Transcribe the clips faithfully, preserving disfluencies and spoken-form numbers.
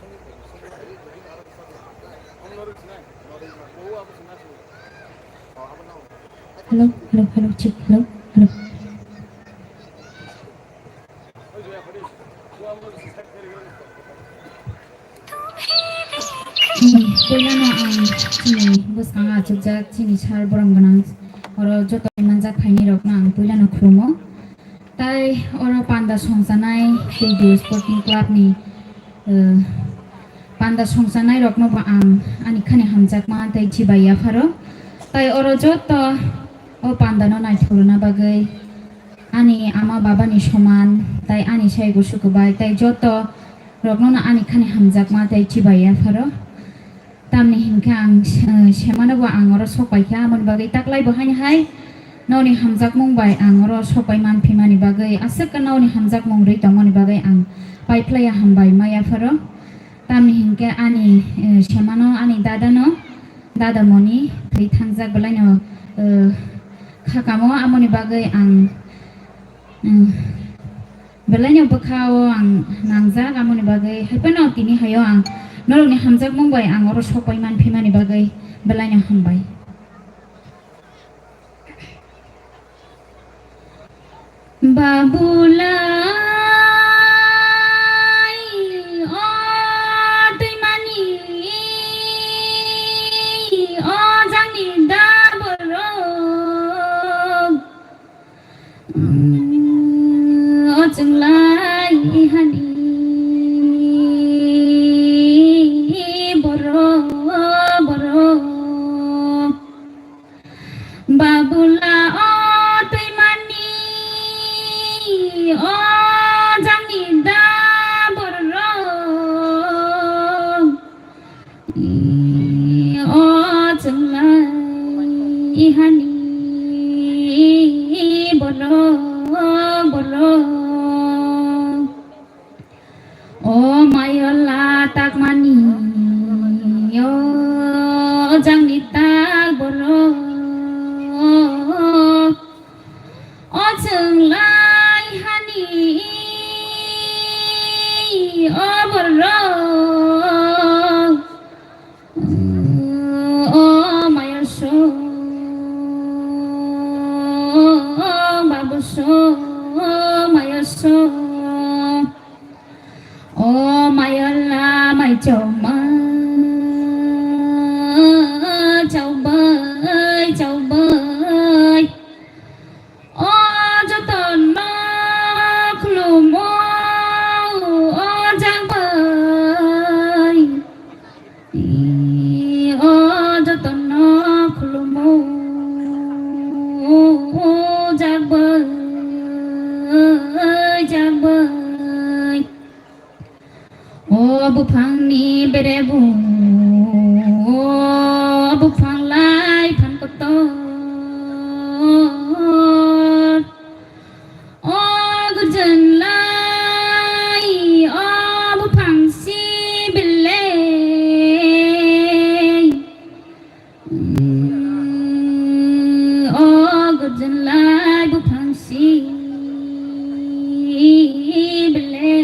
Hello, hello, hello, check, hello, hello. Hmm, puilano ang chini bwskango achukjak chini sir borom gwnang oro joto manjak phainai rokno ang puilano khulumo. Tai oro panda songchanai T D O Sporting Club ni, eh, panda songchanai rokno bo ang ani khani hamjakma tei chibai yapharo. Tai oro joto o panda no naithok rwna bagwi ani ama baba ni soman tai ani sai gusu kwbai tai joto rokno no ani khani hamjakma tei chibai yapharo. Tamni hinkhe ang se-, semano bo ang oro sok paikha, amoni bagwi taklai bo haino hai nokni hamjakmung bai ang oro sok pai manphimani bagwi aswk nokni hamjakmung rwi tongmani bagwi ang paiphlaiya hambai ma yapharo. Tamni hinkhe ani, eh, semano ani dadano, dada moni thwi thangjak belaino, eh, khakamo amoni bagwi ang Hmm. Belaino bwkha-o ang nangjak, amoni bagwi hai phano tini hayo ang norokni hamjakmung bai ang oro sok pai manphimani bagwi belaino hambai. Babulai, o twimani, o jangni da borok. O chwnglai hani borok, borok. Babula o twimani, o jangni da borok. O chwnglai hani borok, borok. O mayola takmani, o jangni tak borok. O chwnglai hani, o borok. O mayoso, o babuso, o mayoso. O mayola mai choma, chaubai, chaubai. O jotono khulumo, o jagbai. O jotono khulumo, o jagbai, jagbai. O buphangni berebu, o buphang lai phan kotor. O gurjwng lai, o buphang si belai. O gurjwng lai buphang si belai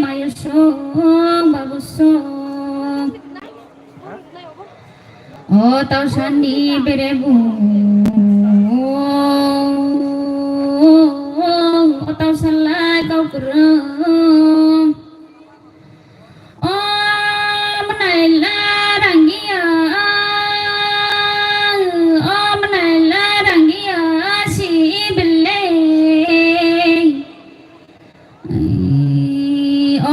mayo song babu song. O tausani berebu, o tausalai kau kwrwng. O mwnai la rangiya, o mwnai la rangiya si belai. O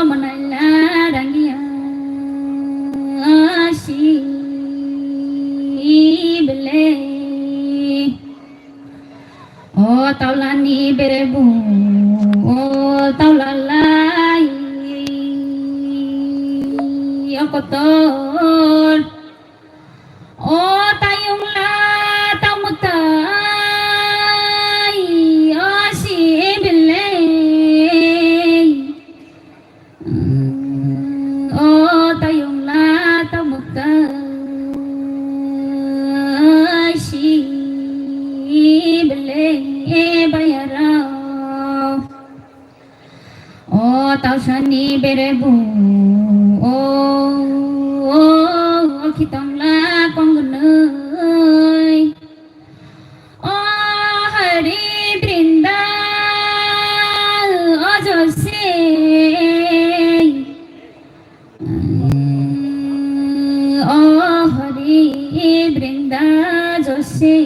mwnai la rangiya si belai. O taulani berebu, o taulalai, o kotor. O tayungla tamwtai, o si belai. O tayungla tamwtai, si belai bayarao. O tausani berebu o, o, o khitongla konggnoi. O Hari Brinda o Jose. O Hari Brinda Jose.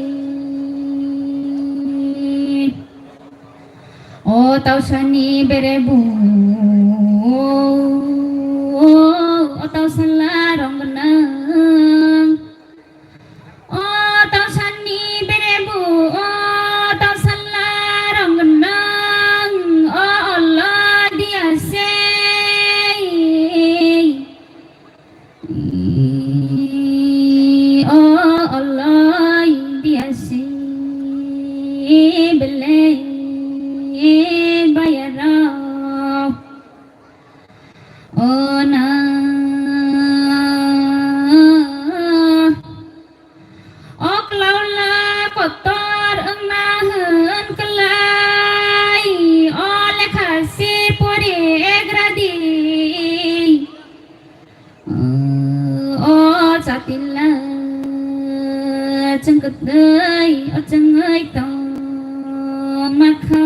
O tausani berebu, o tausala rong gwnang. O tausani berebu, o tausala rong gwnang, o Allah dia se. O Allah dia se belai bayarok. O na. O klaula kotor wngna hwn klai, o lekha se pore egradi. O chatila chwng kwtwi, o chwngwi tong makha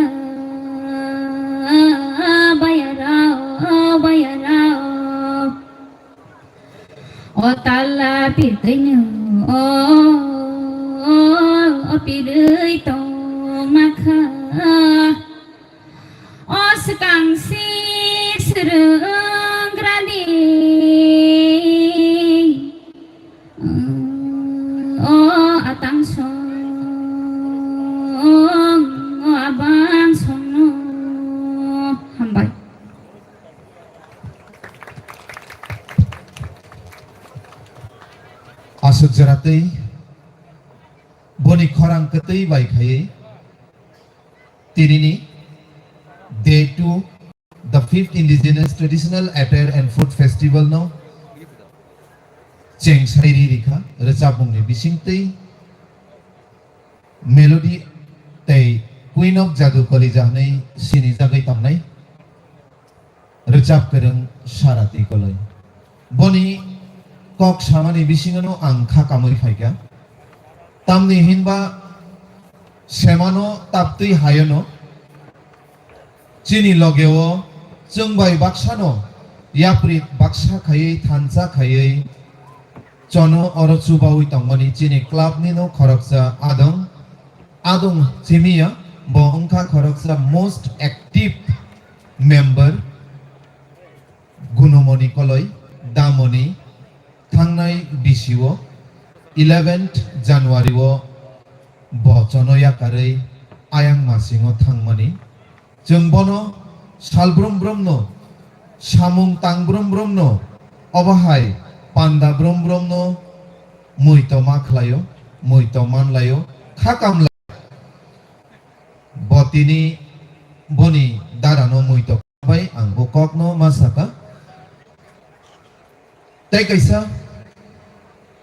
bayarao, bayarao. O tala pirtwino, o, o, o pirwi tongma kha. O swkang sik swrwng gradi. O atang song, o abang songno. Hambai. Aswk jora twi boni khorang kwtwi bai khaiwi tinini Day two, the fifth Indigenous Traditional Attire and Food Festival no cheng sairi rikha rwchapmungni bisingtwi Melody tei Queen of Jadu Kalija hwnwi sinijagwi tongnai. Rwchap kwrwng Sarati Koloi. Boni kok samani bisingono ang kha kamwi phaikha. Tamni hinba semano taptwi hayono chini logeo chwng bai baksano yapri baksa khaiwi thansa khaiwi chono oro chubawi tongmani chini club nino khoroksa adong. Adong chimiya bo wngkha khoroksa most active member Gunumoni Koloi Damoni thangnai bisio eleventh January o bo chono yakarwi ayang masingo thangmani. Chwng bono sal brum brumno, samung tang brum brumno, obo hai panda brum brumno muito ma khlaio, muito manlaio, kha kamlai. Bo tini boni darano muito bai ang bo kokno ma saka. Tei kaisa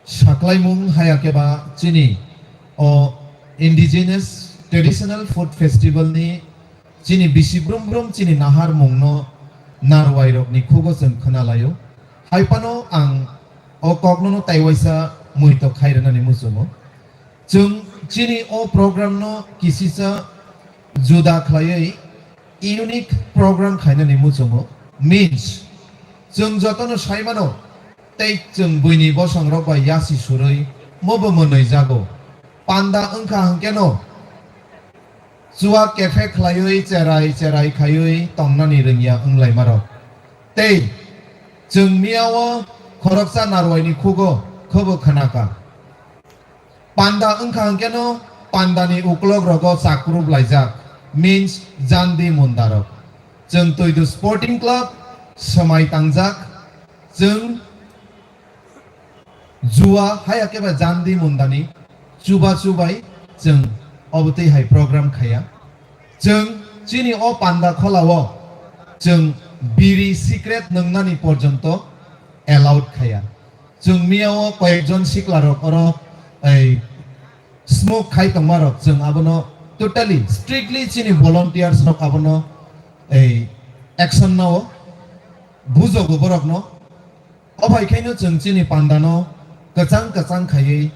saklaimung haya khe ba chini o Indigenous Traditional Food Festival ni chini bisi brum brum chini nahar mungno narwai rokni khugo chwng khwnalaio. Hai phano ang o kokno no taiwaisa muitok khai rwnani muchungo. Chwng chini o program no kisisa juda khlaiwi unique program khainani muchungo. Means, chwng jotono saimano tei chwng buini bosongrok bai yasi surwi mobo mwnwi jago. Panda wngkha hwnkhe no chua kephe khlaiwi cherai cherai khaiwi tongnani rwngya wnglaima rok. Tei chwng miyao khoroksa narwaini khugo khobo khwnakha. Panda wngkha hwnkhe no pandani uklok rogo chakrub laijak, means jandi munda rok. Chwng Twidu Sporting Club swmai tangjak, chwng jua haya khe ba jandi mundani chuba chubai chwng obotwi hai program khaya. Chwng chini o panda kholao chwng biri cigarette nwngnani porjonto allowed khaya. Chwng miyao koyekjon siklarok oro ei smoke khai tongmarok chwng abono totally strictly chini volunteers rok abono ei action nao. bujogo borokno. O bai khaino chwng chini pandano kwchang kwchang khaiwi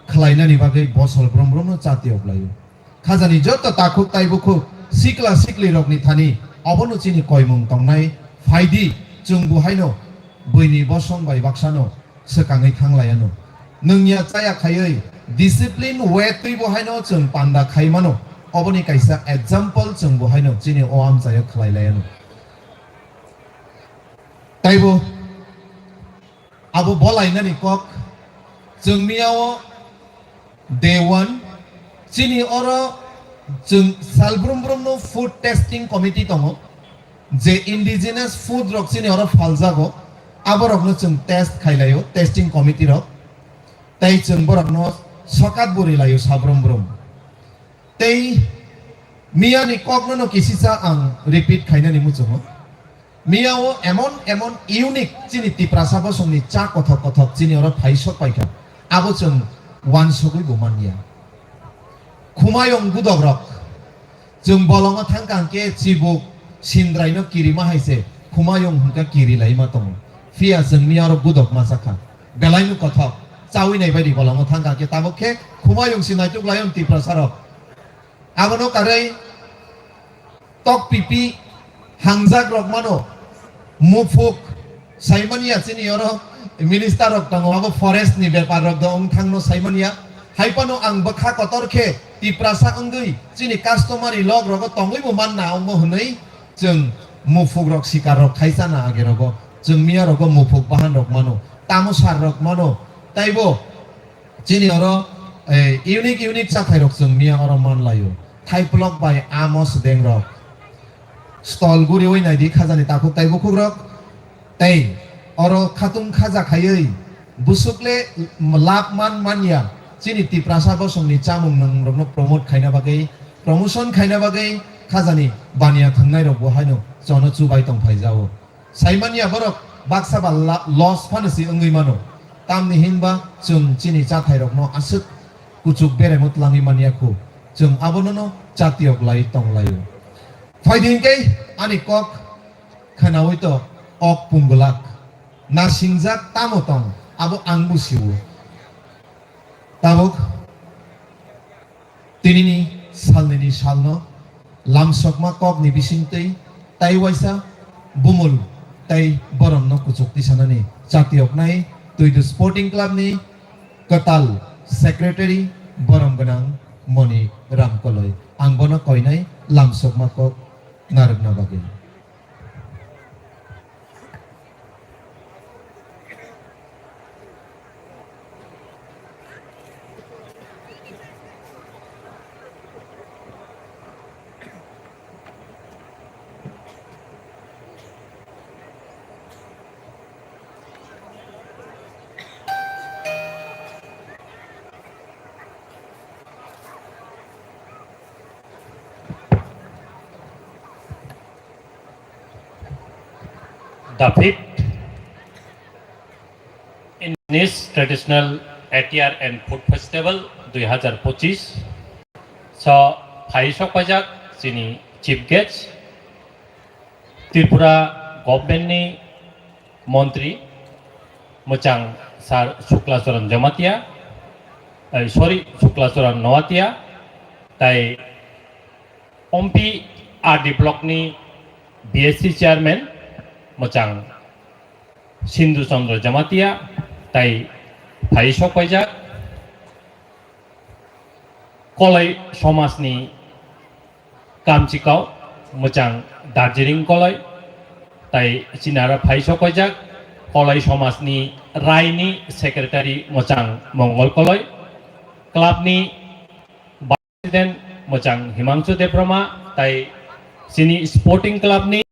khlainani bagwi bosol brum brumno chatiyok laio. Khajani joto takhuk taibukhuk sikla siklirokni thani obono chini koimung tongnai. Phaidi chwng bo haino buini bosong bai baksano swkangwi thang laiano. Nwngya chaya khaiwi discipline way twibo haino chwng panda khai mano. Oboni kaisa example chwng bo haino chini o amchaio khlai laiano. Taibo abo bolainani kok chwng miyao day one chini oro chwng salbrum brumno food testing committee tongo, je indigenous food rok chini oro phaljago, aborokno chwng test khailaio, testing committee rok, tei chwng borokno sokat buri laio sabrum brum. Tei miyani kokno no kisisa ang repeat khainani muchungo. Miyao emon emon unique chini Tiprasa bosongni cha kothok kothok chini oro phai sok paikha. Abo chwng wansugwi bo manya. Khumayung gudokrok. Chwng bolongo thangkha hwnkhe chibuk sindraino kirima hai se khumayung hwnkhe kiri laima tongo. Phiya chwng miya oro gudok masa kha. Belaino kothok. Chawi nai baidi bolongo thangkha hwnkhe tabuk khe khumayung se naituk laion Tiprasarok. Abono karwi tok pipi hangjak rok mano, muphuk saimanya chini oro minister rok tongo, abo forest ni bepar rok do wng thangno saimanya. Haipano ang bwkha kotor khe Tiprasa wngwi chini customary log rogo tongwi bo manna wngmo hwnwi chwng muphuk rok sikar rok khaisana age rogo chwng miya rogo muphuk bahan rok mano, tamusar rok mano, taibo Chini oro, eh, unique, unique chathai rok chwng miya oro man laio. Thaiplok bai amo swdeng rok. Stol guriwi naidi khajani takhuk tai bukhuk rok. Tei oro khatung khaja khaiwi busuk le lab man manya. Chini Tiprasa bosongni chamung nwng rokno promote khaina bagwi, promotion khaina bagwi khajani baniya thwngnai rok bo haino chono chubai tong phai jao. Saimanya borok baksa ba la-, loss phano se wngwi mano. Tamni hinba chwng chini chathairokno aswk kuchuk beremo twlangwi manya khu. Chwng abonono chatiyok lai tong laio. Phaidi hinkhe ani kok khwnaui to ok punggwlak. Nasingjak tamo tong abo ang busiwo. Tabuk Tinini salnini salno lamsokma kokni bisingtwi tai waisa bumul tai boromno kuchuk tisanani chatiyoknai Twidu Sporting Clubni kwtal secretary borom gwnang Moni Ramkoloi. Ang bono koinai lamsokma kok narwkna bagwi. The fifth Indigenous Traditional Attire and Food Festival dui hazar pochis so phai sokpaijak chini chief guest Tripura government ni montri mwchang Sir Sukla Charan Jamatia, eh, sorry, Sukla Charan Noatia, tai Ompi R D block ni B S C chairman mwchang Sindhu Chandra Jamatia tai phai sokpaijak. Koloi somajni kamchikao mwchang Darjeeling Koloi tai chinara phai sokpaijak. Koloi somajni raini secretary mwchang Mongol Koloi, club ni president mwchang Himangshu Debroma tai chini sporting club ni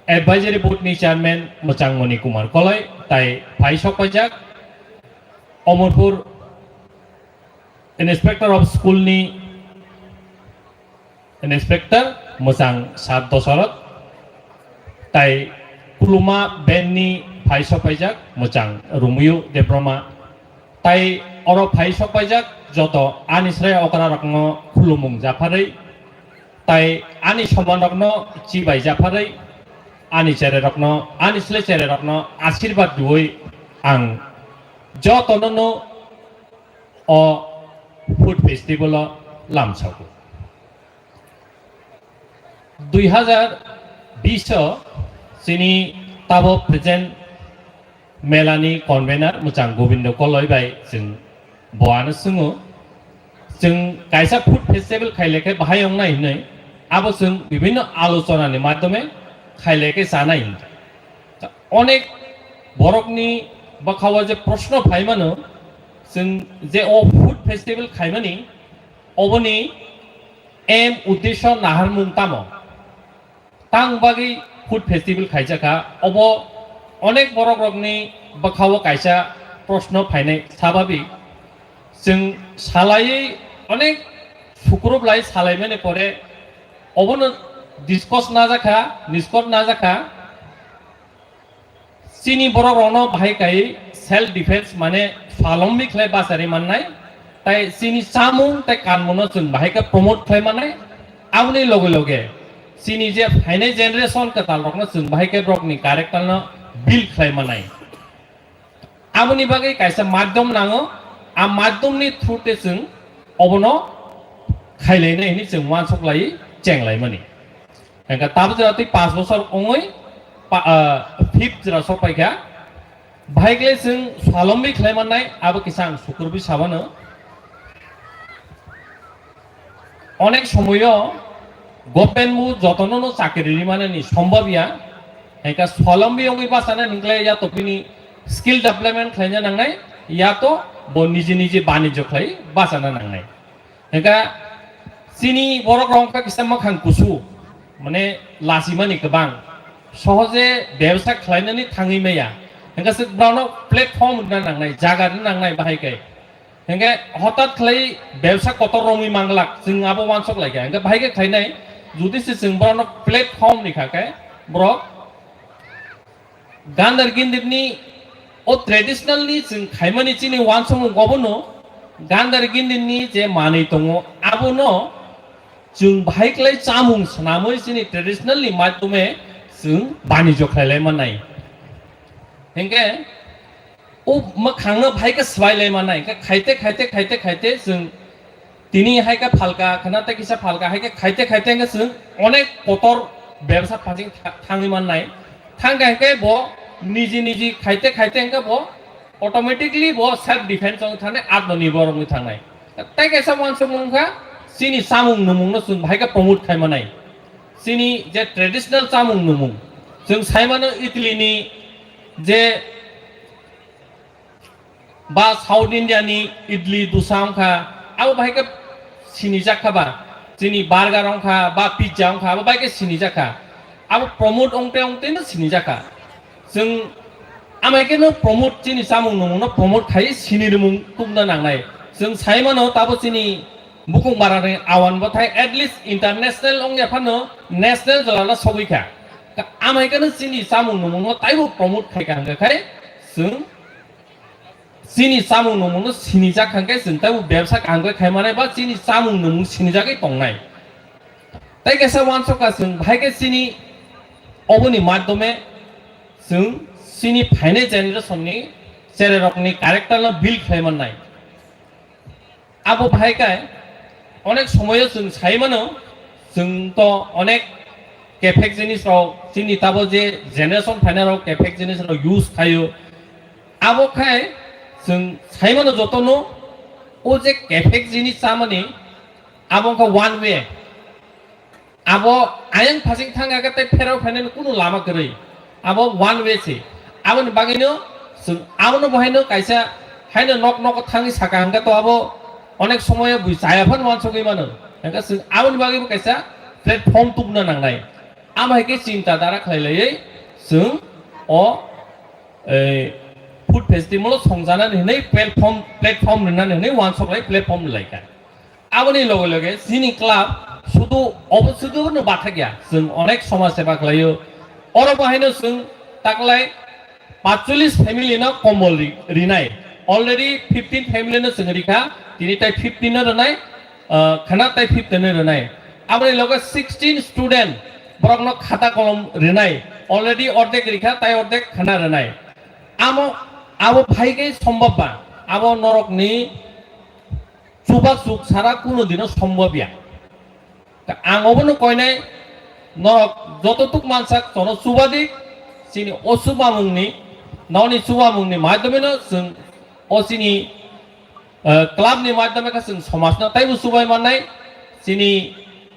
advisory board ni chairman mwchang Moni Kumar Koloi tai phai sokpaijak. Omorpur inspector of school ni inspector mwchang Sat Dosarot tai Kuluma band ni phai sokpaijak mwchang Rumiyu Debroma. Tai oro phai sokpaijak joto ani srai okra rokno khulumung japharwi, tai ani soman rokno chibai japharwi, Ani chererokno, ani sle chererokno asirbat rwui ang jotono no o food festival o lamsago. Dui hazar bish o chini tabo present melani convener mwchang Gobindo Koloi bai chwng bo ano swngo, chwng kaisa food festival khaile khe bahai wngnai hinwi abo chwng bibhinno alochonani madhyome khaile khe chanai hinwi. Onek borokni bwkhao je proshno phaimano, chwng je o food festival khaimani, oboni aim, uddesho, naharmung tamo? Tang bagwi food festival khaijakha, obo onek borokrokni bwkhao kaisa proshno phainai sababik. Chwng salaiwi onek sukurup lai salaimani pore obono discuss najakha, niskot najakha. Chini borok rokno bahai kai self defense mane swalombi khlai bachari mannai, tai chini chamung tai kanmungno chwng bahai khe promote khlai mannai. Aboni loge loge chini je phainai generation kwtal rokno chwng bahai khe borokni character no build khlai mannai. Aboni bagwi kaisa madhyom nango, a madhyomni through te chwng obono khailainai hinwi chwng uansuk lai chenglaimani. Hingkhe tabuk jora twi panch bosor wngwi pa-, ah, fifth jora sok paikha. Bahai khlai chwng swalombi khlai mannai, abo kisa ang sukurubwi sabano. Onek somoyo government bo jotono no chakri ri manani sombab ya. Hingkhe swalombi wngwi bachana hinklai ya to bini skill development khlaina nangnai, ya to bo niji niji banijyo khlai bachana nangnai. Hingkhe chini borok rok wngkha kisa mwkhang kusu, mane lasimani kwbang. Sohoje bebsa khlainani thangwi maya. Hingkhe se borokno platform rwna nangnai, jaga rwna nangnai bahai khe. Hingkhe hotat khlai bebsa kotor romwi manglak, chwng abo uansuk laikha. Hingkhe bahai khe khlainai, jodi se chwng borokno platform rikha khe, borok Gandar gindir ni o traditional ni chwng khaimani chini uansukmung obono Gandar gindir ni je manwi tongo abono chwng bahai khlai chamung swnamwi chini traditional ni madhyome chwng banijyo khlailai mannai. Hingkhe o mwkhangno bahai khe swbailai mannai. Hingkhe khaite, khaite, khaite, khaite chwng Tini hai khe phalka, khwna tei kisa phalka, hai khe khaite khaite hwnkhe chwng onek kotor bebsa phasing tha-, thangwi mannai. Thang khe hwnkhe bo niji niji khaite khaite hwnkhe bo automatically bo self defense wngwi thangnai, atmanirbhor wngwi thangnai. Tei kaisa uansukmung wngkha chini chamung nwmungno chwng bahai khe promote khai mannai. Chini je traditional chamung nwmung, chwng sai mano Italy ni je ba South India ni idli, dosa wngkha, abo bahai khe sinijak kha ba. Chini burger wngkha, ba pizza wngkha, abo bahai khe sinijak kha. Abo promote wngte wngte no sinijak kha. Chwng amai khe no promote, chini chamung nwmung no promote khai sini rwmung tubna nangnai. Chwng sai mano tabo chini bukung bara ni awan bo thai at least international wngya phano national jora no sogwi kha. Ka-, amai khe no chini chamung nwmung no taibo promote khai kha hwnkha khai chwng Chini chamung nwmungno sinijak hwnkhe chwng taibo bebsa kaham khe khai manai ba chini chamung nwmung sinijagwi tongnai. Tei kaisa uansukha chwng bahai khe chini oboni madhyome chwng chini phainai generation ni chererokni character no build khlai mannai. Abo bahai khe onek somoyo chwng sai mano, chwng to onek kephek jinis rok, chini tabo je generation phainai rok kephek jinis rok use khaio. Abo khai chwng sai mano jotono o je kephek jinis chamani abo wngkha one way. Abo ayang phasing thang khe tei pherao phainani kunu lama kwrwi. Abo one way se. Aboni bagwino chwng abono bohaino kaisa haino nok nok thangwi saka hwnkhe to abo onek somoyo bui chaya phano uansugwi mano. Hwnkhe chwng aboni bagwibo kaisa platform tubuna nangnai. Amo hai khe chinta dara khlai laiwi chwng o, ei, food festival o songjanani hwnwi platform, platform rwnani hwnwi uansuk lai platform rwlaikha. Aboni loge loge chini club sudu obo sudu no bathakya, chwng onek somaj seba khlaio. Oro bahaino chwng taklai paanchchollish family no kombol ri-, rinai. Already fifteen family no chwng rikha, tini tai fifteen no rwnai, ah, khana tai fifteen no rwnai. Aboni loge sixteen student borok no khata kolom rinai. Already ordek rikha, tai ordek khana rwnai. Amo, abo phai khe sombab ba. Abo norokni chubachu sara kuno dino sombab ya. Ta ang obono koinai, norok joto tuk mansak chono chubadik, chini o chubamungni, noni chubamungni madhyomeno chwng o chini, eh, club ni madhyome khe chwng somajno taibo chubai mannai, chini,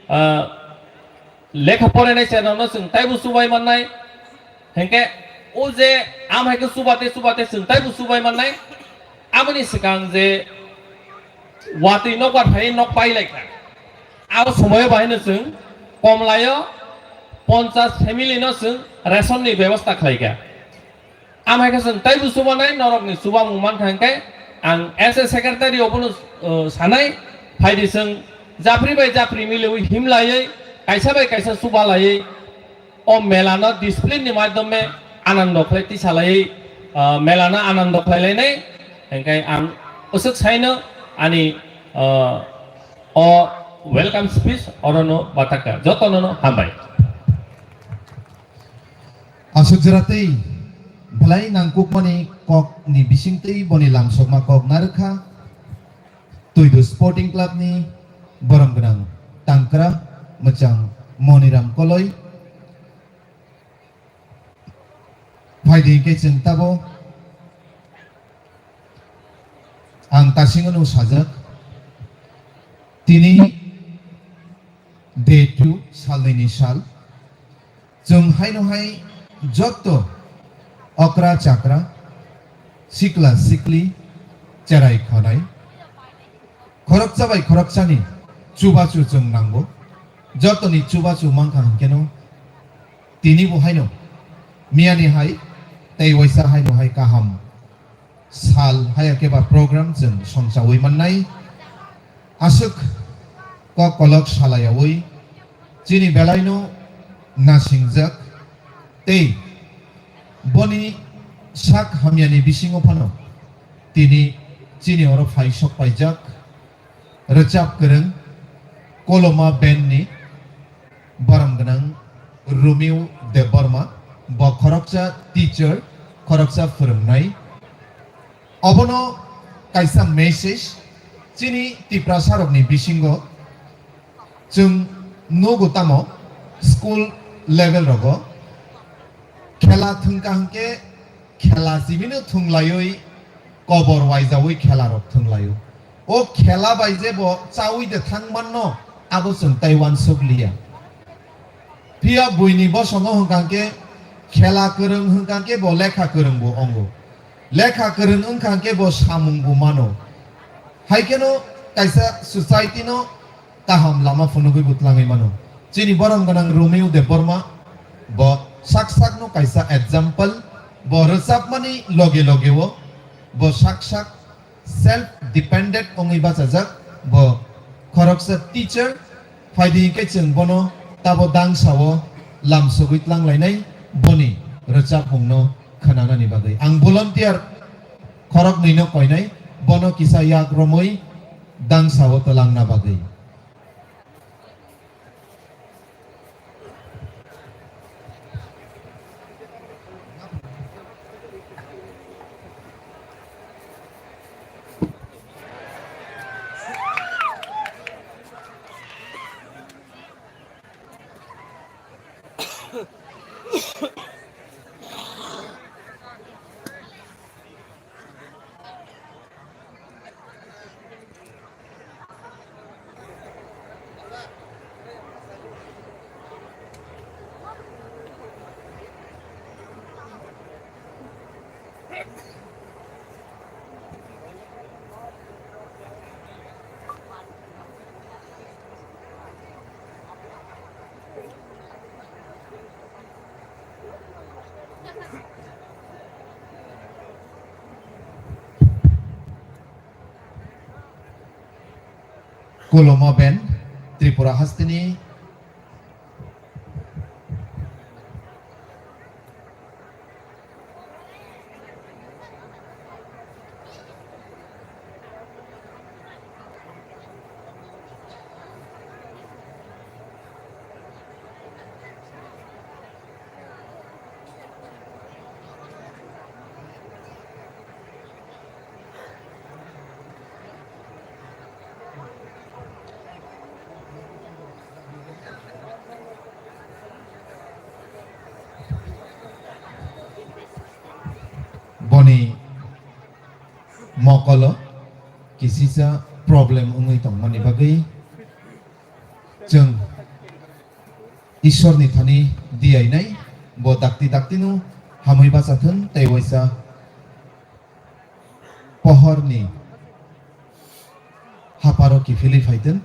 eh, lekha porainai cherokno chwng taibo chubai mannai. Hinkhe o je amhai khe chubate chubate chwng taibo chubai mannai. Aboni swkang je watwi nokbar phai nok pai laikha. Abo somoyo bahaino chwng komlayo ponchas family no chwng ration ni bebosta khlaikha. Amhai khe chwng taibo chubanai, norokni chubamung mankha hinkhe ang as a secretary obono, uh, sanai, phaidi chwng japri bai japri miliwi himlaiwi, kaisa bai kaisa chubalaiwi, o mela no discipline ni madhyome anando khlai tisalaiwi, uh, mela no anando khlailainai, hinkhe ang usuk saino ani, uh, o welcome speech orono batakha. Jotono no hambai. Aswk jora tei belai nangkukmani kokni bisingtwi boni lamsokma kok narwkha Twidu Sporting Club ni borom gwnang tangkra mwchang Moniram Koloi. Phaidi hinkhe chwng tabo ang tasingo no sajak, tini day two, salnwini sal. Chwng haino hai jotto okra chakra, sikla sikli, cherai khonai, khoroksa bai khoroksani chubachu chwng nango. Jottoni chubachu mankha hinkheno tini bo haino miyani hai tei waisa haino hai kaham sal haya khe ba program chwng songchawi mannai. Aswk kok kolok salayawi chini belaino nasingjak tei boni sak hamyani bisingo phano tini chini oro phai sok paijak rwchap kwrwng Koloma Band ni borom gwnang Romeo Debbarma, bo khoroksa teacher, khoroksa phwrwngnai. Obono kaisa message chini Tiprasarokni bisingo chwng nugo tamo school level rogo khela thwngkha hwnkhe khela sibino thwnglaiwi kobor waijawi khela rok thwnglaio. O khela bai je bo chawi de thang manno, abo chwng tai uansuk liya. Phiya buini bosongo hwnkha khe khela kwrwng hwnkha khe bo lekha kwrwng bo wngo. Lekha kwrwng wngkha khe bo samung bo mano. Hai kheno kaisa society no kaham lama phunugwi bo twlangwi mano. Chini borom gwnang Romeo Debbarma bo sak sakno kaisa example, bo rwchapmani loge loge o bo sak sak self dependent wngwi bachajak, bo khoroksa teacher, phaidi hinkhe chwng bono tabo dangsa o lamsogwi twlanglainai boni rwchapmungno khwnanani bagwi. Ang volunteer khoroknwino koinai, bono kisa yak romwi dangsa o twlangna bagwi. Koloma Band, Tripura hasteni. Mokolo kisisa problem wngwi tongmani bagwi chwng Ishwarni thani diyainai, bo dakti daktino hamwi bachathwng tei waisa pohorni haparo kiphilwi phaitwng.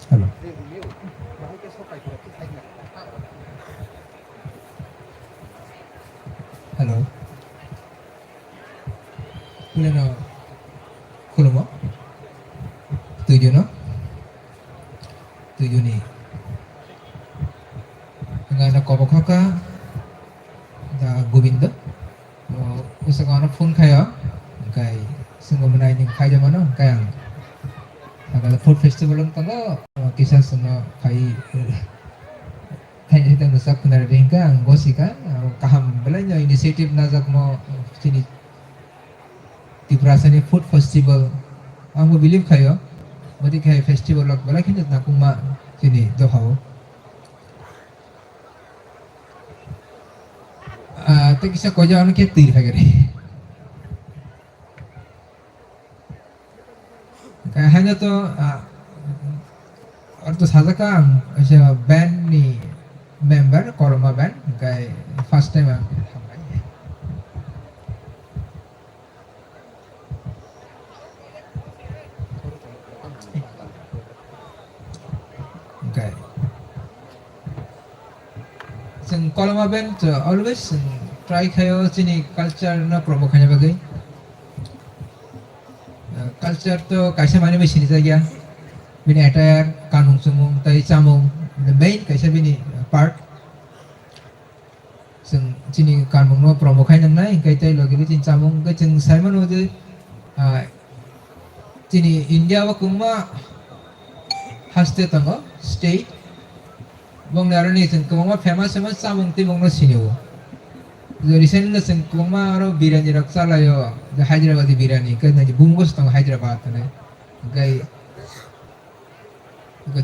Hello. Hello. Kuleno khulumo. Tujuno. Tujuni. Ngana kobo khaka da Gobindo. O, usako ano phone khayo, hwnkhe swngo mwnai nwng khaijak mano, hwnkhe ang sakala food festival wng tongo, o, kisa swngo khai, khai, khai tongno sak khna rwdi hwnkhe ang gosika, aro kaham belai no initiative najak mo chini Tiprasani food festival, ang bo believe khayo, bwtwi khai festival rok belai kheno nakungma chini dophao. Ah, tei kisa koijakno khe twi phaikari. Khe haino to, ah, aro to sajak ang kaisa band ni member, Koloma band, hwnkhe first time ang thangnai. Okay. Chwng Koloma band, uh, always chwng try khaio chini culture no promote khaina bagwi. Uh, culture to kaisa manwi bai sinijakya. Bini attire, kanmung chumung, tei chamung, the main kaisa bini, uh, part. Chwng chini kanmungno promote khai nangnai, hwnkhe tei logi bai chini chamung, hwnkhe chwng sai mano je, ah, chini India o kwbangma haste tongo, state. Bongni aroni chwng kwbangma famous, famous chamung tei bongno sinio. Je recently chwng kwbangma aro biryani rok chalaio, je Hyderabadi biryani, hwnkhe nai bumungbo se tongo Hyderabad hinwi. Hwnkhe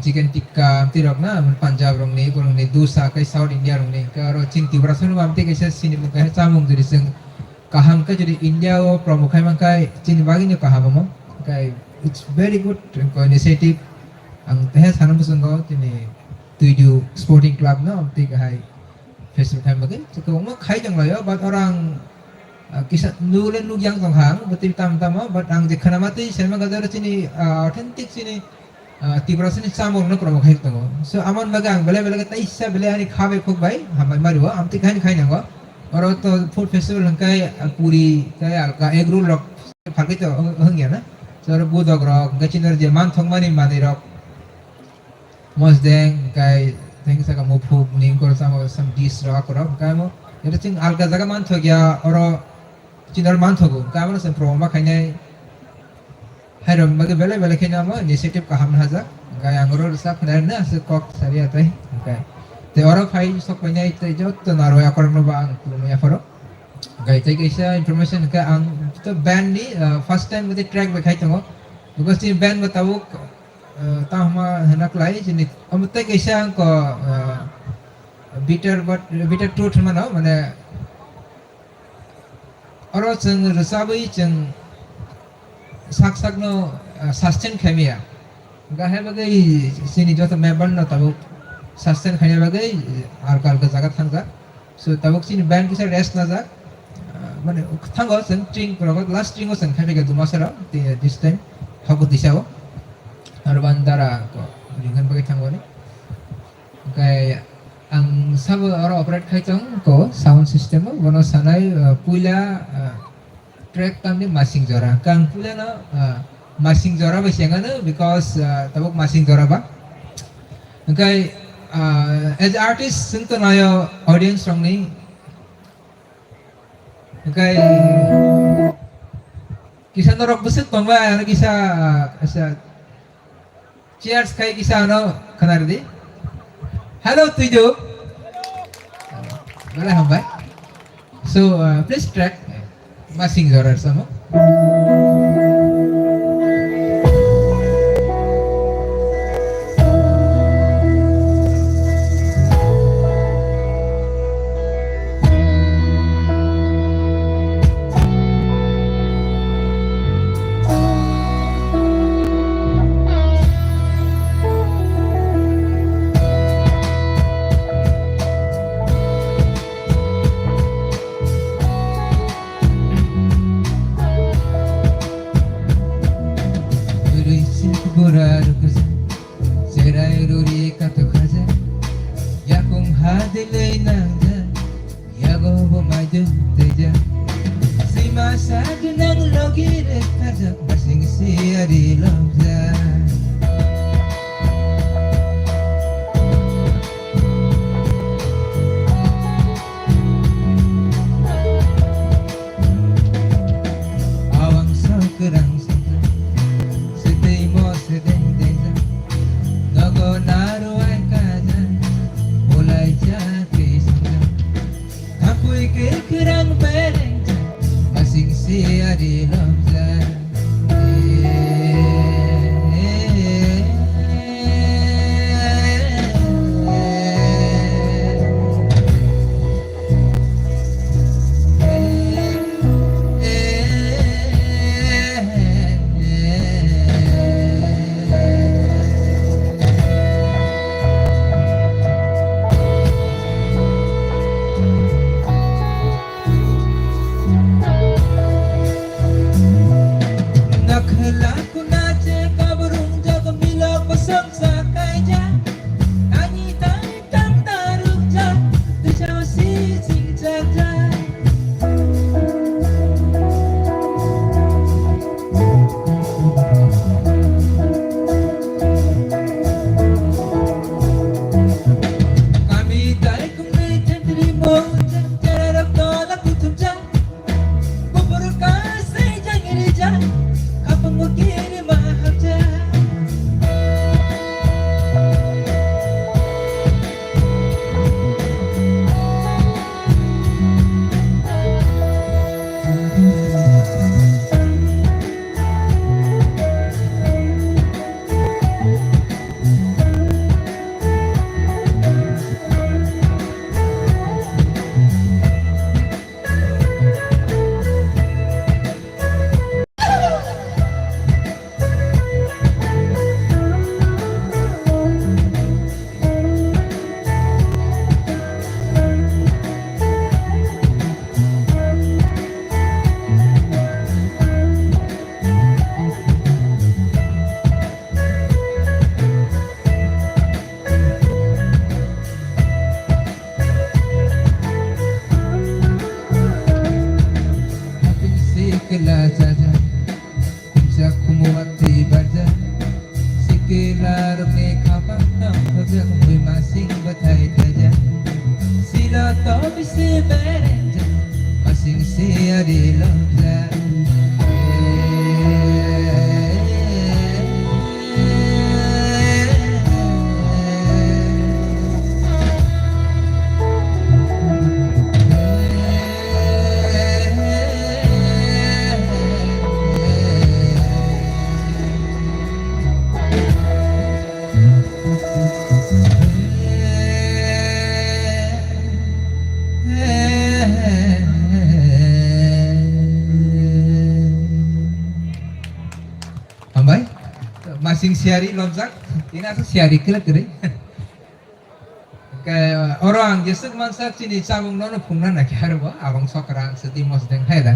Chicken tikka, tei rok na, Punjab rokni, borokni dosa, khe South India rokni, khe aro chini Tiprasa no, amtwi kaisa sinimung, kaisa chamung, jodi chwng kaham khe, jodi India o promote khai mankha, chini bagwi no kaham omo. Khe it's very good, khe initiative. Ang teha sana muchungo, chini Tuidu Sporting Club no, amtwi kahai. Festival khai bagwi, so, kwbangma khai tonglaio, but oro ang, ah, kisa nukle nukya wng tongkha ang, bo tei tamo tamo, but ang je khwnama tei saimanka je oro chini, ah, authentic chini, ah, Tiprasani chamung no kwbangma khai tongo. So, amoni bagwi ang belai belai khe teisa belai ani kha bai khuk bai hambai ma rio, amtwi khai khai nango. Oro to food festival hwnkhe, ah, puri, tei alka egg roll rok phalkhe to wng, wngya na. So, oro budok rok, hwnkhe chini oro je manthokmani manwi rok, mosdeng, hwnkhe tei saka muphuk ni wngkor sama some dish rok, akorok, hwnkhe amo, ero chwng alga jaga manthokya, oro chini oro manthogo, hwnkhe amo chwng promo ma khainai. Hairok bagwi belai belai khaino amo initiative kaham hajak, hwnkhe ang oro rwchap khnai rwna aswk kok sariya tei, hwnkhe tei oro phai sok painai tei joto narwai akorokno bo ang khulumwi apharo. Hwnkhe tei kaisa information hwnkhe ang to band ni, ah, first time bo tei track bai khai tongo, because chini band bo tabuk, ah, tamo hwnna klai, chini omo tei kaisa ang ko, ah, bitter but, bitter truth hwnmano, mane, oro chwng rwchabwi chwng sak sakno, ah, sustain khaimaya. Hwnkhe hai bagwi chini joto member no tabuk sustain khaina bagwi alka alka jaga thangjak. So, tabuk chini band kisa rest najak. Ah, mane, thango chwng string rok, last string o chwng khai phaikha Dumasarao, ti-, this time, Hokutisa o. Aro bandara ko ringkhan bagwi thangmani. Hwnkhe ang sabo oro operate khai tong ko sound system o, bono sanai, uh, puila, uh, track tamni Masing Jora. Hwnkhe ang puilano, uh, Masing Jora bai sengano because, uh, tabuk Masing Jora ba. Hwnkhe, uh, as artist chwng to nayo audience rokni. Hwnkhe kisa norok bwswk tongbai, ano kisa, kisa cheers khai kisa ano khna rwdi. Hello, Tuidu. Belai hambai. So, uh, please track. Masing Jora samo. Rwsik bora rwkjak, cherai ruri katok khaja, yakung hadilwi nangjak, yago bo maidung twijak. Sima sak nang logi rwkjak, basing si ari lobjak. Awang sokrang sangkha, swtwi mo swdeng dengja, nogo naruai kaja, bolai chakri sangja, kapui kwkrang berengja, asing si ari lobja. Nakhla kuna che kabrung jak milok bosong sa kaija. Ani tang tang taruk jak, tujao si sing jak jak. Kami tai kumni tentri mo jak, jara rok tola kutum jak. Bubur kasai jangiri jang, kapang mo kiri mahal jang. Haping sikla jaja, kumsa kumu wati baja, sikla rukni khapang tong khajak, mui masing bathai thaja, sila to bisi berenja, masing si ari longja. Hambai, masing siari lomjak, ini asal siari kela kere. Ke, oro ang jesuk mansak chini chamung nono phungna nakhe aro bo, abang sokra, seti mosdeng hai da.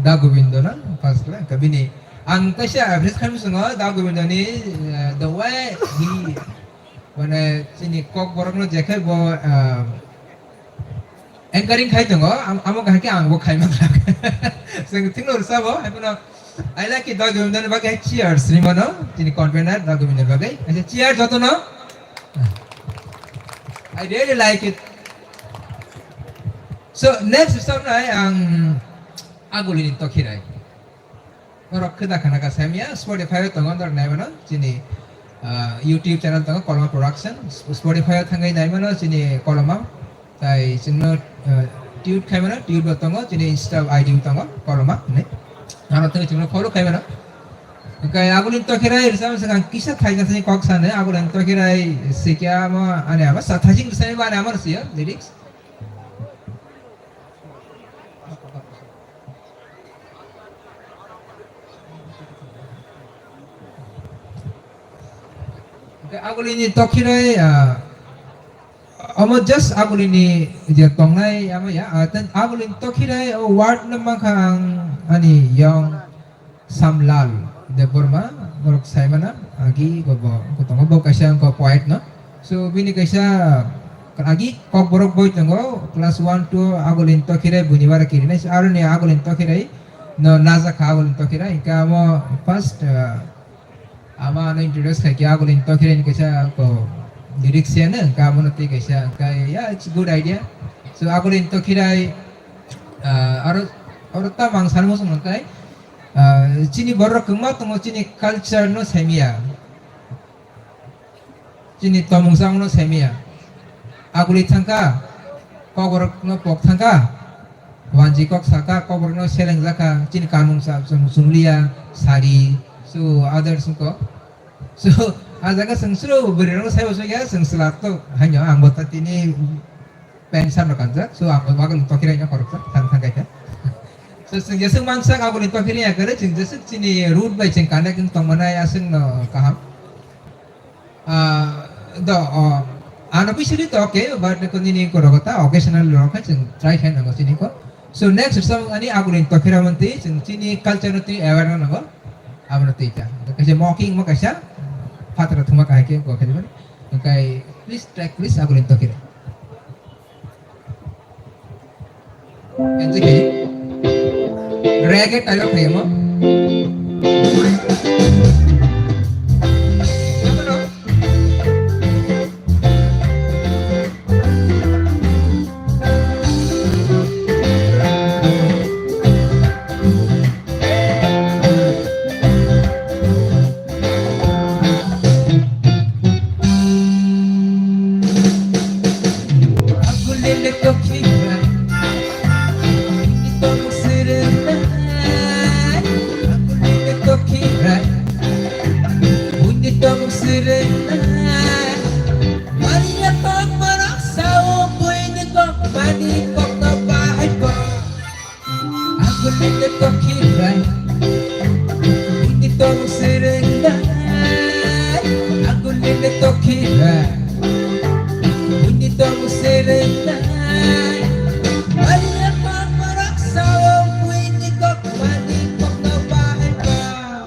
Da Gobindo na, first la, ke bini Ang kaisa appreciate khaimung chwngo, Da Gobindani, eh, the way he, mane, chini Kokborokno je khe bo, eh, anchoring khai tongo, am-, amo kahai khe ang bo khaima khlak. Chwng thikno rwchabo, hai phano I like it, Da Gobindani bagwi cheers rimano, chini convener Da Gobindani bagwi. Kaisa cheers jotono. I really like it. So, next song nai ang Agulini Tokhirai. Norok khwda khana ka samya, Spotify o tongo, norok naimano, chini, ah, YouTube channel tongo, Koloma Production. Spotify o thangwi naimano, chini Koloma. Tai chwngno, ah, tune khaimano, tune bo tongo, chini Insta I D bo tongo, Koloma hinwi. Ano thangwi chwngno follow khaimano. Hwnkhe Agulini Tokhirai rwchapmani swkang kisa thaisa sani kok sano, Agulini Tokhirai sikya amo ani amo, sa thaising rwchapmani bo ani amo rwsiyo, lyrics. Hwnkhe Agulini Tokhirai, ah, omo just Agulini je tongnai amo ya, ah, ten Agulini Tokhirai o word no mankha ang ani yong Samlal Debbarma, borok saimana, agi bo, bo, bo tongo, bo kaisa wngkha poet no. So, bini kaisa agi Kokborok boi tongo, class one, two, Agulini Tokhirai, buini bara kirinai, so, aroni Agulini Tokhirai, no, najakha Agulini Tokhirai, hingke amo first, uh, ama ano introduce khaikhe Agulini Tokhirai ni kaisa ko lyrics ya no, hingke amo no tei kaisa, hingke, yeah, it's a good idea. So, Agulini Tokhirai, uh, aro, aro ta mang sani muchung nangkai, Ah, chini borok kwbangma tongo, chini culture no saimaya, chini tomung chamung no saimaya. Aguli thangkha, kokborok no pok thangkha, wanji kok sakha, kokborok no selengjak kha, chini kanmung sa-, chwng chwngliya, sari, so others wngkha. So, ah jaga chwng sro bwrwi rok no saibo sokya, chwng swlak to, haino ang bo ta tini Pant shirt no kanjak, so ang bo Agulini Tokhirai no khoroksa, thang thang kaisa. So chwng jeswk mansak Agulini Tokhirai ya kwrwi, chwng jeswk chini root bai chwng connect wng tong manai aswk no kaham. Ah, do, oh, ano bisiri to okay, but ko nini ko rogota occasional rok khai chwng try khai nango chini ko. So next song ani Agulini Tokhirai mantwi chwng chini culture no twi aware nango. Abo no twi ta. Kaisa mocking mo kaisa phatro thuma kahai khe ko khai mani. Hwnkhe please track please Agulini Tokhirai. Enjoy khe. Reggae type of khaiyamo. Agulini Tokhirai, buini tong serengnai. Agulini Tokhirai, buini tong serengnai. Maya kok marak sao, buini kok mani kok no bahai kok.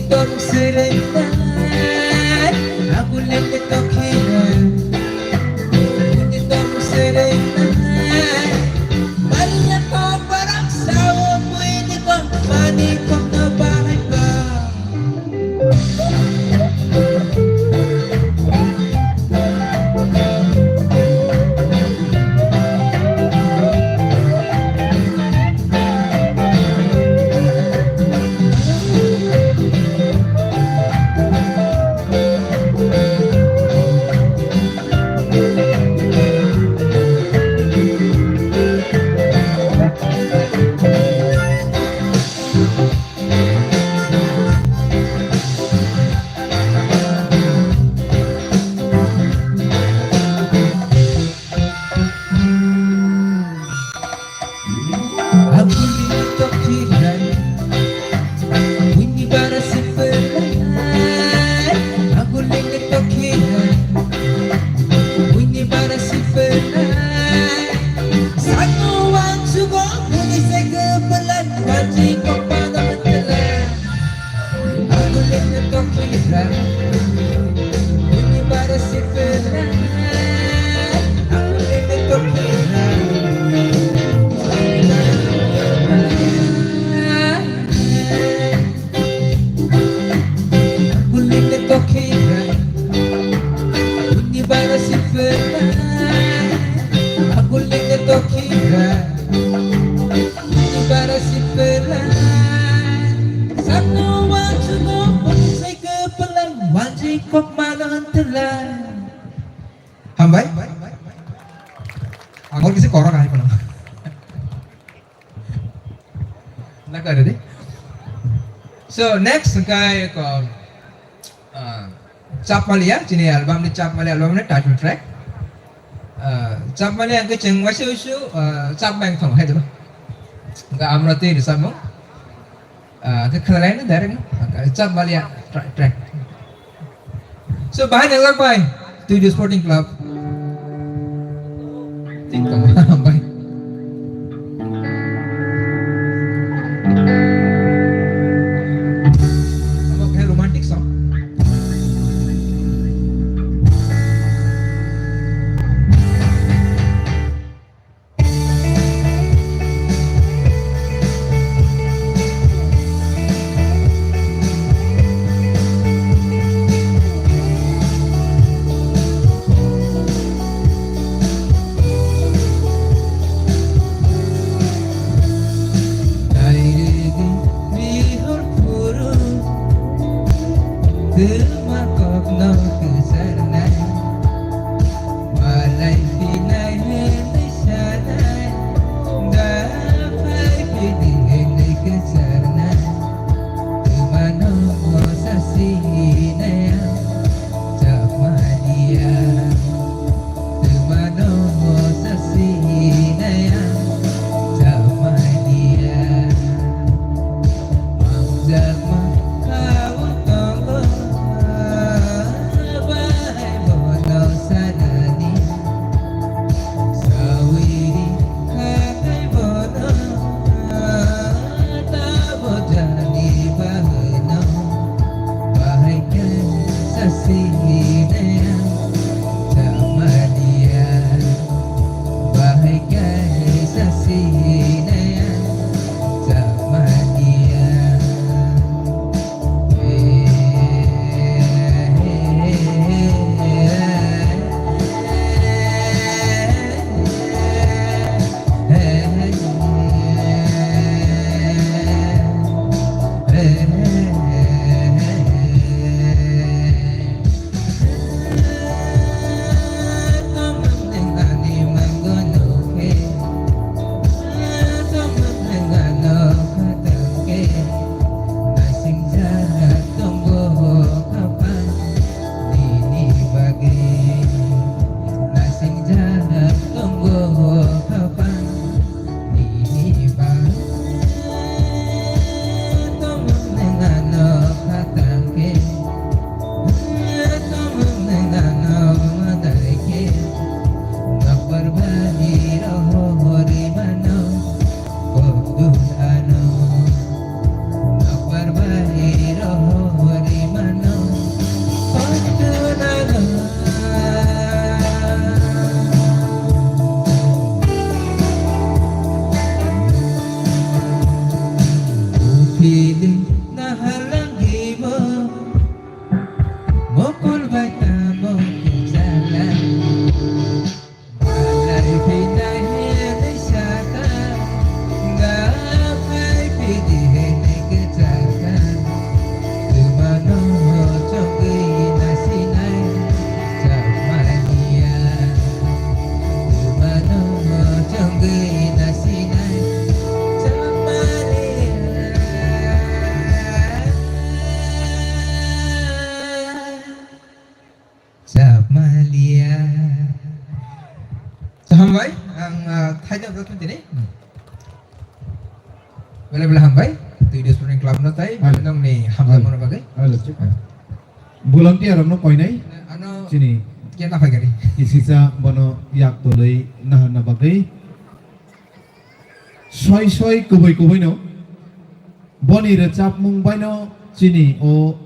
Tong sereng nai, aku lele tokhirai. Buni tong sereng nai, baliya kok barak sao, buini kok mani kok no bahai kok. Aku lele tokhirai, buini bara sipelai. Aku lele tokhirai, buini bara sipelai. Sanu wang sugo, buini sege pelan, banji kopana mentelai. Bara sipela, sakno wansugo, bonsai kepala, wanji kok mana hantela. Hambai. Angol kisi korok ahai pala. Nak ada deh. So next kai ko, ah, Chapmalia, chini album ni Chapmalia album ni title track. Ah, Chapmalia ke cheng wasu wasu, ah, Chapmang thong hai dulu. Enggak amrati di samung. Ah, ke khalai na direct na. Chapmalia tra-, track. So bahai nang lak bai, Tuidu Sporting Club. Tingkong bai. Oke, romantic song. Belai belai hambai, twi Diaspora Club no tai, Halo. Nongni hambai Halo. Mono bagwi. Halo, chip. Volunteer rokno koinai, Ano chini kya na phai gari. Kisisa bono yak tolwi naharna bagwi. Soi soi kubui kubui no. Boni rwchapmung baino chini o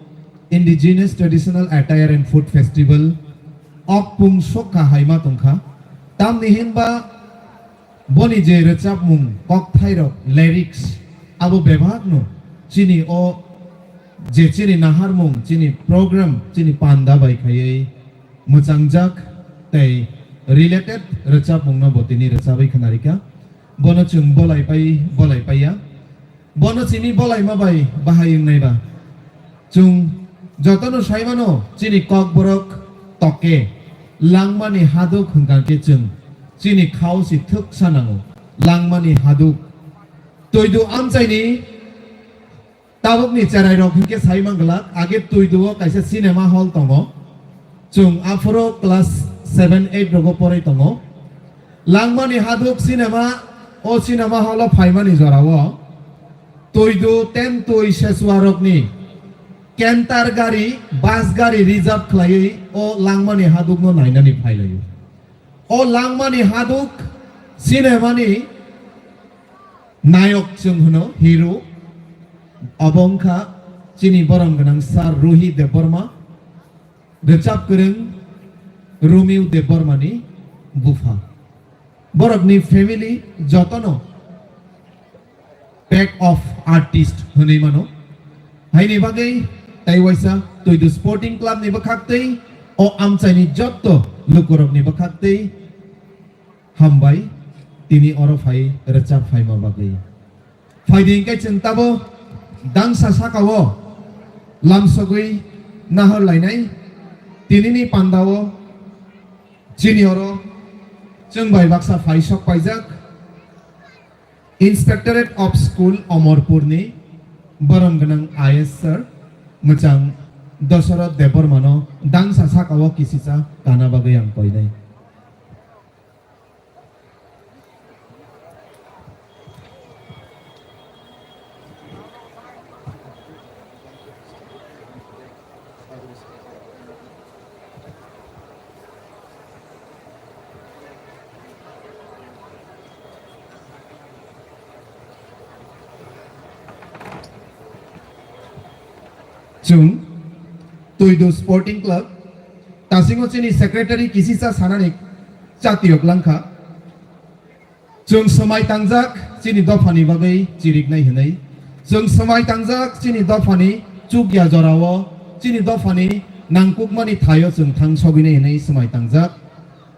Indigenous Traditional Attire and Food Festival okpung sokha haima tongkha. Tamni hinba boni je rwchapmung, kokthairok, lyrics, abo bebakno chini o je chini naharmung, chini program, chini panda bai khaiwi mwchangjak tei related rwchapmungno bo tini rwchabwi khwnarikha. Bono chwng bolai pai, bolai paiya. Bono chini bolaima bai bahai wngnai ba. Chwng jotono sai mano chini kokborok toke langmani haduk hwnkha khe chwng chini khao si thwksa nango. Langmani haduk. Toidu amchaini tabukni cherai rok hinkhe sai manglak, age Toidu o kaisa cinema hall tongo. Chwng aphuru class seven, eight rogo porwi tongo. Langmani haduk cinema, o cinema hall o phaimani jorao Toidu ten twi sesuarokni canter gari, bus gari reserve khlaiwi o langmani hadukno nainani phailaio. O langmani haduk cinemani nayok chwng hwno hero, obo wngkha chini borom gwnang sir Ruhi Debbarma, rwchap kwrwng Romeo Debbarmani bupha. Borokni family jotono pack of artist hwnwi mano. Haini bagwi tei waisa Toidu Sporting Club ni bwkhaktwi o amchaini jotto lukurokni bwkhaktwi hambai tini oro phai rwchap phaima bagwi. Phaidi hwnkhe chwng tabo dangsa sakao lamsogwi nahor lainai. Tinini pandao chini oro chwng bai baksa phai sok paijak. Inspectorate of School Omorpurni borom gwnang I S sir mwchang Dosoroth Debbarmano dangsa sakao kisisa kana bagwi ang koinai. Chwng Toidu Sporting Club, tasingo chini secretary kisisa sanani chatiyok langkha. Chwng swmai tangjak chini dophani bagwi chiriknai hwnwi. Chwng swmai tangjak chini dophani chukya jorao, chini dophani nangkukmani thaio chwng thang sogwinai hwnwi swmai tangjak.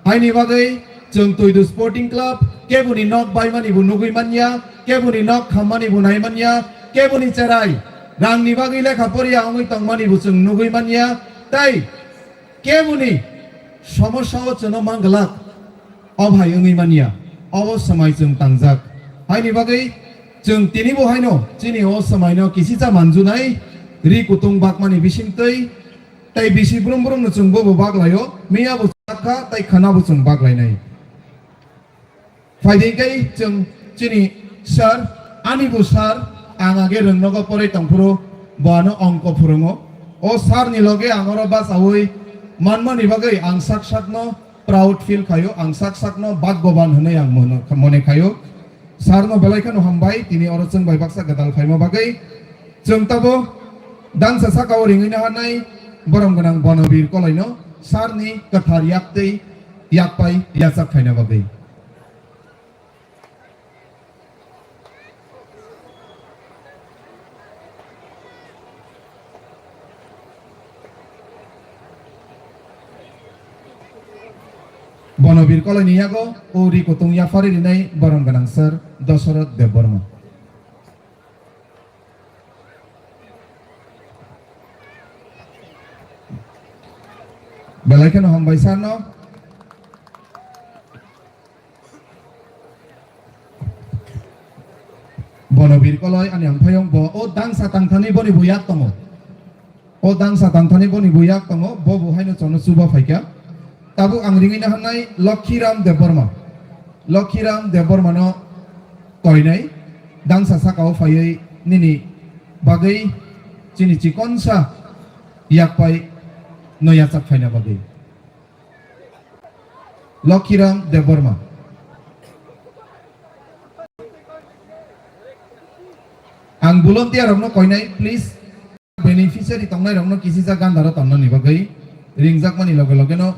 Haini bagwi chwng Toidu Sporting Club keboni nok baimani bo nugwi manya, keboni nok khammani bo nai manya, keboni cherai rangni bagwi lekha poriya wngwi tongmani bo chwng nugwi manya, tei keboni somosya o chwngno manglak. O bhai wngwi manya, obo swmai chwng tangjak. Haini bagwi chwng tini bo haino chini o swmaino kisisa manjunai, ri kutung bakmani bisingtwi, tei bisi brum brumno chwng bobo baklaio, miya bo chakha tei khana bo chwng baklainai. Phaidi khe chwng chini sir, ani bo sir, ang age rwngnogo poroi tongphuru, bo ano ongko phwrwngo. O sir ni loge ang oro bachaui manmani bagwi ang sak sakno proud feel khaio, ang sak sakno bhagyaban hwnwi ang mono, mone khaio. Sir no belai kheno hambai, tini oro chwng bai baksa gwdal phaima bagwi. Chwng tabo dangsa sakao ringwi naharnai borom gwnang Bonobir Koloino sir ni kwthar yaktwi yakpai yachak khaina bagwi. Bonobir Koloini yago o ri kutung yaphari rinai borom gwnang sir Dosoroth Debbarma. Belai kheno hambai sir no. Bonobir Koloi ani amphaiyong bo o dangsa tangthani boni bo yak tongo. O dangsa tangthani boni bo yak tongo, bo bo haino chono chuba phaikha. Tabuk ang ringwi naharnai Lokhiram Debbarma. Lokhiram Debbarmano koinai dangsa sakao phaiwi nini bagwi chini chikonsa yakpai no yachak phaina bagwi. Lokhiram Debbarma. Ang volunteer rokno koinai, please. Beneficiary tongnai rokno kisisa gandaro tonnani bagwi, ringjakmani loge loge no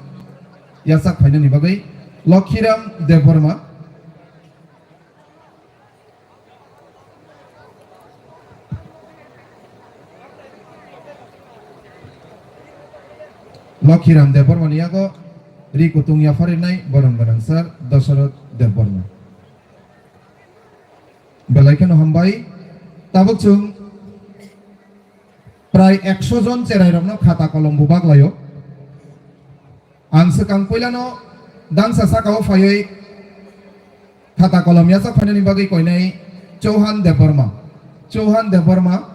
yachak phainani bagwi. Lokhiram Debbarma. Lokhiram Debbarmani yago ri kutung yapharinai borom gwnang sir Dasarath Debbarma. Belai kheno hambai. Tabuk chwng prai ekso jon cherai rokno khata kolom bubak laio. Ang swkang puilano dangsa sakao phaiwi khata kolom yachak phainani bagwi koinai Chauhan Debbarma. Chauhan Debbarma.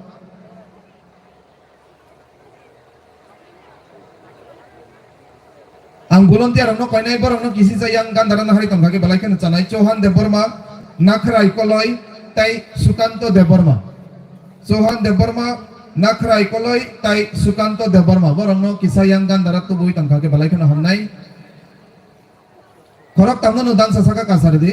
Ang volunteer rokno koinai borokno kisisa yang gandara nahari tongkha khe belai kheno chanai Chauhan Debbarma, Nakhrai Koloi tei Sukanto Debbarma. Chauhan Debbarma, Nakhrai Koloi tei Sukanto Debbarma borokno kisa yang gandara tubui tongkha khe belai kheno hamnai. Khorok tangmano dangsa saka kasari di.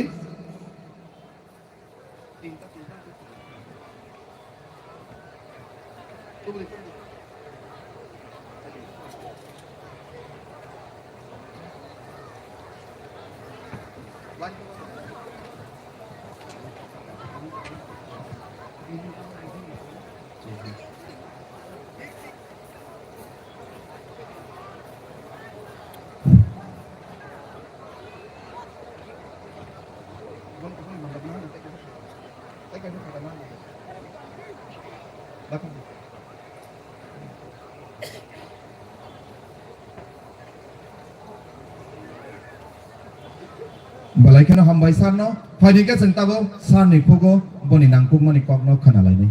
Belai kheno hambai sir no. Phaidi khe chwng tabuk sir ni khugo boni nangkukmani kokno khwnalainai.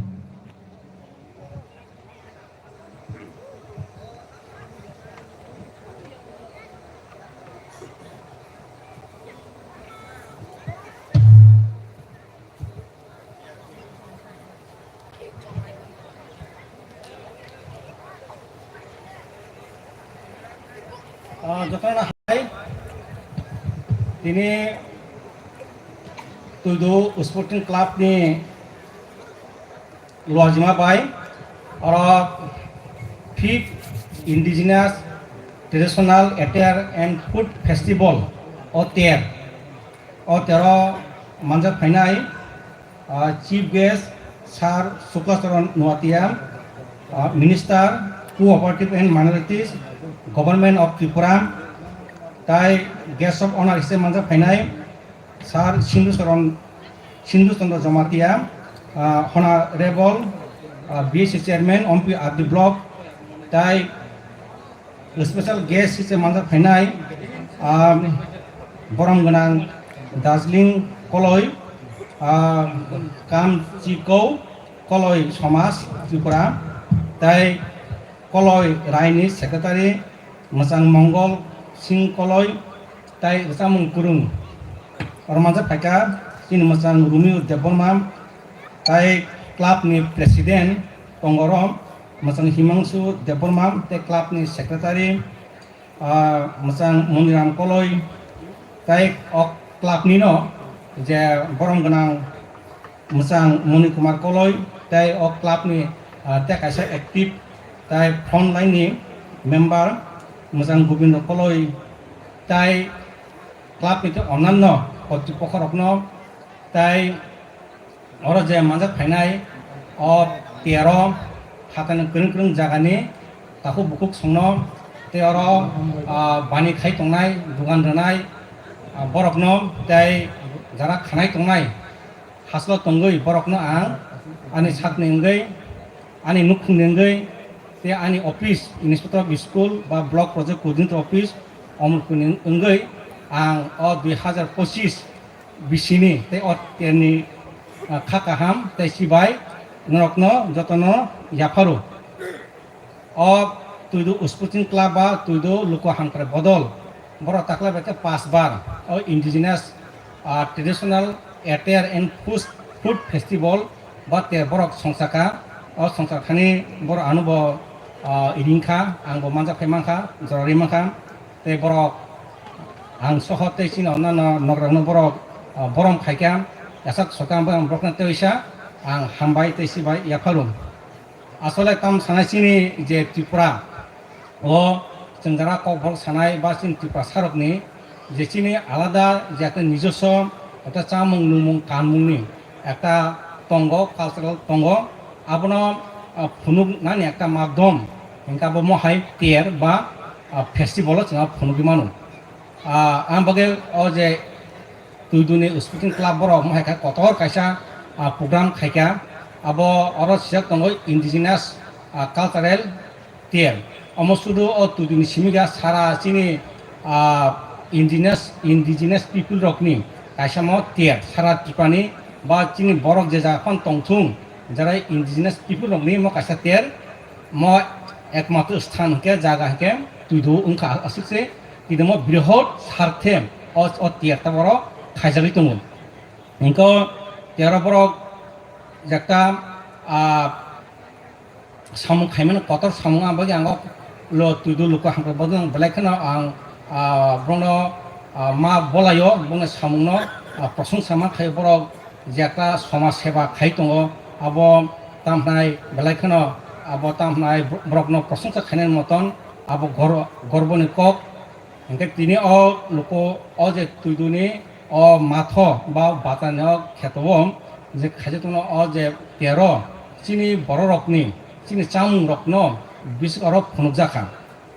Ah, jotono hai, tini Tuidu Sporting Club ni luajima bai, oro fifth Indigenous Traditional Attire and Food Festival o ter, o tero manjak phainai, ah, Chief Guest Sir Sukla Charan Noatia, ah, Minister Cooperative and Minorities, Government of Tripura, tai Guest of Honor hisabe manjak phainai, Sir Sindhu Charan, Sindhu Chandra Jamatia, ah, Honorable, ah, B C Chairman, Ompi R D Block, tai special guest hisabe manjak phainai, ah, borom gwnang Darjeeling Koloi, ah, Kamchikou Koloi Somaj Tripura, tai Koloi Raini Secretary, Mwchang Mongol Singh Koloi, tai rwchapmung kwrwng. Oro manjak phaikha chini mwchang Romeo Debbarma, tai club ni president tongo oro, mwchang Himangshu Debbarma, tai club ni secretary, ah, mwchang Moniram Koloi, tai o club ni no je borom gwnang mwchang Moni Kumar Koloi, tai o club ni, ah, tei kaisa active tai front line ni member mwchang Gobindo Koloi, tai club ni tei onanno kortipokho rokno, tai oro je manjak phainai o tero hatani kwrwng kwrwng jagani takhuk bukhuk songno tei oro, ah, bani khai tongnai, dugan rwnai, ah, borokno tei jara khanai tongnai. Haslo tongwi borokno ang ani sakni wngwi, ani nukhungni wngwi, tei ani office, Inspector of School ba Block Project Coordinator Office, omorkuni wngwi ang o dui hazar pochis bisini tei o terni, ah, kha kaham tei chibai norokno jotono yapharo. O Tuidu Sporting Club ba Tuidu Luku Hamkrai Bodol, borok taklai bai khe pas bar o Indigenous ah, traditional attire and food, food festival ba ter borok songchakha. O songchak thani borok ano bo, ah, ringkha, ang bo manjak phai mankha, jora ri mankha. Tei borok ang soho tei chini onnano nokrangno borok, ah, borom khaikha, yasak soka ang borokno tei sa ang hambai tei sibai yapharum. Asole tam sanai chini je Tripura, o chwng jara kokborok sanai ba chini Tiprasarokni je chini alada je ekta nijoso ekta chamung nungmung kanmungni ekta tongo, cultural tongo, abono, ah, phunuknani ekta madhyom hingkhe abo mohai ter ba, ah, festival o chwng phunugwi mano. Ah, ang bagwi o je Tuiduni Sporting Club borok mohai kha kotor kaisa, ah, program khaikha. Abo oro sijak tongo indigenous, ah, cultural ter. Omo sudu o Tuiduni simi ga sara chini, ah, indigenous, indigenous people rokni kaisa mo ter sara Tripurani ba chini borok je jaga phano tongthung jara indigenous people rokni mo kaisa ter. Mo ekmatro sthan hwnkhe jaga hwnkhe Tuidu wngkha aswk se. Tini mo brihot sarthe o, o ter ta borok khaijagwi tongo. Hingkhe tero borok jakta, ah, samung khaimani kotor samung ang bagwi ang o lo Tuidu luku hamkrai bodol ang belai kheno ang, ah, bono, ah, ma bolaio, bono samungno, ah, prosongsa ma khaio borok. Jekta somaj seba khai tongo, abo tamhnai belai kheno abo tamhnai borokno prosongsa khainani moton abo gor-, gorboni kok. Hingkhe tini o luku o je Tuiduni o matho ba batani o kheto o je khaijak tongo o je tero chini bororokni chini chamungrokno bisik oro phunukjakha.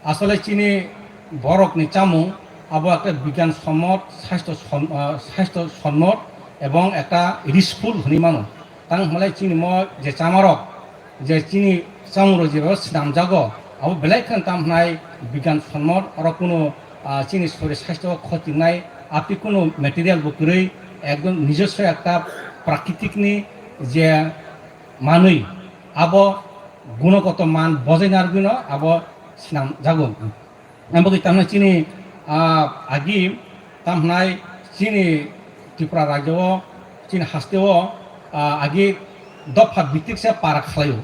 Asole chini borokni chamung abo ekta bigyan sommot, saisto som-, ah, saisto sommot ebong ekta rich food hwnwi mano. Tang hwnlai chini mo je chamarok, je chini chamungrok jebabe swnamjago, abo belai kheno tamo hwnai bigyan sommot, oro kunu, ah, chini sorir saisto khoti wngnai, aphi kunu material bo kwrwi, ekdom nijoswo ekta prakritikni je manwi, abo gunogoto man bojai narwgwino abo swnamjago. Ang bagwi tamnai chini, ah, agi tamhnai chini Tripura rajyo o, chini haste o, ah, agi dopha bitik se para khlaio.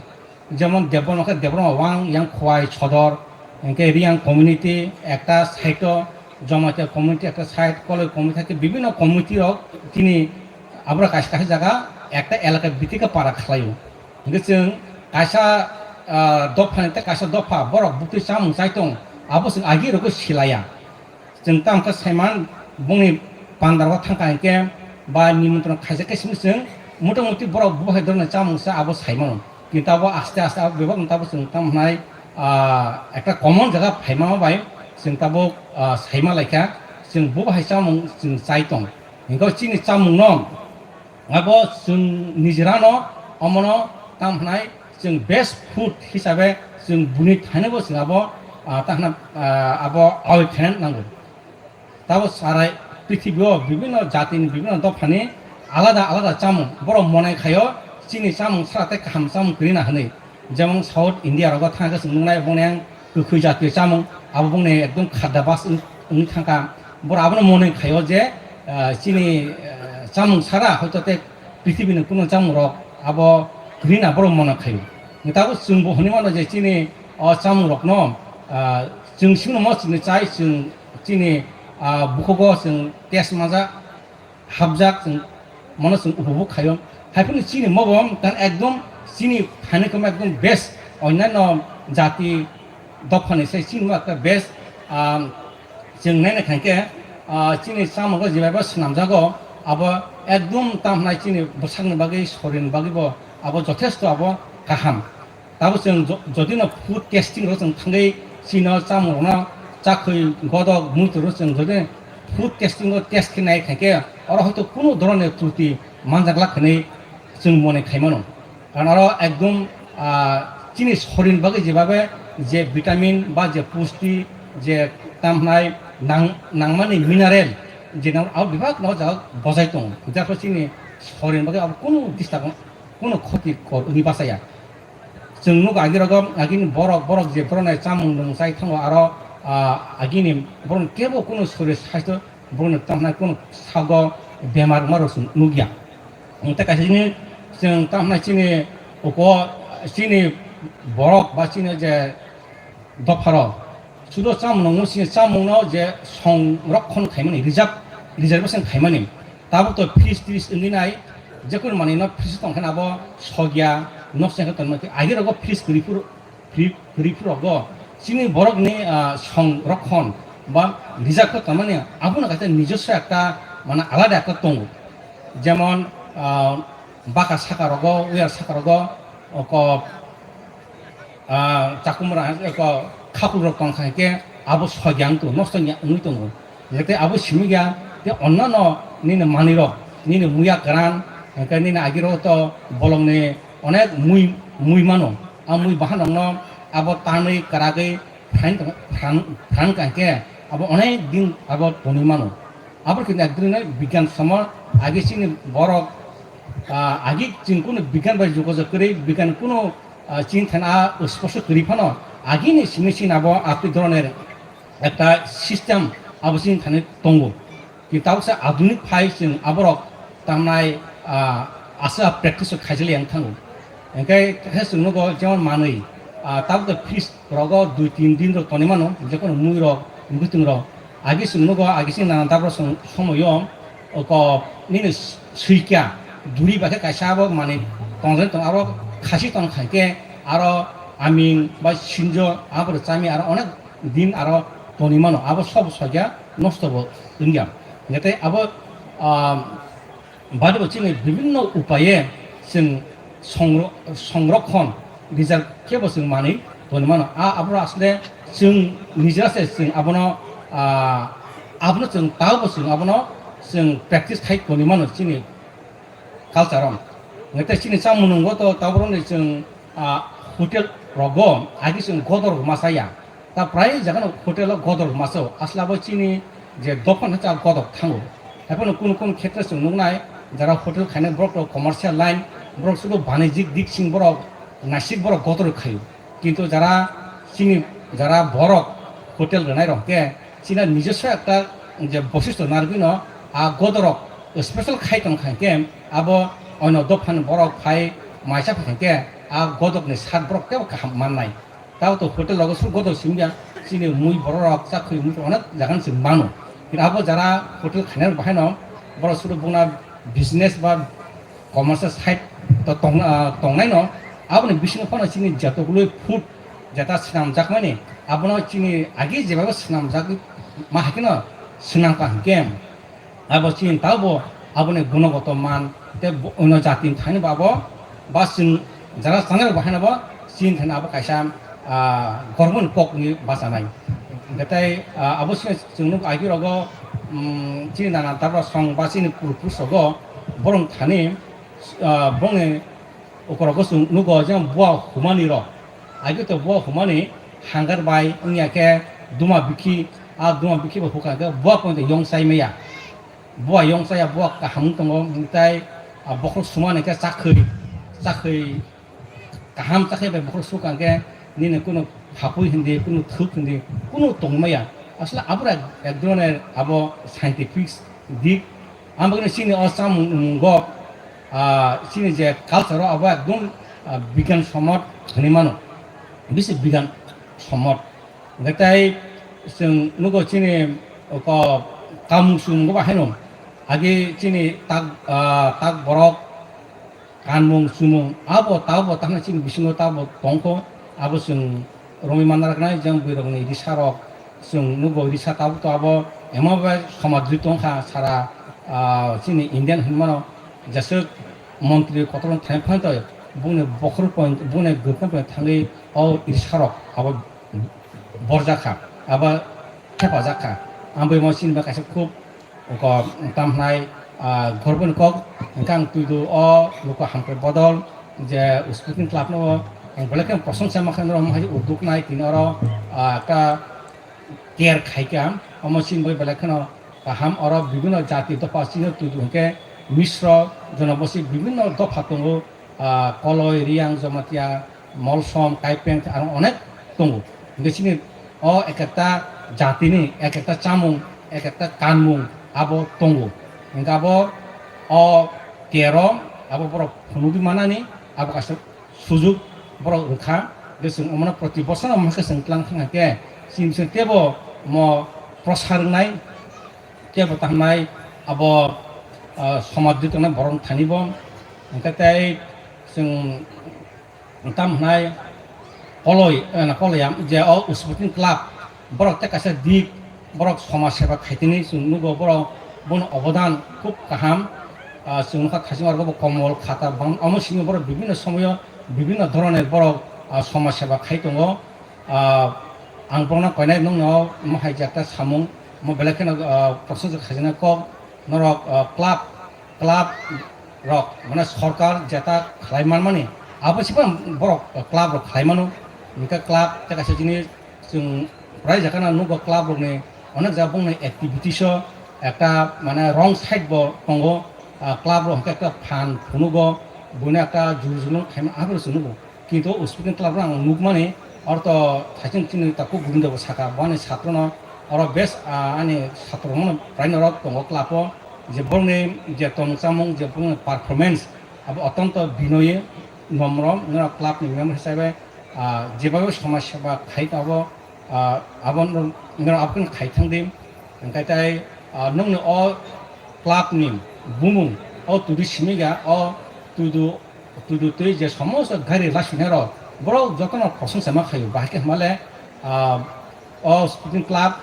Jemon Debbarma khe Debbarma Wang, yang Khowai Sodor, hingkhe Riyang community ekta side o, Jamatia community ekta side, Koloi community thake bibinno community rok chini abra kaisa kaisa jaga ekta elaka bitik khe para khlaio. Hingkhe chwng kaisa, ah, dophani tei kaisa dopha borok buktwi chamung chai tong, abo chwng agi rwgwi silaiya. Chwng tamo khe saiman bongni pandar o thangkha hinkhe ba nimantron khaijak khe simi chwng motamuti borok bubakhai dorni chamung se abo saimano. Kintu abo aste aste abo bebak no tabo chwng tamo hwnai, ah, ekta common jaga phaima bai chwng tabo, ah, saima laikha chwng bubakhai chamung chwng chai tong. Hinkhe chini chamung no abo chwng nijera no omono tamo hwnai chwng best food hisabe chwng buni thainabo chwng abo, ah, tamo hwnai, ah, abo awai khaina nango. Tabo sarai prithibi o bibinno jatini bibinno dophani alada alada chamung borok monai khaio chini chamung sara tei kaham chamung kwrwina hwnwi. Jemon South India rogo thangkhe chwng nuknai bongni ang kwkhwi jatiyo chamung, abo bongni ekdom khadda bas wng-, wngwi thangkha. Borok abono monwi khaio je, ah, chini, ah, chamung sara hoito tei prithibini kunu chamung rok abo kwrwina borok monwi khaio. Tabuk chwngbo hwnwi mano je chini o chamung rokno, ah, chwng singno mo chwngno chai chwng chini, ah, bukhugo chwng test maja hapjak chwng, mono chwng upobhog khaio. Haiphano chini mobo tan ekdom chini thani kamo ekdom best, onyanno jati dophani sai chini mo ekta best, ah, chwng naina khankhe, ah, chini chamungo jebaibo swnamjago, abo ekdom tamhnai chini bwsakni bagwi, sorirni bagwibo abo jothesto abo kaham. Tabuk chwng jo-, jodi no food testing rok chwng thangwi chino chamung rokno chakhwi godok muitu rok chwng jodi food testing rok test khe nai khankhe oro hoito kunu dhoroner truti manjak lak hinwi chwng mone khaimano. Karon oro ekdom, ah, chini sorir bagwi jebabe je vitamin ba je pusti je tamhnai nang-, nangmani mineral je nang abo bebak no jaga bojai tongo. Jarpore chini sorir bagwi abo kunu disturb, kunu khoti kor wngwi bachaya. Chwng nugo agi rogo, agini borok, borok je borokni chamung nwng chai thango, aro, ah, agini borokni kebo kunu sorir saisto borokni tamhnai kunu sago bemar wngmarok chwng nukya. Tei kaisa chini chwng tamo hwnai chini uko chini borok ba chini je dopharok sudo chamung nangmung chini chamungno je songrokhon khaimani, reserve, reservation khaimani, tabuk to fridge tris wngwi nai, jekunu manwino fridge tongkhe abo sogya, nosto wngkhe tongmani, agirogo fridge kwrwi phuru, kwrwi, kwrwi phuru rogo chini borokni, ah, songrokhon ba reserve khe tongmani, abono kaisa nijoswo ekta, mane, alada ekta tongo. Jemon, ah, baka saka rogo, uyar saka rogo, oko, ah, chakumra, oko khakulrok tong kha khe abo sogya wng tongo, nosto wngya wngwi tongo. Hwnkhe tei abo simi ya, tei onnano nini manwirok, nini muya kwran, hwnkhe nini agiro to bolongni onek mui, mui mano. A mui bahanokno abo tanwi kwragwi phan, phan, phan kha khe abo onek din abo tonwi mano. Abo khe ekdrino bigyan somo agi chini borok, ah, agi chwng kunu bigyan bai jogajog kwrwi, bigyan kunu, ah, chini thani a sposto kwrwi phano agini simi chini abo atwi dhoroner ekta system abo chini thani tongo. Kintu tabuksa adunik phai chwng aborok tamnai, ah, asa practice o khaijali yang thango. Hingkhe khe chwng nugo jemon manwi, ah, tabuk fridge rogo dui tin din rok tonwi mano, jekunu mui rok, mwkhwtwng rok. Agi chwng nugo, agi chwng nana tabra chwng somoyo, oko nini swikya, duri bakhe kaisa abo manwi tongjani tong, abo khasi tong khaikhe aro aming bai sinjo abo rok chami aro onek din aro tonwi mano, abo sobo sogya nosto bo wngya. Hingkhe tei abo, ah, bade bo chini bibinno upaye chwng songro-, songrokhon rijak khe bo chwng manwi tonwi mano. A, aboro asle chwng nijera se chwng abono, ah, abono chwng tao bo chwng abono chwng practice khai tonwi mano chini culture o. Hingkhe tei chini chamung nungo to taboroni chwng, ah, hotel rogo agi chwng godor masa ya. Ta prai jagano hotel o godor masa o. Asla bo chini je dophano cha godor thango. Haiphano kunu kunu khetre chwng nuknai jara hotel khainai borok rok commercial line, borok sudo banijik dik sing borok naisik borok godor khaio. Kintu jara chini jara borok hotel rwnai rok khe chini nijoswo ekta je boisosto narwgwino a godorok special khai tong kha khe abo ono dophani borok phai maisa phai khe a godokni sat borok kebo kaham mannai. Tao to hotel rogo suk godok simi ya chini mui borok rok chakhwi mui onek jagan se mano. Kintu abo jara hotel khainai rok bahai no borok sudo bungna business ba commercial side to tong, ah, tongnai no aboni bisingo phano chini jatokului food jeta swnamjakmani abono chini agi jebabe swnamjak ma hai kheno swnam ka hwnkhe abo chini tabo aboni gunogoto man tei bo-, ono jati thani bo abo ba chwng jara channel bo haino bo chini thani abo kaisa, ah, gormoni kokni bachanai. Hwnkhe tei, ah, abo chini chwng nuk agi rogo, um, chini nana tabra song ba chini purpose rogo borong thani, ah, bongni Okorogo chwng nugo je bua humani rok. Agi to bua humani hangar bai wngya khe duma bikhi, a duma bikhi bo hukha khe bua poito yong sai maya. Bua yong saya bua kaham tongo, hwnkhe tai, a, bokhorok sumani khe chakhwi, chakhwi kaham chakhwi bai bokhorok sukha khe nini kunu hapui hindi, kunu thwk hindi, kunu tongmaya. Asle abura ek, ek dhoroner abo scientific dik. Ang bagwi chini o chamung, um, go, ah, chini je culture o abo ekdom, ah, bigyan somot hinwi mano. Bisi bigyan somot. Hwnkhe tai chwng nugo chini ko kamung sumung go ba haino. Agi chini tak, ah, tak borok kanmung, chumung, abo tabo tangna chini bisingo tabo tongkho, abo chwng romwi manna rwknai, jang bwrwirokni risa rok chwng nugo, risa tabuk to abo emo bai somadri tongkha sara, ah, chini Indian hinmano jeswk montri kotor thangwi phanto bongni bokhorok point, bongni gwrkang point thangwi o risa rok abo borjak kha, abo thepajak kha. Ang bai mo chini bai kaisa khub Oko tamhnai, ah, gorboni kok, hwnkhe ang twidu o luku hamkrai bodol je Sporting Club no ang belai khe prosongsa ma khe norok hai udduk nai tini oro, ah, ekta care khai kha, omo chini bai belai kheno kaham oro bibinno jati dopha chini twidu hwnkhe Misro, Jonobosi bibinno dopha tongo, ah, Koloi, Riang, Jamatia, Molsom, Kaipeng, aro onek tongo. Hingke chini o ek ekta jatini, ek ekta chamung, ek ekta kanmung abo tongo. Hingke abo o tero abo borok phunugwi manani abo kaisa sujuk borok wngkha. Je chwng omono proti bosor no omo khe chwng tlang thang khe chini bising tebo mo prosar wngnai, tebo tangnai abo, ah, somaj di tongnai borok thani bo. Hingke tei chwng Tamo hwnai koloi, eh, na koloi ya, je o Sporting Club, borok tei kaisa dik, borok somaj seba khaitini chwng nugo, borok bono obodan khub kaham. Ah, chwng nukha thaichung arokbo komol khata bang, omo simi borok bibinno somoyo bibinno dhoroner borok, ah, somaj seba khai tongo. Ah, ang borokno koinai nukno mo hai jakta samung, mo belai kheno, ah, prosonsa khaijana kok, norok, ah, club club rok, mane, sorkar jeta khlai manmani, abo se borok club rok khlai mano. Hingke club tei kaisa jinis chwng prai jaga no nugo, club rokni onek jaga bongni activities o ekta, mane, wrong side bo tongo. Ah, club rok hingke ekta phan phunugo, buino ekta juru juru khaima abo se nugo. Kintu o Sporting Club no ang nukmani, oro to thaichung chini takhuk Gobindo bo saka, bo ani satro no, oro bes, ah, ani satro no prai norok tongo club o, je borokni je tongmung chamung, je borokni performance, abo otonto binoye, nomro, norok club ni member hisabe, ah, jebabe somaj seba khai abo, ah, abo no, norok abo khe khai thang di. Hingke tai, ah, nongni o club ni bumung, o tudu simiga, o tudu, tudu twi je somosto gari lasinai rok, borok jotono prosongsa ma khaio, bahai khe hwnmale, ah, o Sporting Club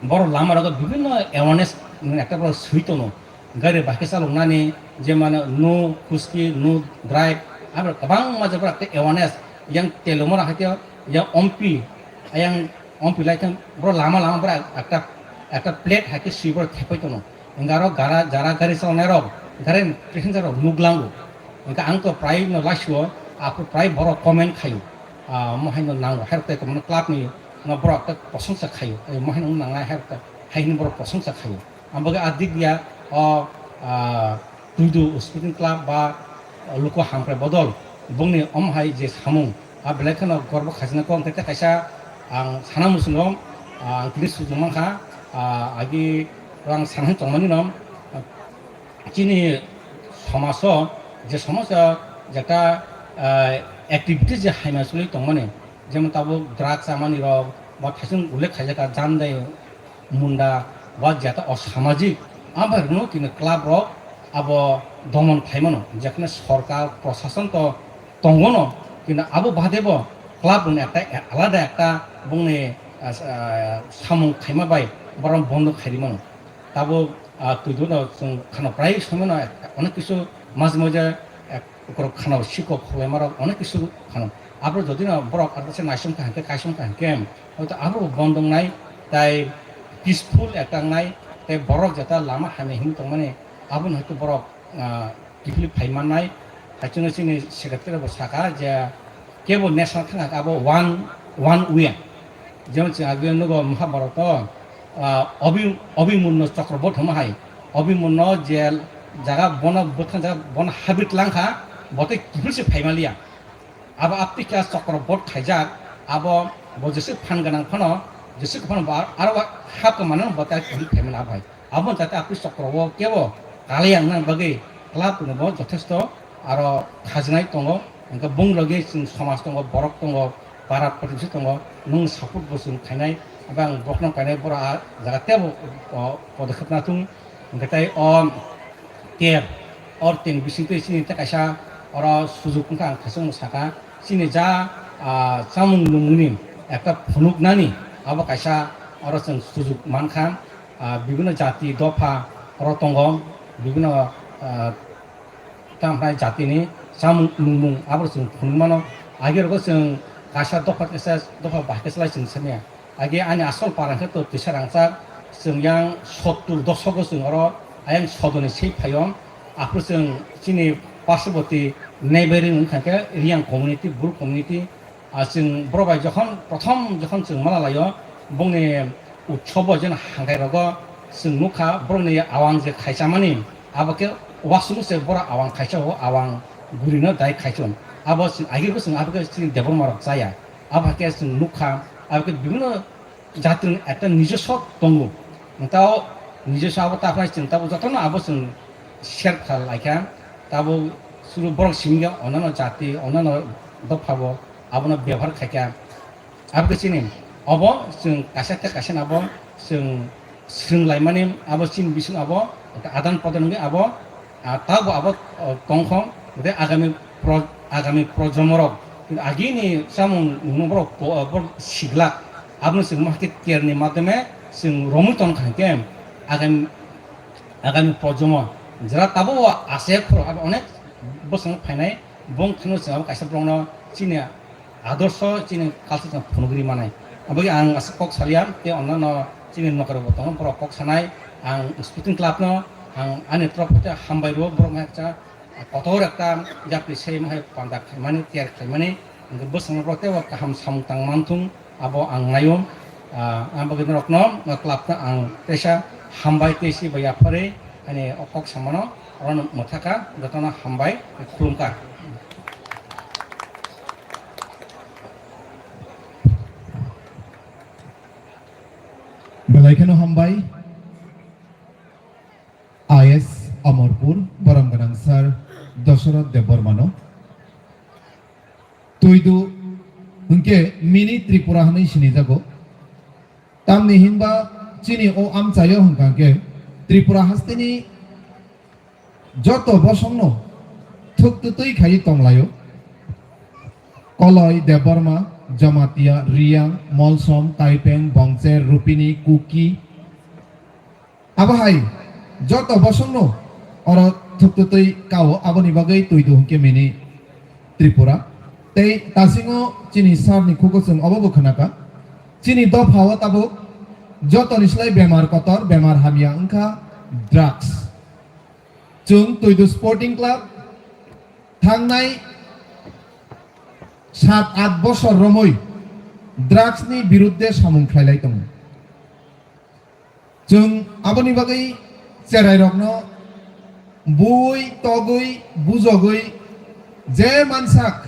borok lama rogo bibinno awareness ni ekta borok swi tono, gari bahai khe chaloknani, je mane no khuski, no drive, abo kwbangma je borok ekta awareness, yang telung ma rok hai khe, yang ompi, yang Ompi lai thang, bro, lama lama bro, ekta, ekta plate hai khe swi bro thepai tono. Hingke aro gara, jara gari chalonai rok, gari passenger rok nuklango. Hingke ang to prai no laisuo, aphuru prai borok comment khaio. Ah, mo hai no nango, hai rok tai tongmani club ni no borok ta prosongsa khaio. Eh, mo hai no nangnai hai rok ta, hai hini borok prosongsa khaio. Ang bagwi a dik ya, o, ah, Tuidu Sporting Club ba, ah, luku hamkrai bodol bongni omo hai je samung, a belai kheno gorbo khajina kok hwnkhe tei kaisa ang sana muchungo, ah, ang tini sujung mankha, ah, agi rang sanai tongmani no, ah, chini somajo je somajo jeta, ah, activity je haima choli tongmani, jemon tabuk drugs chamani rok ba thaisung ullekh khaijak jandai munda ba jeta osamajik, abai rokno tini club rok abo domon khlai mano, jekhne sorkar prosason to tongo no, kintu abo bade bo club rokni ekta alada ekta bongni, ah, ah, samung khaima bai borok bondo khairi mano. Tabuk, ah, twi duna chwng khano prai somoi no onek kisu majhe majhe, eh, Ukorok khano sikok khulaimarok onek kisu khano. Abro jodi no borok arokse naisong kha hwnkhe, kaisong kha hwnkhe, hoito abro bo bondong nai, tai peaceful ekta wngnai, tai borok jeta lama hamya himwi tongmani, abono hoito borok, ah, kiphilwi phai mannai. Haichwngno chini secretary bo saka je kebo national thangkha abo one, one way. Jemon chwng agini nugo Mahabharata, ah, Abhi-, Abhimanyu Chakrabat hwnma hai. Abhimanyu je jaga bono bwthang jaga bono habit langkha, bo tei kiphilse phaimaliya. Abo aptwi khe Chakrabat khaijak, abo bo jeswk phan gwnang phano, jeswk phano bo aro hap manwi bo tei kiphil phaimani abo hai. Abo jate apni chokro o kebo kalai yang nang bagwi club ni bo jothesto aro khajnai tongo, hwnkhe bung logi chwng somaj tongo, borok tongo, para protibesi tongo, nwng support bo chwng khainai, abo ang bokno kainai boro a jaga tebo, o, podokkhep nathung, hwnkhe tai o ter, or tin bising twi chini tei kaisa oro sujuk wngkha ang khasung saka, chini ja, a, chamung nungmungni ekta phunuknani abo kaisa oro chwng sujuk mankha. Ah, bibinno jati dopha oro tongo, bibinno, ah, tamo hwnai jatini chamung nungmung abo chwng phunuk mano. Age rogo chwng kaisa dopha kisa, dopha bahai kisa lai chwng samiya. Age ani asol para hwnkhe to twisa rangchak, chwng yang sottur dosogo chwng oro ayang sodoni sei phaio. Aphuru chwng chini parshoboti neighboring wngkha khe Reang community, Bru community, Ah, chwng borok bai jokhon, prothom jokhon chwng mala laio, bongni utsobo jeno hangkhai rogo chwng nukha, borokni awang je khaichamani, abo khe uaksukno se borok awang khaisa o, awang gurino dai khaisa o. Abo chwng agirbo chwng abo khe chini Debbarma rok chaya. Abo khe chwng nukha, abo khe bibinno jatirokni ekta nijoswo tongo. Tao Nijesa abo ta phai chwng tabuk jotono abo chwng share kha laikha. Tabuk suru borok simi khe onano jati, onano dopha bo abono bebohar khaikha. Abo khe chini obo chwng kaisa tei kaisa abo chwng swrwng laimani abo chini bising abo adan prodan wngwi abo, ah, tabuk abo, oh, tongkho tei agami pro-, agami projomorok agini chamung nungno borok, borok siglak. Abono chwng ma khe care ni madhyome chwng romwi tong kha khe agami, agami projomo jera tabuk o ase khoro abo onek bosong phainai bong thangno chwng abo kaisa borokno chini adorsho chini culture chwng phunugri manai. Aboni ang aswk kok salia tei onno chini nokaro bo tongo borok kok sanai. Ang Sporting Club no ang ani torof hote hambai rwo borok no ekcha kotor ekta yapri se hai panda khaimani, tiyar khaimani, hingke bwskango borok teibo kaham samung tang manthung, abo ang naio. Ah, ang bagwi norokno, ah, club no ang teisa hambai tei si bai yapharwi ani o kok samano orono mwthaka, jotono hambai, khulumkha. Belai kheno hambai. I S Amarpur, borom gwnang sir Dosoroth Debbarmano. Twidu hwnkhe mini Tripura hwnwi sinijago. Tamni hinba chini o amchaio hwnkha khe Tripura hasteni joto bosongno thwk twtwi khaiwi tonglaio. Koloi, Debbarma, Jamatia, Riyang, Molsom, Kaipeng, Bongcher, Rupini, Kuki, abo hai joto bosongno oro thwk twtwi kao, aboni bagwi twidu hwnkhe mini Tripura. Tei tasingo chini sir ni khugo chwng obo bo khwnaka. Chini dophao tabuk jotoni slai bemar kotor, bemar hamya wngkha drugs. Chwng Twidu Sporting Club thangnai sat at bosor romwi drugs ni birudde samung khlailai tongo. Chwng aboni bagwi cherairokno bui, togwi, bujogwi je mansak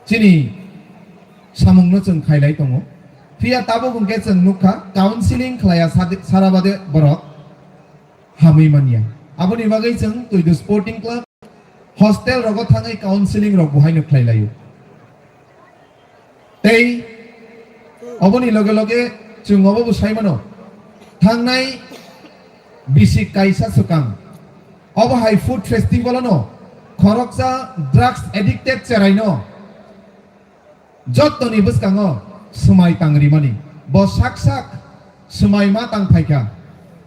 chini samungno chwng khailai tongo. Phiya tabuk hwnkhe chwng nukha, counseling khlaiya sadi-, sara bade borok hamwi manya. Aboni bagwi chwng Twidu Sporting Club hostel rogo thangwi counseling rok bo haino khlai laio. Tei oboni loge loge chwng obo bo sai mano, thangnai bisik kaisa swkang obo hai food festival ano khoroksa drugs addicted cheraino jottoni bwskango swmai tang rimani. Bo sak sak swmai ma tang phaikha.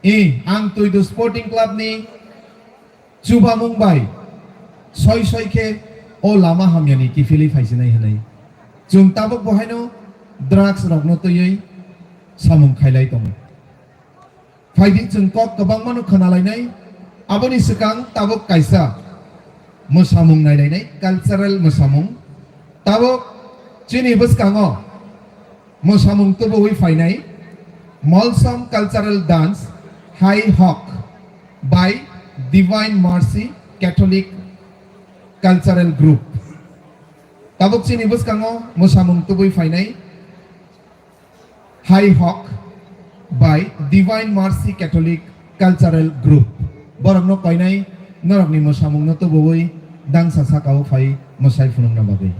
I, ang Twidu Sporting Club ni chubamung bai soi soi khe o lama hamyani kiphilwi phaisinai hwnwi. Chwng tabuk bo haino drugs rokno twiwi samung khailai tongo. Phaidi chwng kok kwbangmano khwnalainai. Aboni swkang tabuk kaisa mwsamung nailainai, cultural mwsamung. Tabuk chini bwskango mwsamung tubuwi phainai Molsom Cultural Dance Hai Hok by Divine Mercy Catholic Cultural Group. Tabuk chini bwskango mwsamung tubuwi phainai Hai Hok by Divine Mercy Catholic Cultural Group. Borokno koinai norokni mwsamungno tubuwi dangsa sakao phai mwsai phunukna bagwi.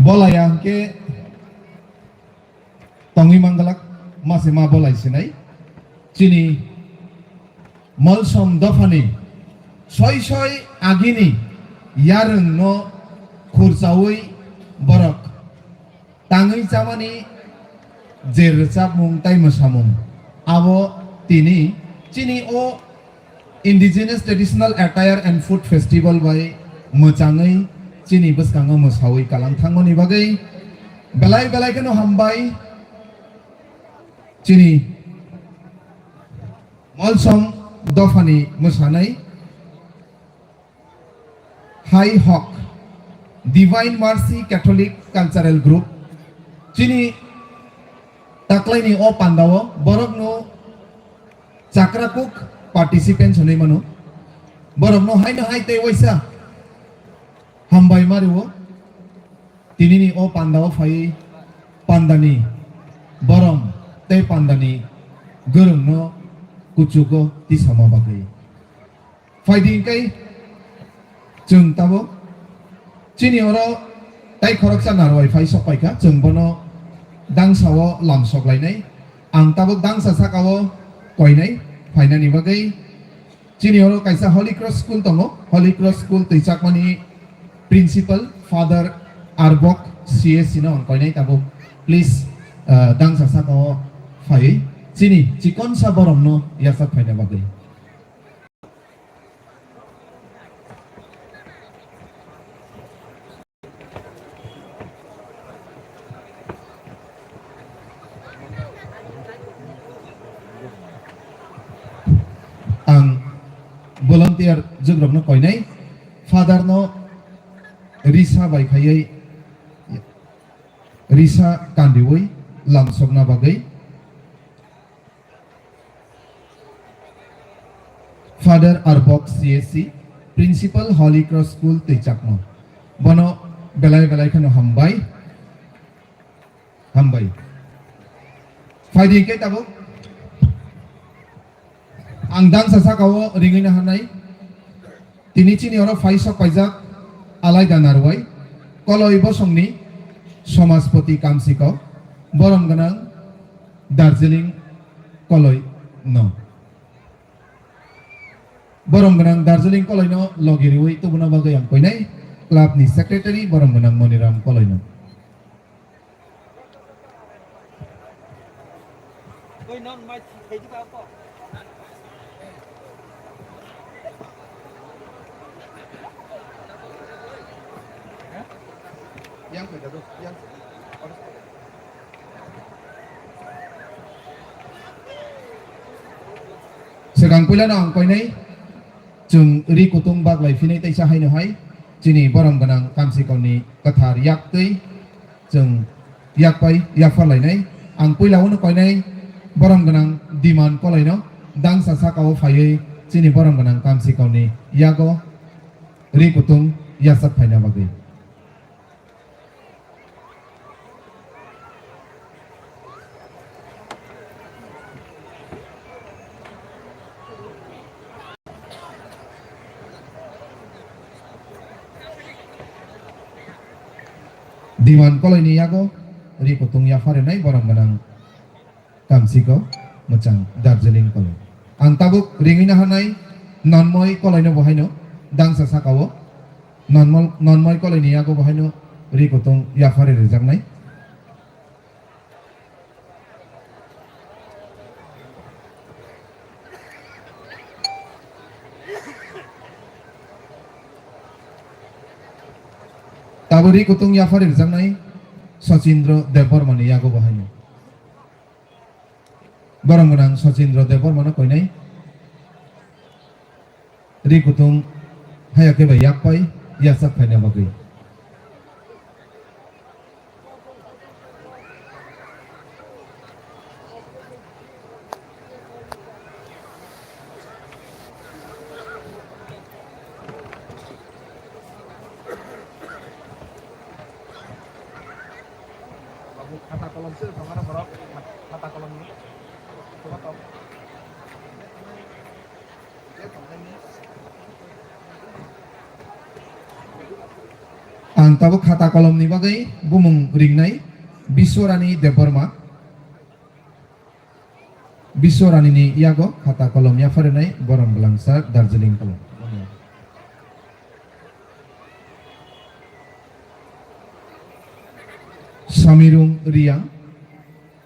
Bolai ya hwnkhe tongwi manglak, mase ma bolai sinai. Chini Molsom dophani soi soi agini yarwngno khurchaui borok tangwi chamani je rwchapmung tai mwsamung, abo tini chini o Indigenous Traditional Attire and Food Festival bai mwchangwi chini bwskango mwsaui kalang thangmani bagwi belai belai kheno hambai. Chini Molsom dophani mwsanai Hai Hok, Divine Mercy Catholic Cultural Group, chini taklaini o pandao borokno chakrakuk participants hwnwi mano. Borokno haino hai tei waisa hambai mario. Tinini o pandao phai pandani borom tei pandani gwrwngno kuchugo tisama bagwi. Phaidi hwnkhe chwng tabuk chini oro tai khoroksa narwai phai sok paikha, chwng bono dangsao lamsok lainai. Ang tabuk dangsa sakao koinai phainani bagwi. Chini oro kaisa Holy Cross School tongo, Holy Cross School twichakmani principal Father Arbok C S C no ang koinai tabuk. Please, ah, dangsa sakao phai chini chikonsa boromno yachak phaina bagwi. Ang volunteer jugrokno koinai, Father no risa bai khaiwi, risa kandiwi lamsokna bagwi. Father Arbok C S C, Principal Holy Cross School Twichakma. Bono belai belai kheno hambai. Hambai. Phaidi khe tabuk. Ang dangsa sakao ringwi naharnai. Tini chini oro phai sok paijak alaida narwai koloi bosongni Somajpoti Kamsiko borom gwnang Darjeeling koloi no. Borom gwnang Darjeeling koloi no logi riwi tubuna bagwi ang koinai club ni secretary borom gwnang Moniram koloi no. Swkang puilano ang koinai chwng ri kutung baglai phinai teisa haino hai chini borom gwnang Kamsikolni kwthar yak twi chwng yak pai yapharlainai. Ang puila uno koinai borom gwnang Diman koloino dangsa sakao phaiwi chini borom gwnang Kamsikolni yago ri kutung yachak phaina bagwi. Diman koloini yago ri kutung yapharinai borom gwnang Kamsiko mwchang Darjeeling koloi. Ang tabuk ringwi naharnai Nonmoi koloino bo haino dangsa sakao. Nonmol-, Nonmoi koloini yago bo haino ri kutung yaphari rijaknai. Tabuk ri kutung yaphari rijaknai Sachindra Debbarmani yago bo haino. Borom gwnang Sachindra Debbarmano koinai. Ri kutung haya khe bai yak pai yachak phaina bagwi. Khata kolom se tongmani borok, khata kolom ni. Ang Ang tabuk khata kolomni bagwi bumung ringnai Biswarani Debbarma. Biswarani ni yago khata kolom yapharinai Borom Bwlangsa Darjeeling kolom. Samirung Riyang,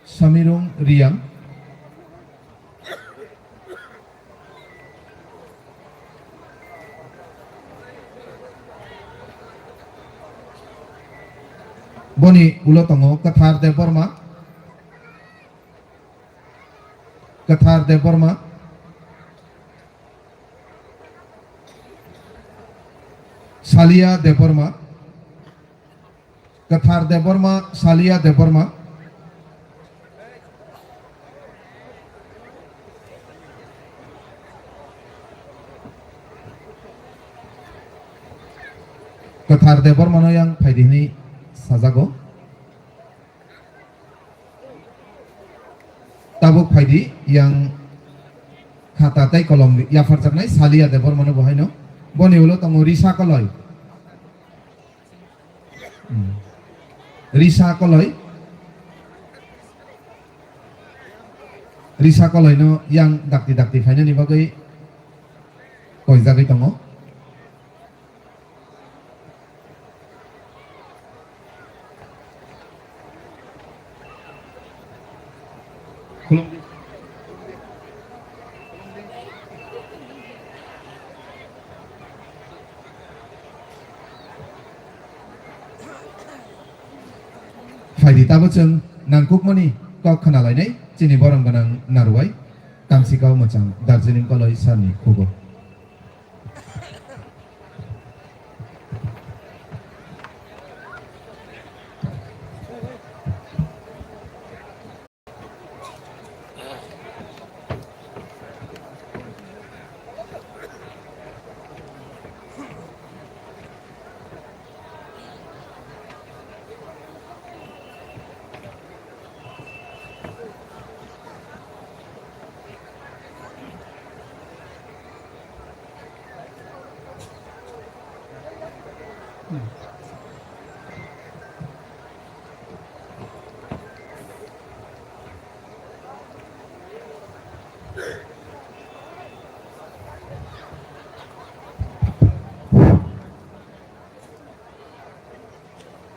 Samirung Riyang. Boni ulo tongo Kwthar Debbarma. Kwthar Debbarma, Salia Debbarma, Kwthar Debbarma, Salia Debbarma. Kwthar Debbarmano yang phaidi hwnwi sajago. Tabuk phaidi, yang khata tei kolom yapharjaknai Salia Debbarmano bo haino. Boni ulo tongo Risa Koloi. Hmm. Risa Koloi. Risa Koloino yang dakti dakti phainani bagwi koijagwi tongo. Phaidi, tabuk chwng nangkukmani kok khna lainai chini borom gwnang Narwai Kamsikao Mwchang Darjeeling Koloi sir ni khugo.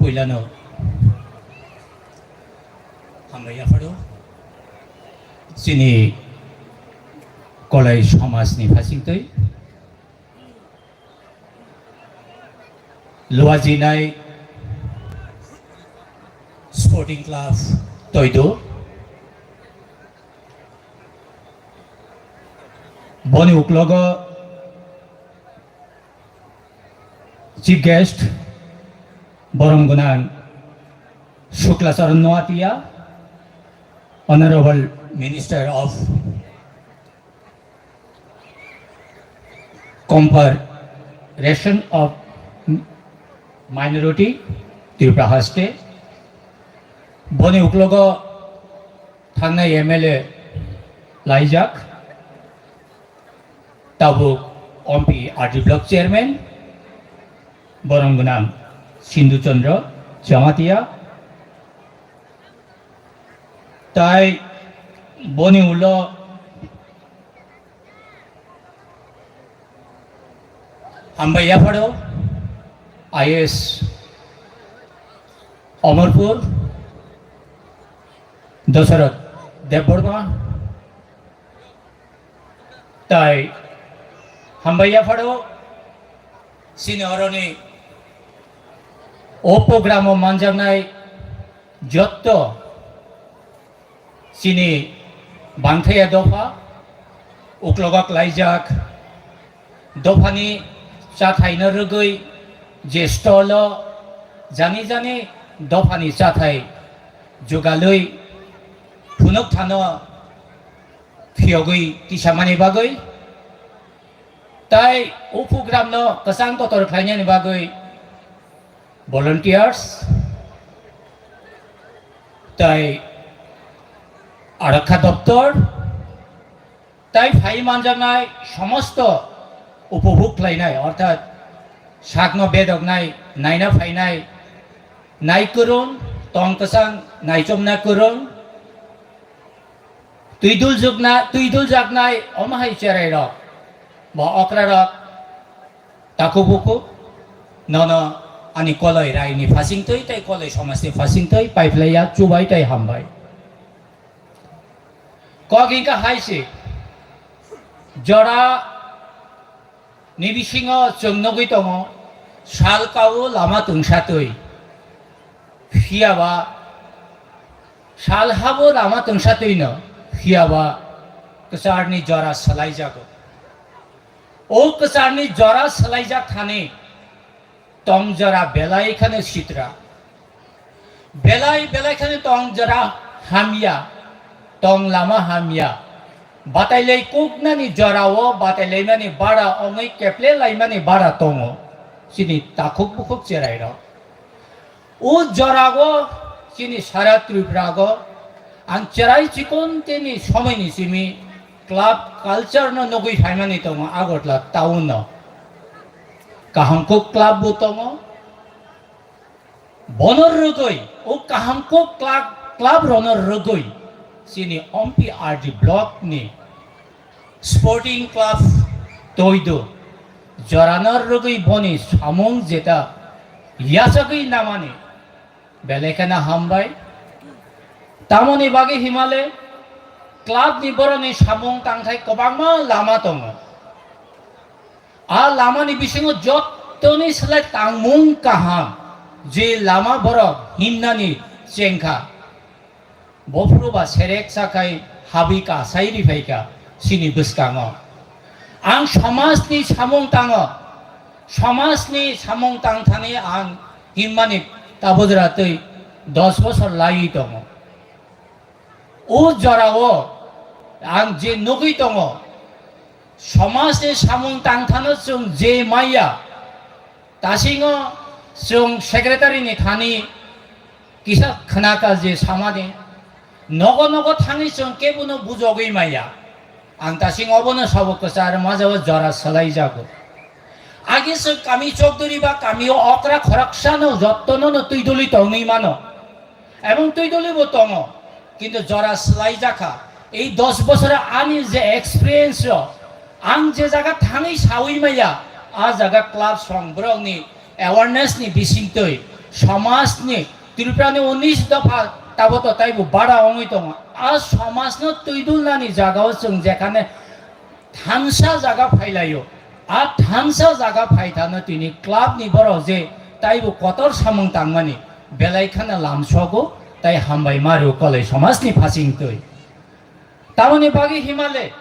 Puilano hambai yapharo chini Kolai somajni phasingtwi Luajinai Sporting Club Toido. Boni uklogo Chief Guest, borom gwnang Sukla Charan Noatia, Honorable Minister of Cooperation of Minority, Tripura State. Boni uklogo thangnai M L A laijak, tabuk Ompi R D Block Chairman, borom gwnang Sindhu Chandra Jamatia. Tai boni ulo hambai yapharo I A S Amarpur Dasarath Debbarma. Tai hambai yapharo chini oroni o program o manjaknai jotto chini bangthaya dopha, uklogo klaijak dophani chathaino rwgwi je stall o jani jani dophani chathai jugalwi phunukthano phiyogwi tisamani bagwi, tai o program no kwchang kotor khlainani bagwi volunteers, tai arakha doptor, tai phai manjaknai somosto upobhog khlainai, orthat Sakno bedoknai, naina phainai, nai kwrwng, tong kwchang, naichomna kwrwng, twi duljukna, twi duljaknai, omo hai cherairok, bo okrarok, takhuk bukhuk, nono ani koloi raini phasingtwi tei koloi somajni phasingtwi paiphlaiya, chubai tei hambai. Kok hingkha hai se, jora ni bisingo chwng nugwi tongo, sal kao lama tungsatwi, phiyaba sal habo lama tungsatwino, phiyaba kwcharni jora swlaijago. O kwcharni jora swlaijak thani tong jora belai kheno sitra. Belai belai kheno tong jora hamya, tong lama hamya. Batailai kuknani jorao batailaimani bara wngwi keple laimani bara tongo chini takhuk bukhuk cherairok. O jorao chini sara Tripurango ang cherai chikon tini somoini simi club culture no nugwi phaimani tongo Agartala town no. Kaham kuk club bo tongo. Bono rwgwi, o kaham kuk club, club rono rwgwi, chini Ompi R D block ni sporting club Toido, jorano rwgwi boni samung jeta yachagwi namani, belai kheno hambai. Tamoni bagwi himale club ni boroni samung tangthai kwbangma lama tongo. A lamani bisingo jottoni slai tangmung kaham, je lama borok himnani chengkha. Bophuru ba serek sakai habwi kasai riphaikha chini bwskango. Ang somajni samung tango, somajni samung tangthani ang himmani tabujra twi dos bosor laiwi tongo. O jorao ang je nugwi tongo, somajni samung tangthano chwng je maya, tasingo chwng secretary ni thani kisa khnaka je samani, nogo nogo thangwi chwng kebono bujogwi maya. Ang tasing obono sabo kwchar majao jora swlaijago. Age chwng kami chokduri ba kamio okra khoroksano jottono no twi duli tongwi mano. Ebong twi duli bo tongo, kintu jora swlaijakha. Ei dos bosora ani je experience rok, ang je jaga thangwi sawi maya, a jaga club song borokni awareness ni bisingtwi, somajni, Tripurani unis dopha tabuk to taibo bara wngwi tongo. A somajno twi dulnani jagao chwng jekhane thansa jaga phailaio. A thansa jaga phaithano tini club ni borok je taibo kotor samung tangmani belai kheno lamsogo tai hambai mario koloi somajni phasingtwi. Tamoni bagwi himale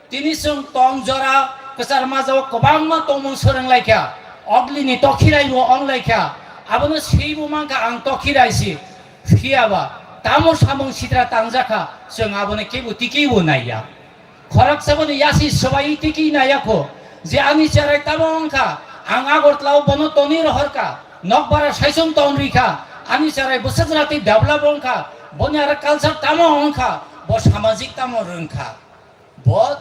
tini chwng tong jora kwchar majao kwbangma tongmung swrwnglaikha, oglini tokhirai bo wnglaikha, abono swibo mankha ang tokhirai si. Phiyaba tamo samung sitra tangjakha, chwng abono kebo tikibo naiya. Khoroksa boni yasi swbai tiki naiya kho, je ani cherai tamo wngkha, ang Agartala o bono toni rohorkha, nokbara saichung tong rikha, ani cherai bwswk jora twi develop wngkha, boni aro culture tamo wngkha, bo samajik tamo rwngkha. Bo,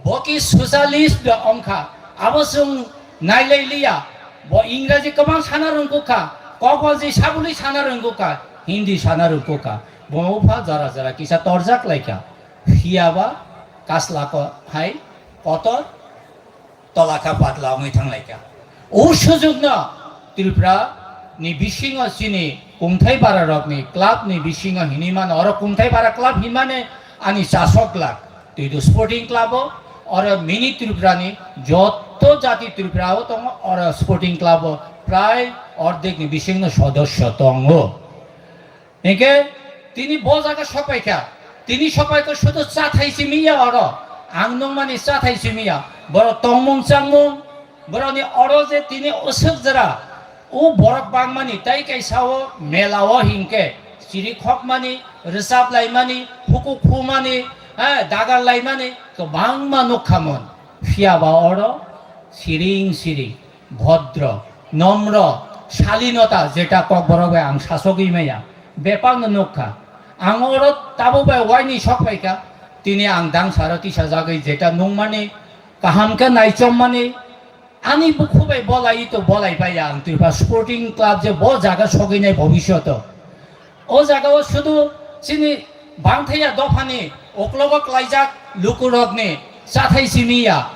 bo ki socialist de wngkha, abo chwng nailai liya, bo Ingraji kwbang sana rwngkukha, Kokbalji sabuli sana rwngkukha, Hindi sana rwngkukha, bo upha jora jora kisa torjak laikha. Phiyaba kaslako hai kotor tolakha patla wngwi thanglaikha. O sujukno Tripura ni bisingo chini kungthai bara rokni club ni bisingo hinwi mano, oro kungthai bara club hinmani ani chasok glak, Twidu Sporting Club o, oro mini Tripura ni jotto jati Tripura o tongo, oro Sporting Club o prai ordek ni bisingno sodosyo tongo. Hinkhe tini bo jaga sopaikha, tini sopaikha sudu chathai simi ya oro, ang nungmani chathai simi ya, borok tongmung changmung, borokni oro je tini usuk jora, o borok bangmani tai kaisa o mela o hinkhe chiri khokmani, rwchap laimani, huku khumani, eh, dagar laimani kwbangma nukha mon. Phiyaba oro siring siring. Bhodro, nomro, shalinota jeta Kokborok bai ang sasogwi maya, bepakno nukha. Ang oro tabuk bai waini sok phaikha, tini ang dangsaro tisajagwi jeta nungmani, kaham khe naichommani, Ani bukhu bai bolai to bolai pai ya ang Tripura Sporting Club je bo jaga sogwi nai bobisyoto. O jaga o sudu chini bangthaya dophani uklogo klaijak lukurokni chathai simi ya.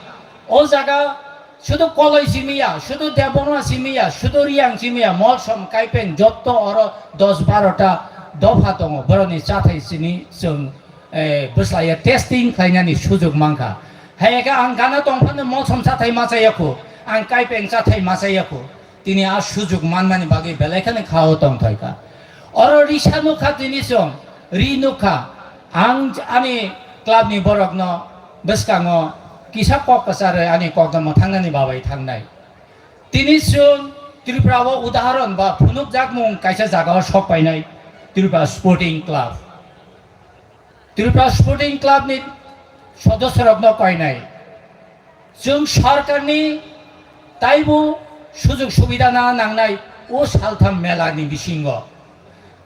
O jaga sudu Koloi simi ya, sudu Debbarma simi ya, sudu Riyang simi ya, Molsom, Kaipeng, jotto oro dos baro ta dopha tongo. Boroni chathai sini chwng, eh, bwslaiya testing khlainani sujuk mankha. Hayakhe ang gana tongphano Molsom chathai machaya khu, ang Kaipeng chathai machaya khu. Tini a sujuk manmani bagwi belai kheno kha-o tongthai kha. Oro risa nukha tini chwng, ri nukha. Ang ani club ni borokno bwskango kisa kok kwcharwi ani kokno mwthangnani babai thangnai. Tini chwng Tripura o udahoron ba phunukjakmung kaisa jaga o sok painai Tripura Sporting Club. Tripura Sporting Club ni sodosyorokno koinai. Chwng sorkarni taibo sujug subida na nangnai o saltham mela ni bisingo.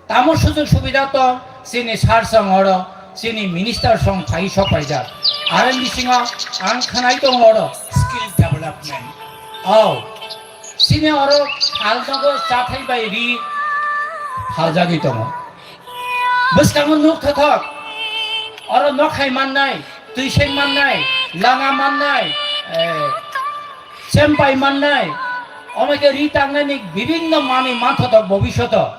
Tamo sujug subida tong chini sir song oro, chini minister song phai sok paijak. Aro bisingo ang khanai tong oro skill development. Au. Chini oro phalnogo chathai bai ri phaljagwi tongo. Bwskango nuk thothok. Oro nokhai mannai, twiseng mannai, langa mannai, eh, chempai mannai. Omo khe ri taknani bibinno manwi manthotok bobisyoto.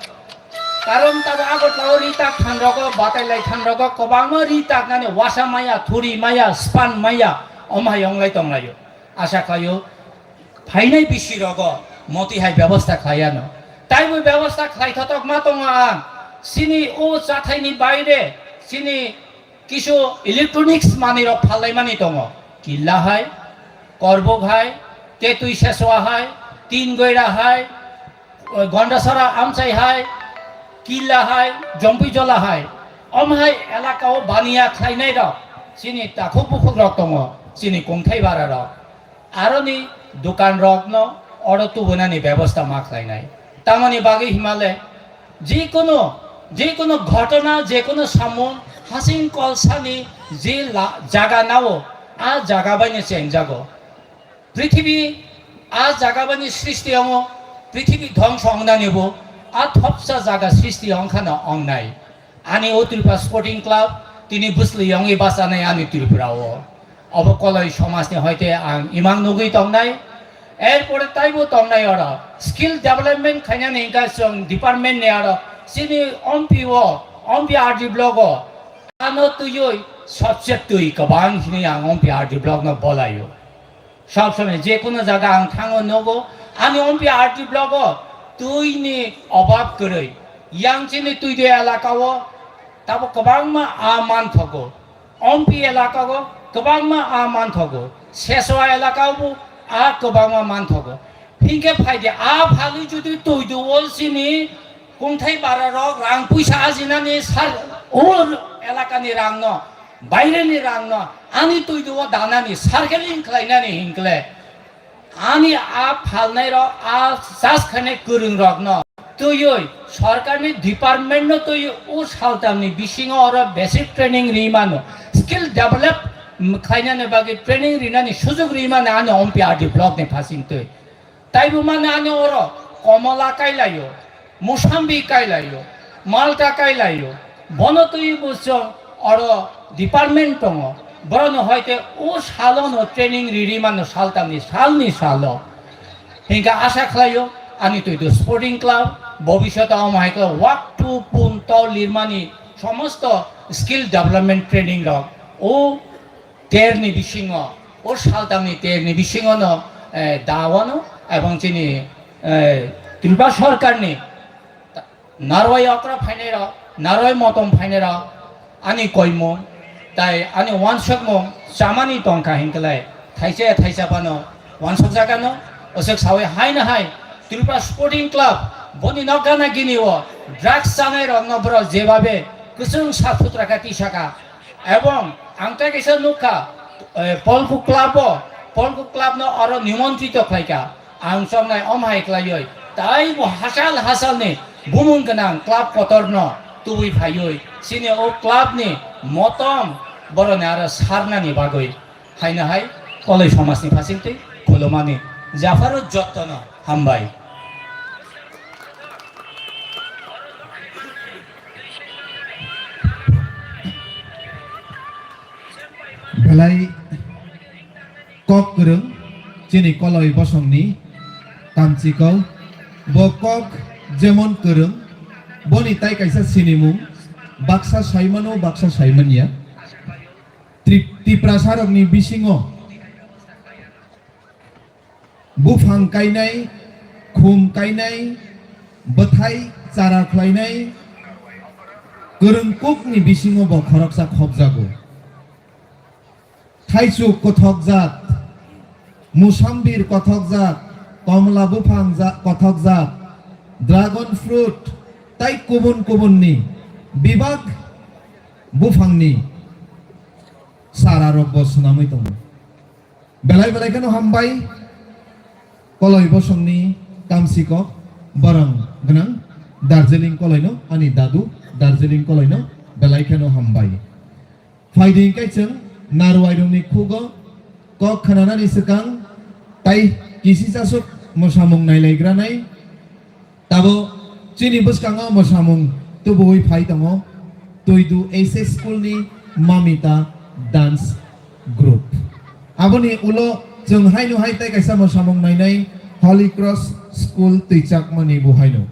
Karon tabo Agartala o ri tak thanrogo, batai lai thanrogo, kwbangma ri taknani wasa maya, thuri maya, span maya, omo hai wnglai tonglaio. Asa khlaio, phainai bisi rogo moti hai bebosta khlaiano. Taibo bebosta khlai thotok ma tongo ang. Chini o chathaini baire, chini kisu electronics manwi rok phallaimani tongo. Killa hai, korbok hai, tetwi seswa hai, tin goira hai, Gondasara amchai hai, killa hai, jompi jola hai. Om hai elaka o baniya khlainai rok. Chini takhuk bukhuk rok tongo, chini kungthai bara rok. Aroni dukan rokno oro tubunani bebosta ma khlainai. Tamoni bagwi himale, jikunu, jikunu ghotona, jikunu samung, hasing kolsani je la-, jaga nao, a jaga baino chengjago. Prithibi a jaga bani srishti ongo, prithibi dhongso ongnani bo, a thopsa jaga srishti ongkhano ongnai. Ani o Tripura Sporting Club, tini bwsli yongwi bachanai ani Tripura o. Obo koloi somajni hoite ang imang nugwi tongnai. Erpore taibo tongnai oro skill development khainani hingka chwng department ni oro chini ompi o, ompi R D block o ano twiwi subject twi kwbang hini ang ompi R D block no bolaio. Sob somoi je kono jaga ang thango nogo, ani ompi R D block o twi ni obab kwrwi. Yang chini twi de elaka o tabo kwbangma a manthogo. Ompi elaka o kwbangma a manthogo. Seswa elaka o bo a kwbangma manthogo. Hinkhe phai de a phalwi jodi twi do o chini kungthai bara rok rang puisa ajinani sar o elaka ni rang no. Baireni rangno ani twiduo danani circling khlainani hinkle ani a phalnairok a chas khainai kwrwngrokno twiwi sorkarni departmentno twiwi o saltamni bisingo oro basic training ri mano, skill develop khlainani bagwi training rinani sujuk ri mano ani ompi R D blockni phasing twi. Taibo mano ani oro komola kailaio, musambi kailaio, malta kailaio, bono twi bo chwng oro department tongo, borokno hoite o salono training riri mano saltamni salni salo. Hinkhe asa khlaio ani twidu sporting club bobisyoto omo hai khe wak tu pun to lirmani somosto skill development training rok o terni bisingo, o saltamni terni bisingono, eh, dawano ebong chini, eh, Tripura sorkarni narwai okra phainairok, narwai motom phainairok, ani koimung, tai ani wansukmung chamani tongkha hinklai, thaisa thaisa phano wansukjakano, oswk sawi haino hai Tripura Sporting Club, boni nokgana gini o drugs chanairokno borok jebabe kwchwng sap sutra khe tisaka, Ebong ang tei kaisa nukha, eh, Polku Club o, Polku Club no oro nimontrito khlaikha. Ang chongnai om hai khlaioi, taibo hasal hasalni bumung gwnang club kotorno tubui phaioi, chini o club ni motom boroni aro sarnani bagwi haino hai Koloi somajni phasingtwi khulumani Japharo jottono hambai. Belai kok kwrwng chini Koloi bosongni kamchikok. Bo kok jemon kwrwng, boni tai kaisa sinimung, baksa saimano, baksa saimanya. Tri-, Tiprasarokni bisingo buphang kainai, khum kainai, bwthai chara khlainai, kwrwngkukni bisingo bo khoroksa khopjago. Thaichuk kothokjak, musambir kothokjak, komla buphang ja-, kothokjak, dragon fruit tai kubun kubunni bibak buphangni sararokbo swnamwi tongo. Belai belai kheno hambai, Koloi bosongni kamchikok borong gwnang Darjeeling Koloino, ani dadu Darjeeling Koloino belai kheno hambai. Phaidi hwnkhe chwng naruairokni khugo kok khwnanani swkang tai kisisasuk mwsamung nailaigranai. Tabo chini bwskango mwsamung tubuwi phai tongo Tuidu H S School ni Mamita Dance Group. Aboni ulo chwng haino hai tei kaisa mwsamung nainai Holy Cross School Twichakmani bo haino.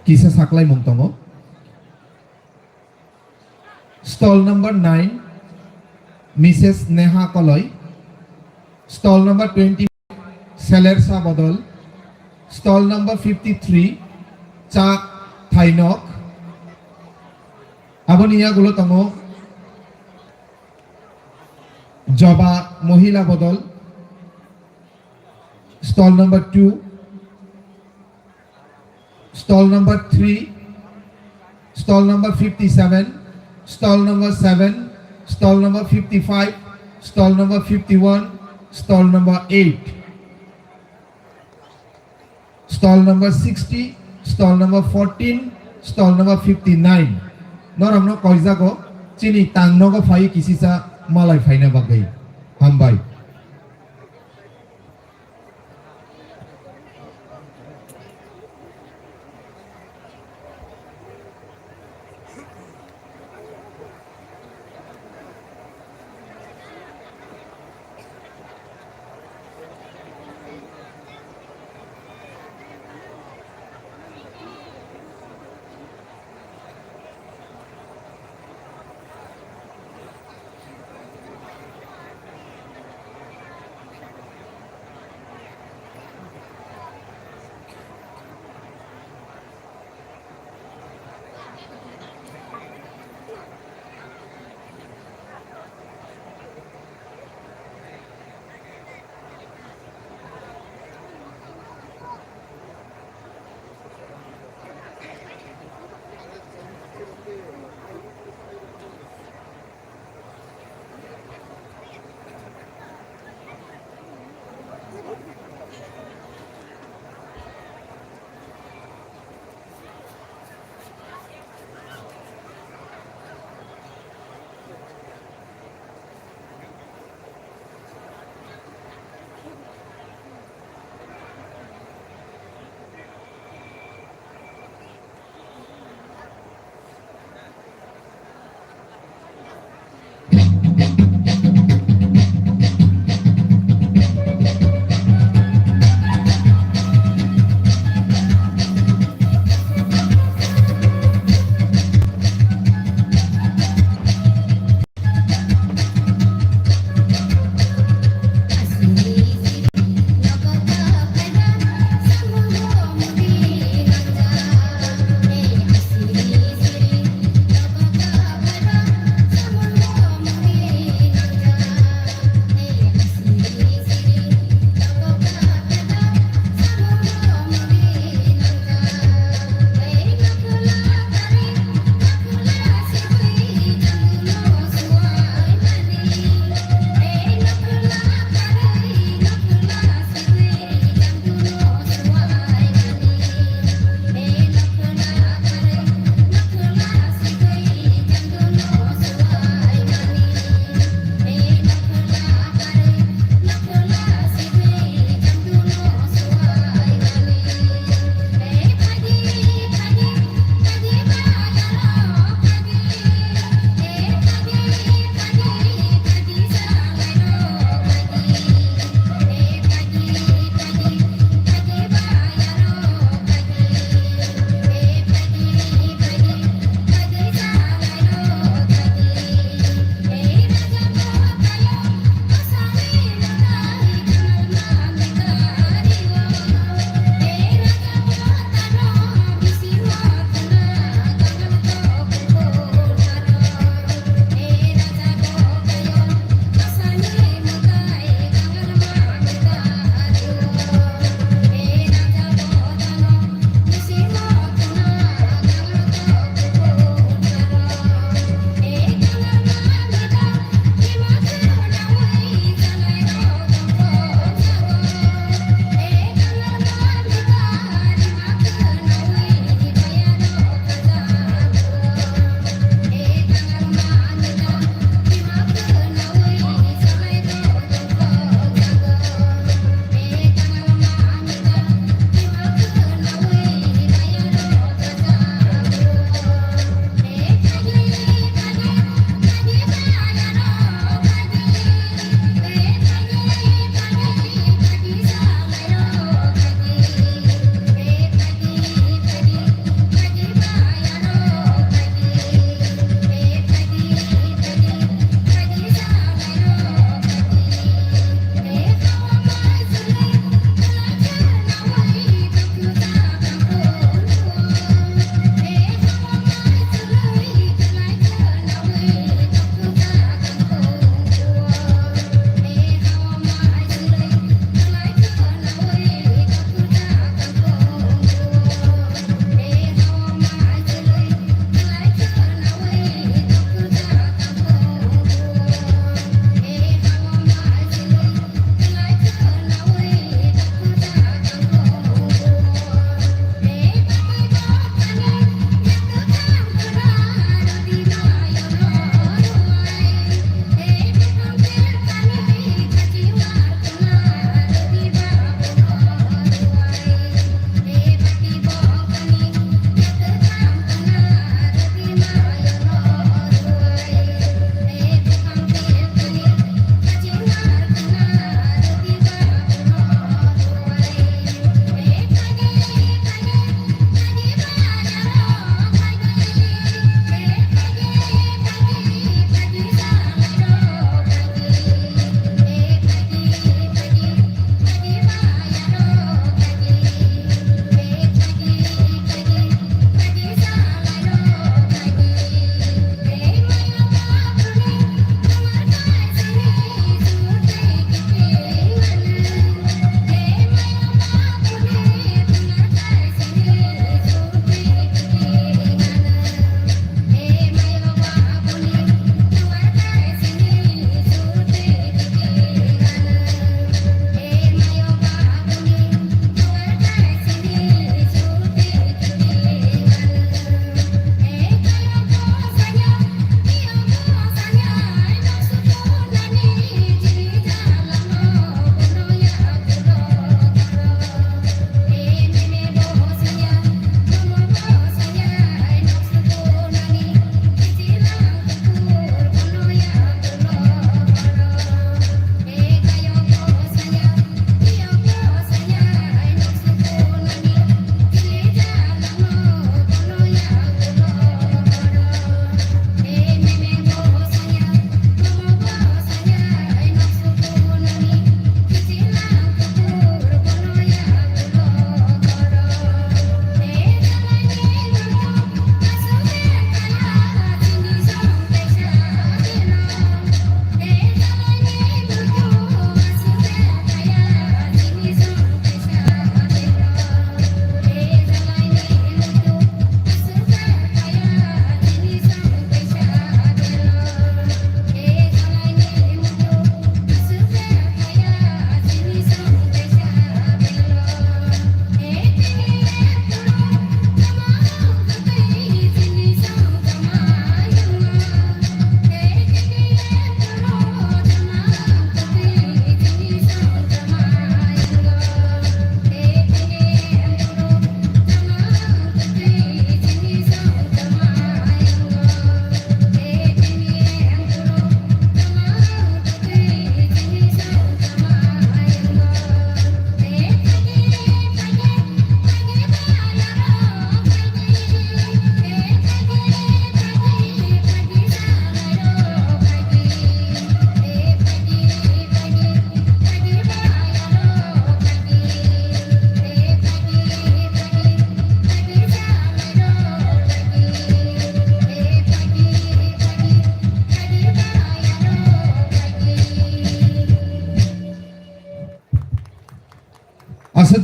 Kisa saklaimung tongo. Stall number nine, Missus Neha Koloi. Stall number twenty, Seler Sa Bodol. Stall number fifty-three, Cha Thainok. Aboni yagulo tongo Joba Mohila Bodol. Stall number two, stall number three, stall number fifty-seven, stall number seven, stall number fifty-five, stall number fifty-one, stall number eight, stall number sixty, stall number fourteen, stall number fifty-nine. Norokno koijago chini tangnogo phai kisisa malai phaina bagwi. Hambai.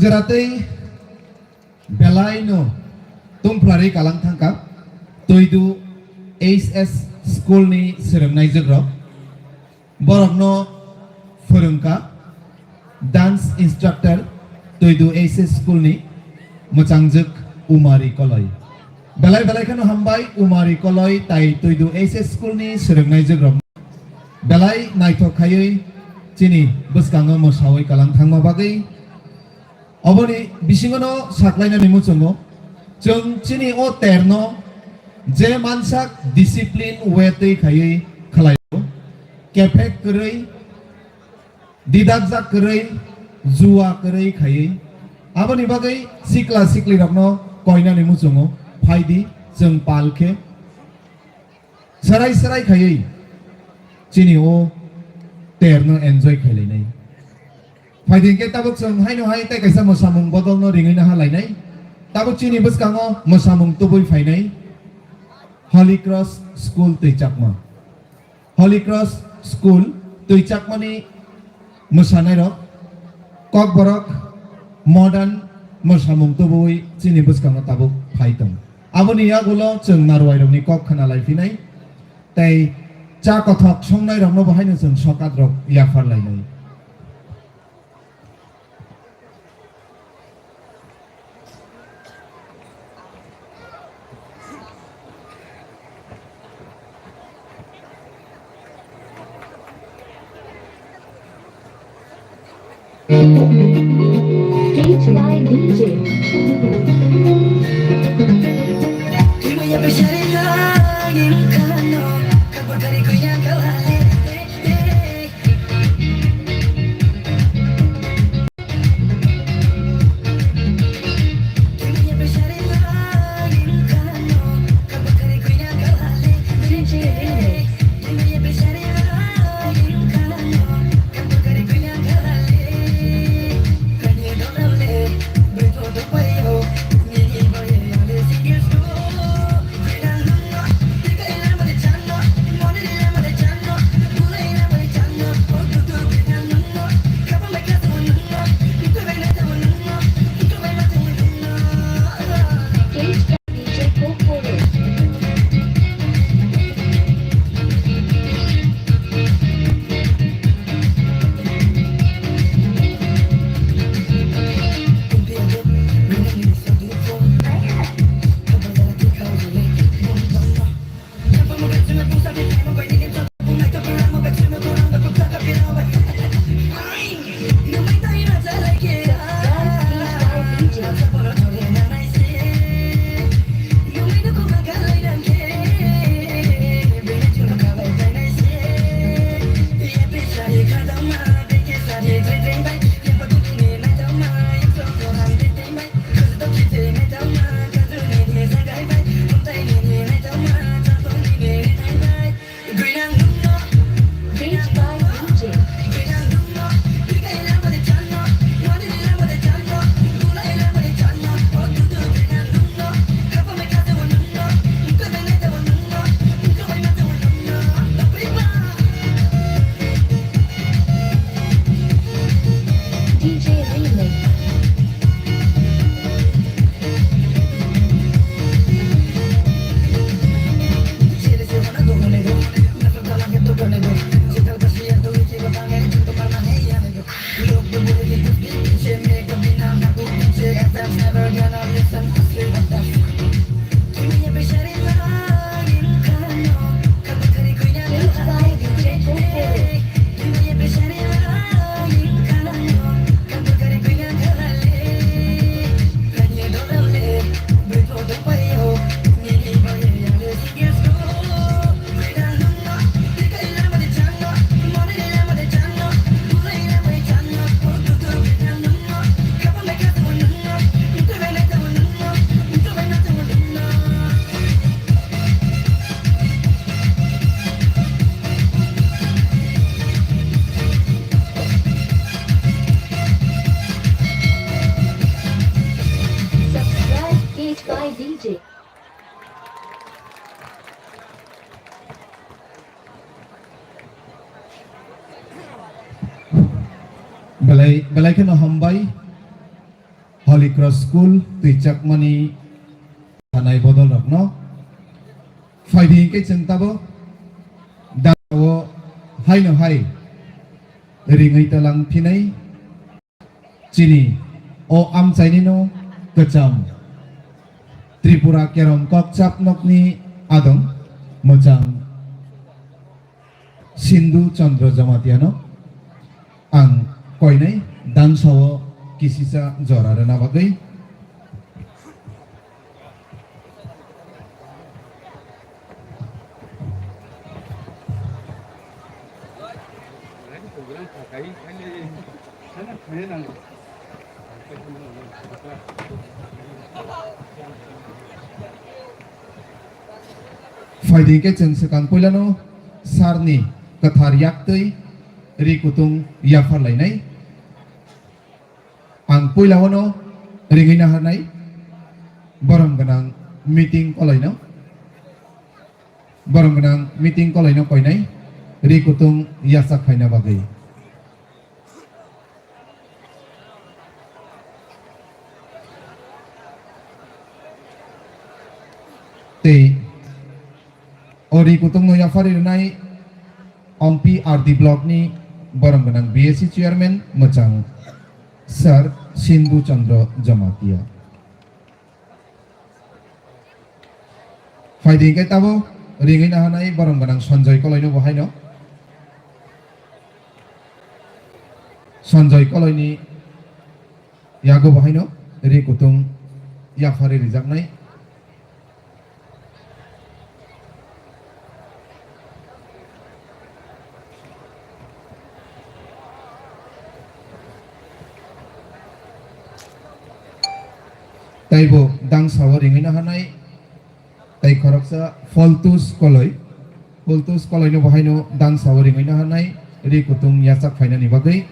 Jeratwi belaino tungphlari kalang thangkha Toidu H S school ni swrwngnaijwk rok. Borokno phwrwngkha dance instructor Toidu H S school ni mwchangjwk Umari Koloi. Belai belai kheno hambai Umari Koloi tai Toidu H S school ni swrwngnaijwk rok. Belai naithok khaiwi chini bwskango mwsawi kalang thangma bagwi. Oboni bisingono saklainani muchungo, chwng chini o terno je mansak discipline way twi khaiwi khlaio, kephek kwrwi, didakjak kwrwi, jua kwrwi khaiwi. Aboni bagwi sikla siklirokno koinani muchungo phaidi chwng pal khe. Serai serai khaiwi chini o terno enjoy khailainai. Phaidi hwnkhe tabuk chwng haino hai tei kaisa mwsamung bodolno ringwi naha lainai. Tabuk chini bwskango mwsamung tubui phainai Holy Cross School Twichakma. Holy Cross School Twichakmani mwsanairok Kokborok modern mwsamung tubui chini bwskango tabuk phai tongo. Aboni yagulo chwng narwuairokni kok khna lai phinai tei cha kothok songnairokno bo haino chwng sokat rok yaphar lainai. H Y D J. D J Remix. Subscribe Cage by D J. Belai, belai kheno hambai. Holy Cross School twichakmani sanai bodolrokno phaidi hinkhe chwng tabuk dao haino hai ringwi talang phinai. Chini o amchainino kwcham Tripura Kerom Kokchap nokni adong mwchang Sindhu Chandra Jamatiano ang koinai dangsao kisisa jora rwna bagwi. Phaidi khe chwng swkang puilano sarni kwthar yaktwi ri kutung yaphar lainai. Ang puila wano ringwi naharnai borom gwnang meeting kolaino, borom gwnang meeting kolaino koinai ri kutung yachak phaina bagwi. Tei o ri kutungno yaphari rwnai Ompi R D block ni borom gwnang B S C chairman mwchang Sir Sindhu Chandra Jamatia. Phaidi hinkhe tabo ringwi naharnai borom gwnang Sanjoy Koloino bo haino. Sanjoy Koloini yago bo haino ri kutung yaphari rijaknai. Taibo dangsao ringwi naharnai, tei khoroksa Foltus Koloi, Foltus Koloino bo haino dangsao ringwi naharnai, ri kutung yachak phainani bagwi.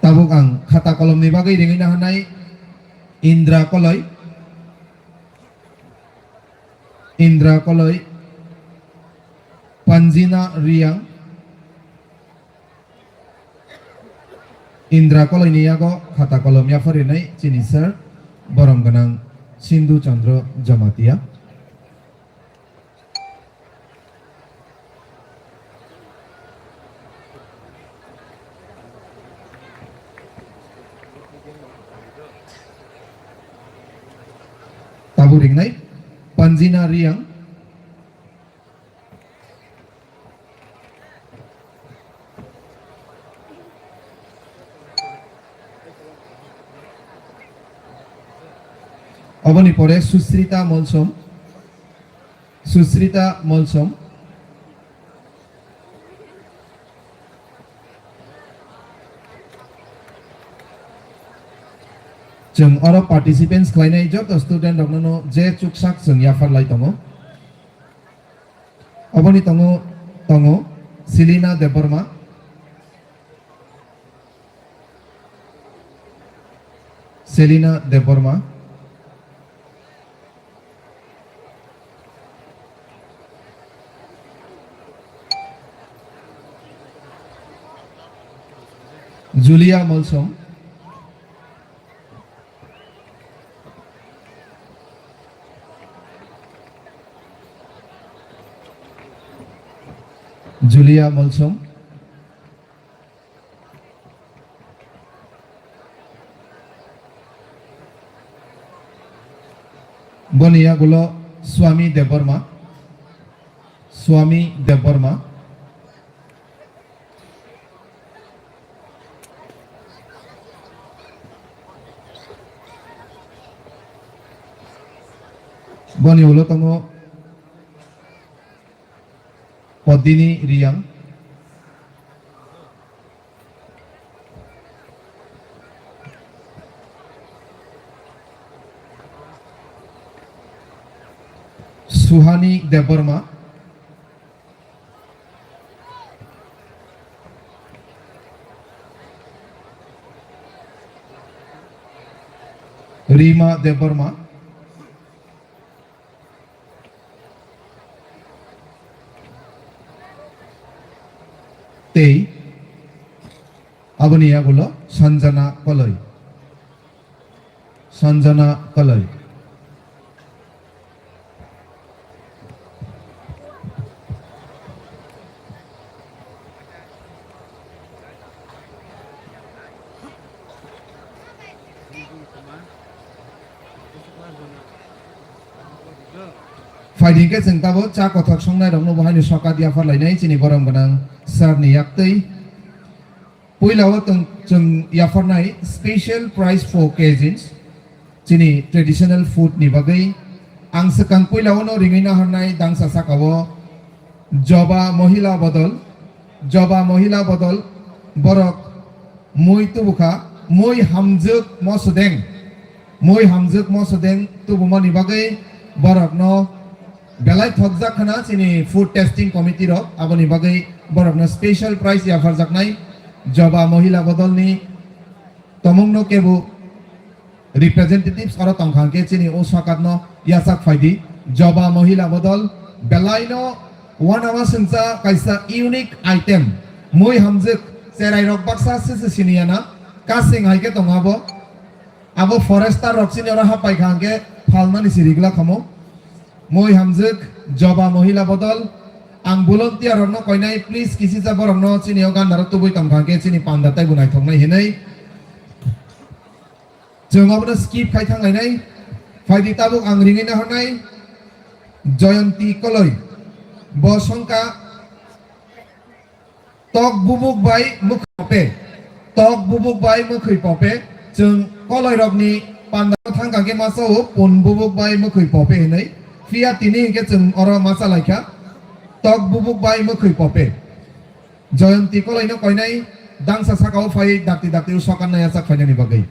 Tabuk ang khata kolomni bagwi ringwi naharnai Indra Koloi, Indra Koloi, Panjina Riang, Indra Koloini yago khata kolom yapharinai chini sir, borom gwnang Sindhu Chandra Jamatia. Tabuk ringnai Panjina Riang. Oboni pore Susrita Molsom, Susrita Molsom. Chwng oro participants khlainai joto student rokno je chuksak chwng yaphar lai tongo. Oboni tongo, tongo Selina Debbarma, Selina Debbarma, Julia Molsom, Julia Molsom. Boni yagulo Swami Debbarma, Swami Debbarma. Boni ulo tongo Podini Riang, Suhani Debbarma, Rima Debbarma, Tei aboni yagulo Sanjana Koloi. Sanjana Koloi. Phaidi hwnkhe chwng tabuk cha kothok songnai rokno bo haino sokat yaphar lainai chini borom gwnang sir ni yaktwi. Puila o tong-, chwng yapharnai special price for occasions, chini traditional food ni bagwi. Ang swkang puila o no ringwi naharnai dangsa saka o Joba Mohila Bodol, Joba Mohila Bodol, borok mui tubukha, mui hamjwk mosodeng, mui hamjwk mosodeng tubumani bagwi borokno belai thokjak khna chini food testing committee rok, aboni bagwi borokno special prize yapharjaknai Joba Mohila Bodolni tomungno kebo representatives oro tongkha hwnkhe chini o sakatno yachak phaidi. Joba Mohila Bodol belaino uanama swngcha kaisa unique item, mui hamjwk, cherai rok baksa sisi siniya na, kasing hai khe tongo abo. Abo forester rok chini oro hapai kha hwnkhe phalnani si rigla khamo. Mui hamjwk, Joba Mohila Bodol. Ang volunteer rokno koinai, please kisisa borokno chini o gandaro tubui tongkha hwnkhe chini panda tei bo naithoknai hinwi. Chwng abono skip khai thanglainai. Phaidi tabuk ang ringwi naharnai Joyonti Koloi. Bo songkha Tok bubuk bai mwkhwi pope. Tok bubuk bai mwkhwi pope. Chwng koloi rokni panda thangkha khe masa o pun bubuk bai mwkhwi pope hinwi. Phiya tini hinkhe chwng oro masa laikha. Tok bubuk bai mwkhwi pope. Joyonti Koloi no koinai dangsa saka o phai dakti dakti o sokan nai achak phainani bagwi.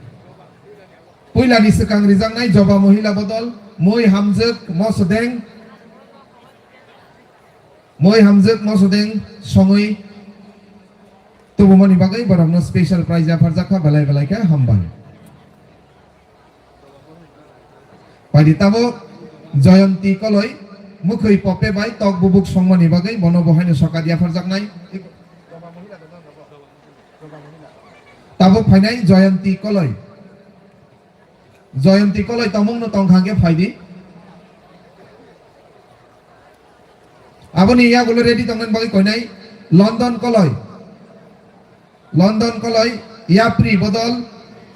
Puila ni swkang rijaknai Joba Mohila Bodol, mui hamjwk, mosodeng. Moi hamjwk mosodeng songwi tubumani bagwi borokno special prize yapharjak kha, belai belai khe hambai. Phaidi tabuk Joyonti Koloi mwkhwi pope bai tok bubuk songmani bagwi bono bo haino sokat yapharjaknai. Tabuk phainai Joyonti Koloi. Joyonti Koloi tongmung no tongkha hwnkhe phaidi. Aboni yagulo ready tongmani bagwi koinai London Koloi. London Koloi, yapri bodol,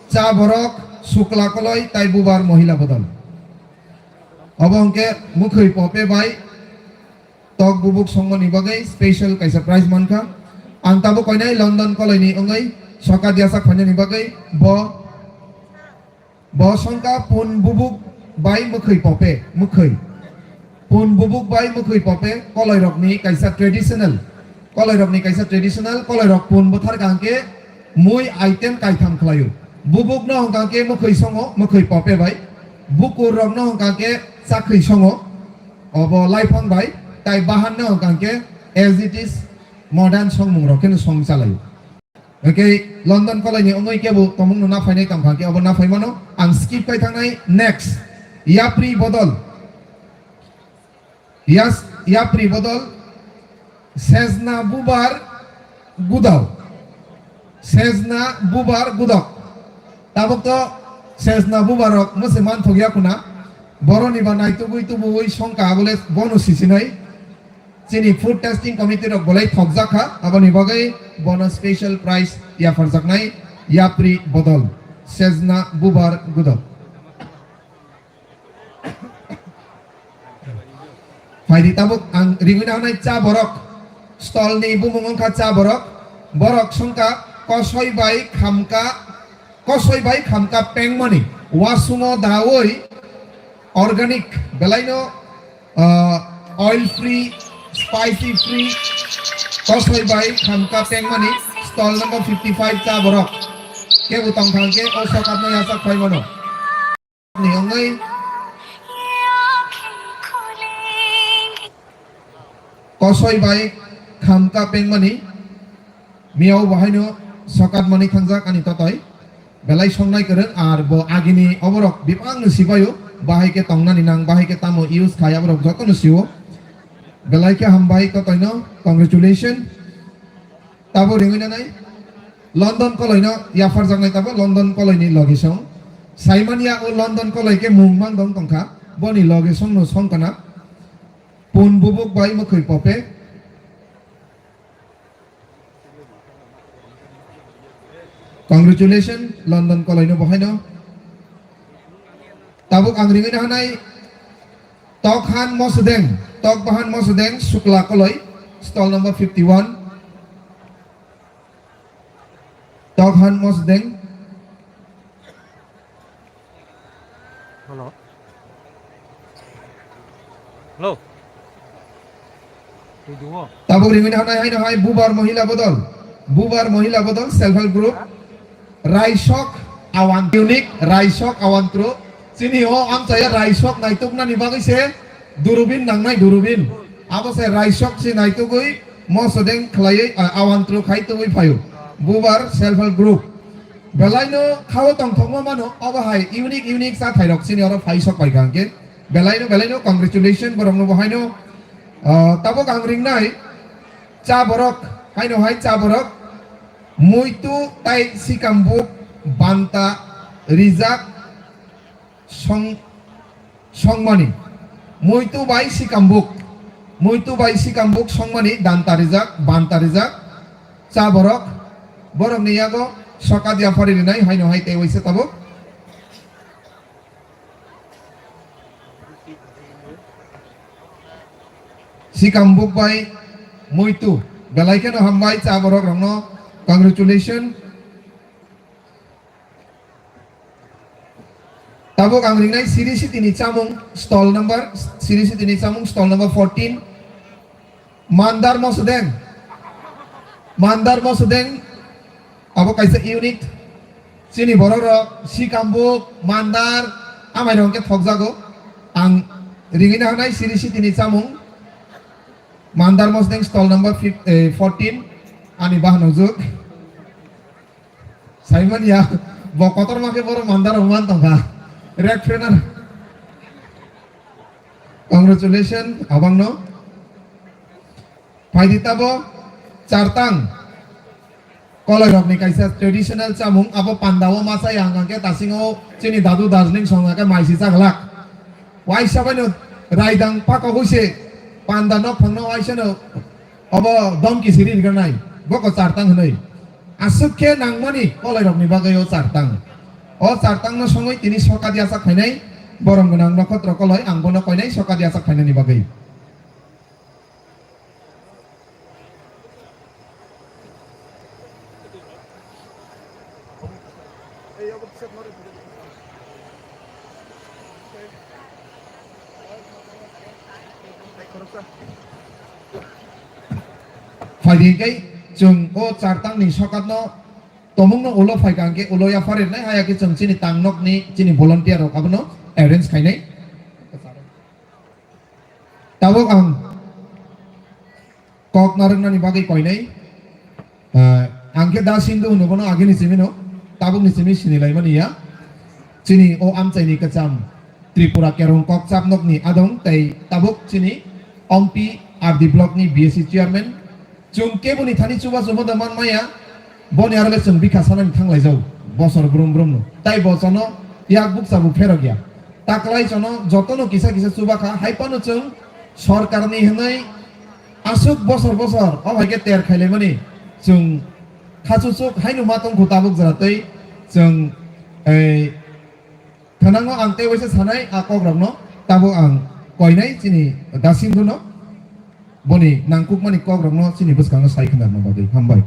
cha borok, sukla koloi, tai bubar mohila bodol. Obo hwnkhe mwkhwi pope bai tok bubuk songmani bagwi special kaisa prize mankha. Ang tabuk koinai London Koloi ni wngwi sokat yasak phainani bagwi bo Bo songkha pun bubuk bai mwkhwi pope, mwkhwi. Pun bubuk bai mwkhwi pope, koloirokni kaisa traditional. Koloirokni kaisa traditional, koloirok pun bwthar kangkhe mui item kaitham khlaio. Bubukno hwnkha khe mwkhwi songo, mwkhwi pope bai. Bukurrokno hwnkha khe chakhwi songo, obo laiphang bai. Tai bahanno hwnkha khe as it is modern songmungrok kheno song chalaio. Hwnkhe London Koloi ni wngwi kebo tongmung no naphainai tongkha, hwnkhe obo naphaimano ang skip khai thangnai. Next, yapri bodol. Yas, yapri bodol, sejna bubar gudok. Sejna bubar gudok. Tabuk to sejna bubar rok mwse manthok ya kuna. Boroni ba naitugwi tubuwi songka abole bono sisinai. Chini food testing committee rok bolai thokjak kha, aboni bagwi bono special prize yapharjaknai yapri bodol, sejna bubar gudok. Phaidi tabuk ang ringwi nahanai cha borok, stall ni bumung wngkha cha borok, borok songkha kosoi bai khamka, kosoi bai khamka pengmani, wasungo dawi organic belaino Ah, oil free, spicy free, kosoi bai khamka pengmani stall number fifty five cha borok. Kebo tongthang khe o sokatno yachak phaimano. Ni wngwi kosoi bai khamka pengmani. Miyao bo haino sokat mani thangjak ani totoi. Belai songnai kwrwng ar bo agini oborok bibangno sibaio, bahai khe tongnani nang, bahai khe tamo use khai aborok jotono sio. Belai khe hambai totoino, congratulation. Tabuk ringwi nanai London koloino yapharjaknai, tabuk London koloini logisong. Saimanya o London koloi khe mung mang dong tongkha. Boni logisongno songkana. Pun bubuk bai mwkhwi pope. Congratulations, London koloino bohaino. Tabuk ang ringwi nahanai Tokhan Mosodeng, Tokbahan Mosodeng, Sukla koloi, stall number fifty one. Tokhan Mosodeng. Hello. Hello. Twi duo. Tabuk ringwi nahanai haino hai Bubar Mohila Bodol. Bubar Mohila Bodol Self Help Group. Raisok Awan Unique, Raisok Awan Tru. Chini o amchaya Raisok naituknani bagwi se durubin nangnai, durubin. Abo se Raisok si naitugwi Mosodeng khlaiwi, a, Awan Tru khai tubui phaio. Bubar Self Help Group. Belaino khao tongthokma mano, obo hai unique unique cha thairok chini oro phai sok pai kha hwnkhe. Belaino, belaino congratulations borokno bo haino. Ah, tabuk ang ringnai cha borok, haino hai cha borok. Muitu tai sikambuk banta rijak song, songmani. Muitu bai sikambuk. Muitu bai sikambuk songmani danta rijak, banta rijak. Cha borok. Borokni yago sokat yaphari rinai haino hai tei waisa tabuk. Sikambuk bai muitu. Belai kheno hambai cha borok rokno. Congratulations. Tabuk ang ringnai Siri City ni chamung stall number, Siri City ni chamung stall number fourteen. Mandar Mosodeng. Mandar Mosodeng. Abo kaisa unit. Chini borok rok, Sikambuk, Mandar, amai rok hwnkhe thokjago. Ang ringwi nahanai Siri City ni chamung. Mandar Mosodeng stall number fif-, eh, fourteen. Ani bahan ujug. Saimanya, bo kotorma khe borok mandar rok man tongkha. Red trainer. Congratulations, abangno. Phaidi tabo chartang. Koloi rokni kaisa traditional chamung, abo panda o masa yang hwnkhe tasingo chini dadu Darjeeling song hwnkhe maisi chaglak. Waisa baino raidang pako huise panda nok phangno waisano obo domki siri riganai. Boko chartang hwnwi. Aswk khe nangmani koloirokni bagwi o chartang. O chartangno songwi tini sokat yachak phainai, borom gwnang nokhotro koloi ang bono koinai sokat yachak phainani bagwi. Phaidi khe chwng o chartangni sokatno tomungno ulo phaikha hwnkhe ulo yapharirnai, haya khe chwng chini tangnokni chini volunteer rok abono arrange khainai. Tabuk ang kok narwknani bagwi koinai. Ah, ang khe da Sindhu hwno bono agini simi no, tabukni simi sini laimani ya. Chini o amchaini kwcham Tripura Kerong Kokchap nokni adong tei tabuk chini Ompi R D block ni B S C chairman. Chwng keboni thani chubachu moda man maya, boni aro le chwng bikha sanani thang laijao, bosor brum brum no. Tai bo chwngno yak bukcha bo pherok ya. Taklai chwngno jotono kisa kisa chuba kha, hai phano chwng sorkarni hwnwi aswk bosor bosor o hai khe ter khailaimani chwng khachuchuk haino ma tongkhu tabuk jora tei chwng ei Thanango ang tei waisa sanai a kokrokno, tabuk ang koinai chini Da Sindhuno, boni nangkukmani kokrokno chini bwskango sai khwnarna bagwi. Hambai.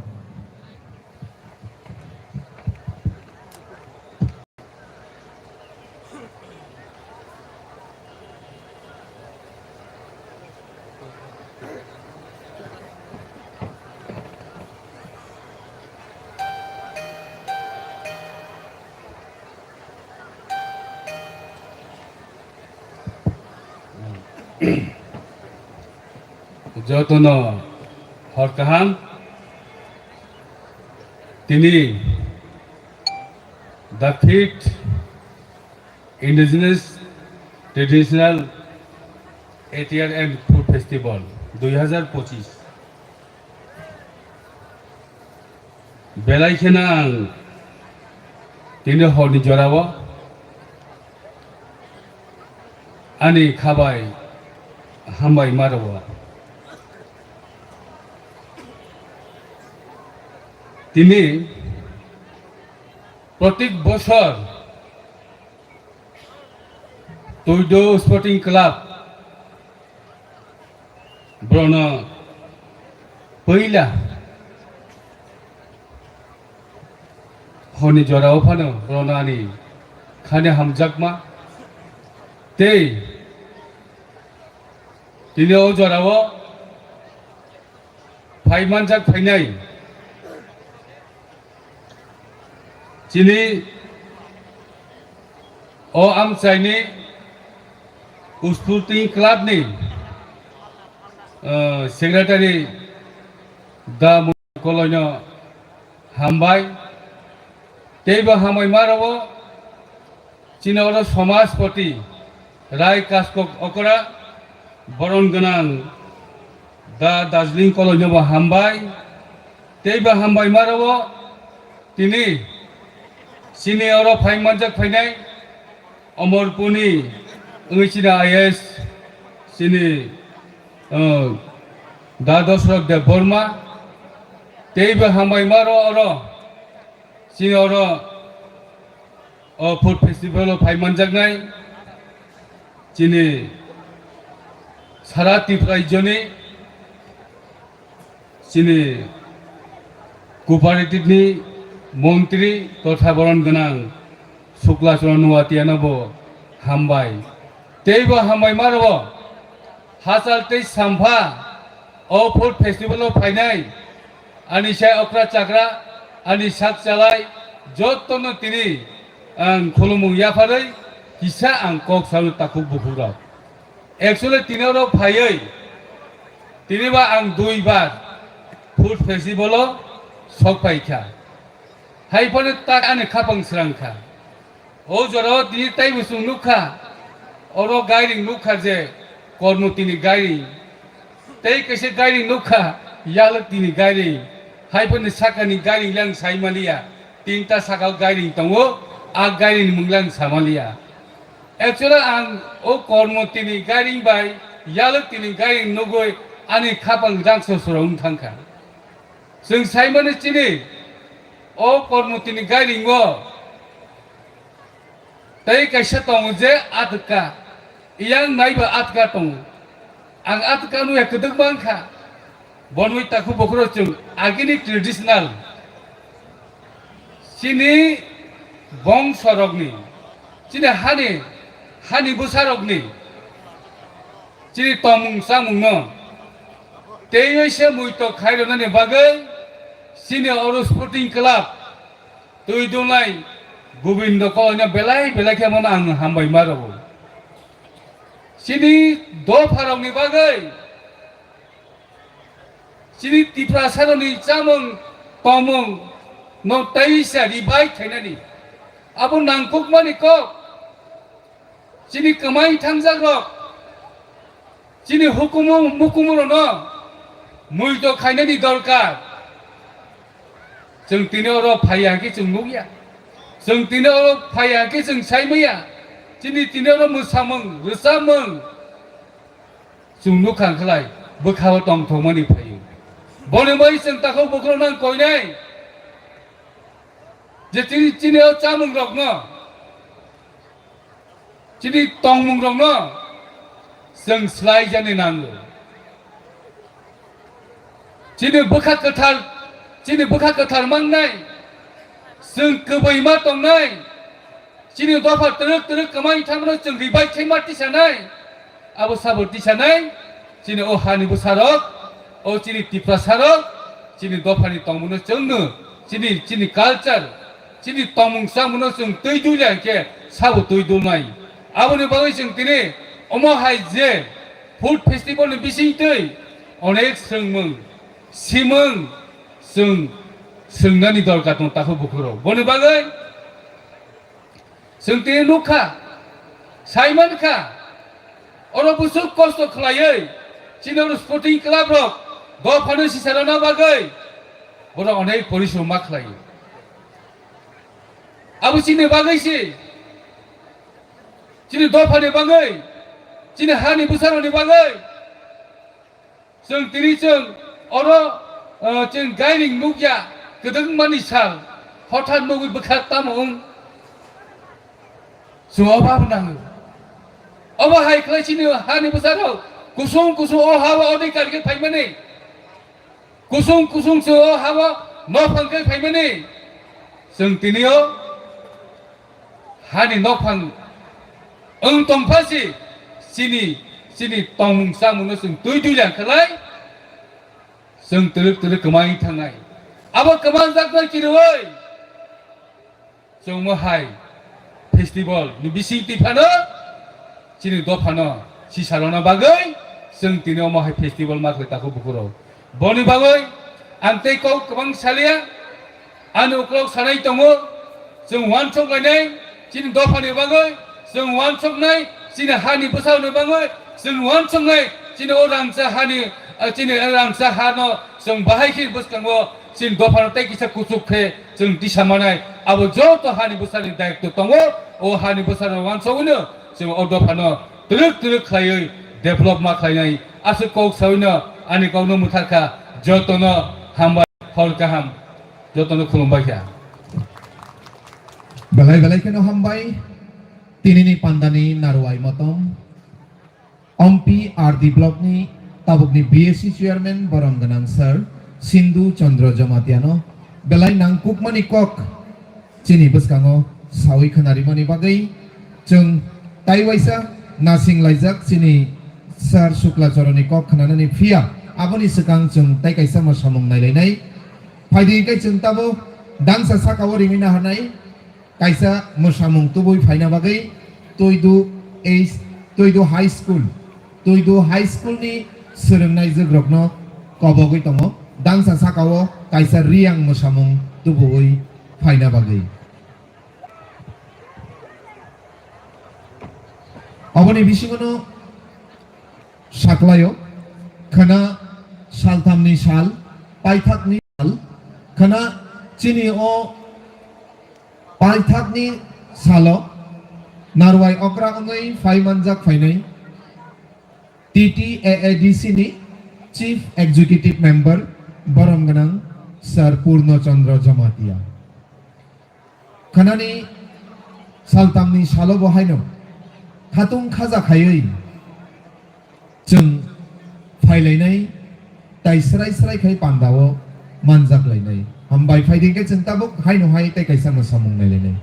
Jotono hor kaham. Tini the fifth Indigenous Traditional Attire and Food Festival dui hazar pochis. Belai kheno ang tini horni jorao ani khabai hambai ma rwo. Tini protik bosor Tuido Sporting Club borokno puila horni jorao phano borokno ani khani hamjakma tei tini o jorao phai manjak phainai. Chini o amchaini Sporting Club ni, eh, secretary da Koloino hambai. Teibo hambai ma rwo. Chini oro Samajpati Rai Kaskok Okra, boron gwnang da Darjeeling College no bo hambai, tei bo hambai ma rwo. Tini chini oro phai manjak phainai Omorpuni wngwi chini I A S chini, uh, da Dosrok Debbarma, tei bo hambai ma rwo oro. Chini oro o food festival o phai manjaknai chini sara Tripura rajyoni chini cooperative ni montri totha boron gwnang Sukla Chorno Nuatia no bo hambai. Tei bo hambai ma rwo. Hachal tei sampha o food festival o phainai ani sai okra chakra, ani sak chalai, jotono tini ang khulumung yapharwi kisa ang kok salo takhuk bukhuk rok. Actually tini oro phaiwi tini ba ang dui bar food festival o sok phai kha. Hai phano tak ani khapang srang kha. O jorao tini taibo chwng nukha, oro gairing nukha je Kormotini gairing. Tei kaisa gairing nukha, Yalwktini gairing. Hai phano sakani gairing le ang sai maliya. Tinta sakao gairing tongo, a gairingni mung le ang sa maliya. Actually ang o Kormotini gairing bai Yalwktini gairing nugwi ani khapang rangso soro wng thangkha. Chwng saimani chini o Kormotini gairingo tei kaisa tongo je atka, yang naiba atka tongo. Ang atka nuya kwdwkma wngkha. Bonwi takhuk bokhoro chwng agini traditional chini bongsorokni, chini hani, hani bwsarokni chini tongmung chamungno teiwi se muitok khairwnani bagwi chini oro Sporting Club twi dunai Gobindo Koloino belai belai khe bono ang hambai ma rwo. Chini dopharokni bagwi chini Tiprasarokni chamung tongmung no tei se revive khainani abo nangkukmani kok. Chini kwmai thangjakrok, chini hukumu mukumurokno muitok khainani dorkar. Chwng tini oro phaiya hwnkhe chwng nukya, chwng tini oro phaiya hwnkhe chwng saimanya, chini tini oro mwsamung rwchapmung chwng nukha hwnkhlai bwkhao tongthokmani phaio. Boni bai chwng takhuk bukhurokno ang koinai je chini, chini o chamungrokno, chini tongmungrokno chwng swlaijani nango. Chini bwkha kwthar, chini bwkha kwthar mangnai, chwng kwbwi ma tongnai, chini dopha twrwk twrwk kwmai thangmano chwng revive khe ma tisanai. Abo sabo tisanai, chini o hani bwsarok, o chini Tiprasarok, chini dophani tongmungno chwngno, chini, chini culture, chini tongmung chamungno chwng twi dulya hwnkhe sabo twi dulnai. Aboni bagwi chwng tini omo hai je food festival ni bisingtwi onek swrwngmung, simung chwng swrwngnani dorkar tong takhuk bukhurok. Boni bagwi Chwng tini nukha, saimankha, oro bwswk kosto khlaiwi, chini oro sporting club rok dophano sisarana bagwi, Borok onek porishrom ma khlai. Abo chini bagwi se, chini dophani bagwi, chini hani bwsarokni bagwi. Chwng tini chwng oro, eh, chwng gairing nukya, kwdwkmani sal, hothat nugwi bwkhak tamo wng. Chwng obab nango. Obo hai khlai chini hani bwsarok kusung kusung o ha-o odhikar khe phaimani. Kusung kusung se o ha-o nophang khe phaimani. Chwng tini o hani nophang wng tongpha si chini, chini tongmung chamungno chwng twi twi lang khlai. Chwng twrwk twrwk kwmai thangnai. Abo kwmanjaknai kirwi. Chwngmo hai festival ni bising twi phano chini dophano sisarona bagwi chwng tini omo hai festival ma khlai takhuk bukhurok. Boni bagwi ang tei kok kwbang saliya, ani uklok sanai tongo, chwng uansuk lainai chini dophani bagwi, chwng uansuknai chini hani bwsarokni bagwi, chwng uansuknai chini o rangcha hani, ah, chini rangcha hano chwng bahai khe bwskango chini dophano tei kisa kuchuk khe chwng tisa manai, abo joto hani bwsarokni daitw tongo. O hani bwsarokno uansugwino chwng o dophano twrwk twrwk khlaiwi develop ma khlainai. Aswk kok sawino ani kokno mwthar kha. Jotono hambai, hor kaham, jotono khulumbai kha. Belai belai kheno hambai. Tinini pandani narwai motom. Ompi R D block ni tabukni B A C chairman borom gwnang sir Sindhu Chandra Jamatiano belai nangkukmani kok chini bwskango sawi khwnarimani bagwi chwng tai waisa nasing laijak chini sir Shukla Choroni kok khwnanani phiya aboni swkang chwng tai kaisa mwsamung nailainai. Phaidi hwnkhe chwng tabo dangsa sakao ringwi naharnai. Kaisa mwsamung tubui phaina bagwi Tuidu H, Tuidu High School, Tuidu High School ni swrwngnaijwkrokno kobogwi tongo. Dangsa sakao kaisa riyang mwsamung tubuwi phaina bagwi. Oboni bisingono saklaio, khwna salthamni sal, paithakni sal, khwna chini o paithakni salo narwai okra wngwi phai manjak phainai T T A A D C ni Chief Executive Member borom gwnang Sir Purno Chandra Jamatia. Khwnani saltamni salo bo haino khatung khaja khaiwi chwng phailainai, tai srai srai khai pandao manjak lainai. Hambai phaidi khe chwng tabuk haino hai tei kaisa mwsamung nailainai.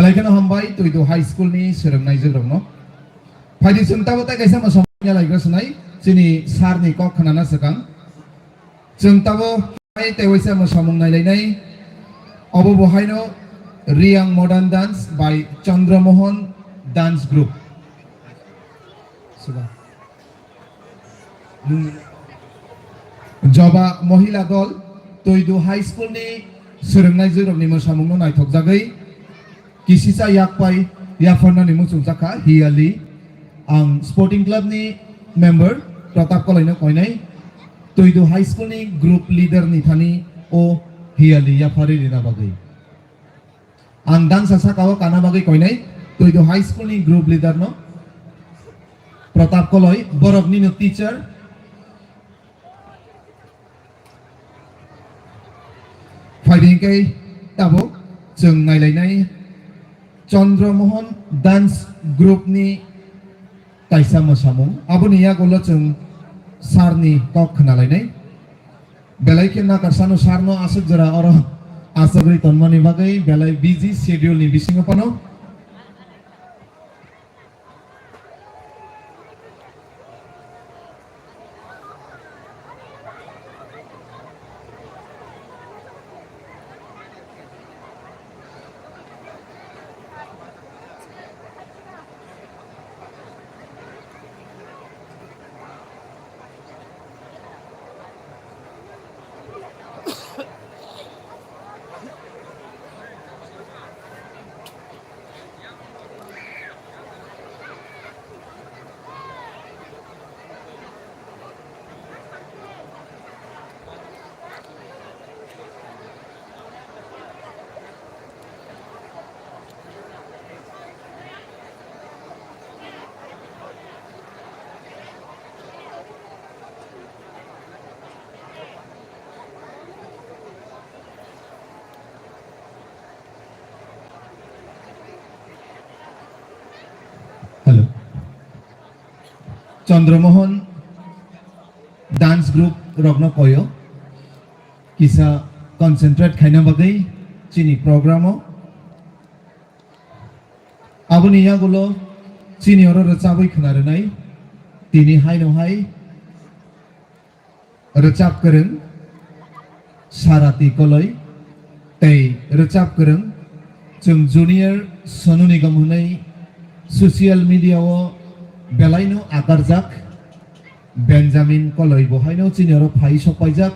Ekheno hambai Tuidu High School ni swrwngnaijwk rokno. Phaidi chwng tabo tei kaisa mwsamung ya laigra swnai chini sir ni kok khwnana swkang. Chwng tabo hai tei waisa mwsamung nailainai. Obo bo haino Reang Modern Dance by Chandra Mohan Dance Group. Joba Mohila Dol, Tuidu High School ni swrwngnaijwk rokni mwsamungno naithokjagwi kisisa yakpai yapharnani muchungjak kha Hiyali. Ang Sporting Club ni member Pratap Koloi no koinai, Tuidu High School ni group leader ni thani o Hiyali yapharwi rina bagwi. Ang dansa saka o kana bagwi koinai Tuidu High School ni group leader no Pratap Koloi, borok nino teacher. Phaidi hwnkhe tabuk chwng nailainai Chandra Mohan Dance Group ni kaisa mwsamung. Aboni yagulo chwng sir ni kok khwnalainai. Belai khe nakarsano sir no aswk jora oro achugwi tonmani bagwi belai busy schedule ni bisingo phano. Hello. Chandra Mohan dance group rokno koyo kisa concentrate khaina bagwi chini program o. Aboni yagulo chini oro rwchabwi khwna rwnai tini haino hai rwchap kwrwng Sarati Koloi tei rwchap kwrwng chwng junior Sonu Nigam hwnwi social media o belaino akarjak Benjamin Koloi bo haino chini oro phai sok paijak.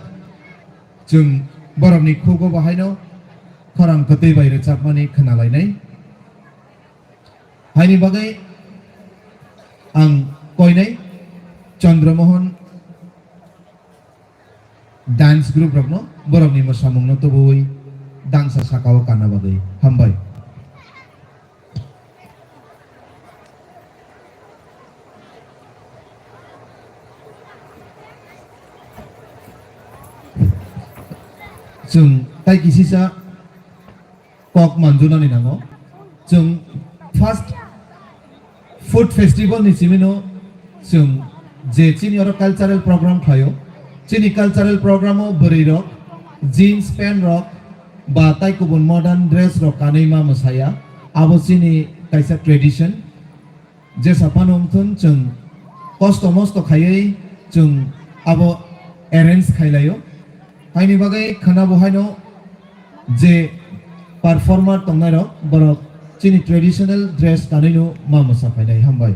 Chwng borokni khugo bo haino khorang kwtwi bai rwchapmani khwnalainai. Haini bagwi ang koinai Chandra Mohan dance group rokno borokni mwsamungno tubuwi dansa sakao kana bagwi. Hambai. Chwng tai kisisa kok manjunani nango. Chwng first food festival ni simino chwng je chini oro cultural program khlaio. Chini cultural program o bwrwi rok jeans pant rok ba tai kubun modern dress rok kanwi ma mwsaya. Abo chini kaisa tradition. Jesa phano wngthun chwng kosto mosto khaiwi chwng abo arrange khailaio. Haini bagwi khwna bo haino je performer tongnairok borok chini traditional dress kanwino ma mwsa phainai. Hambai.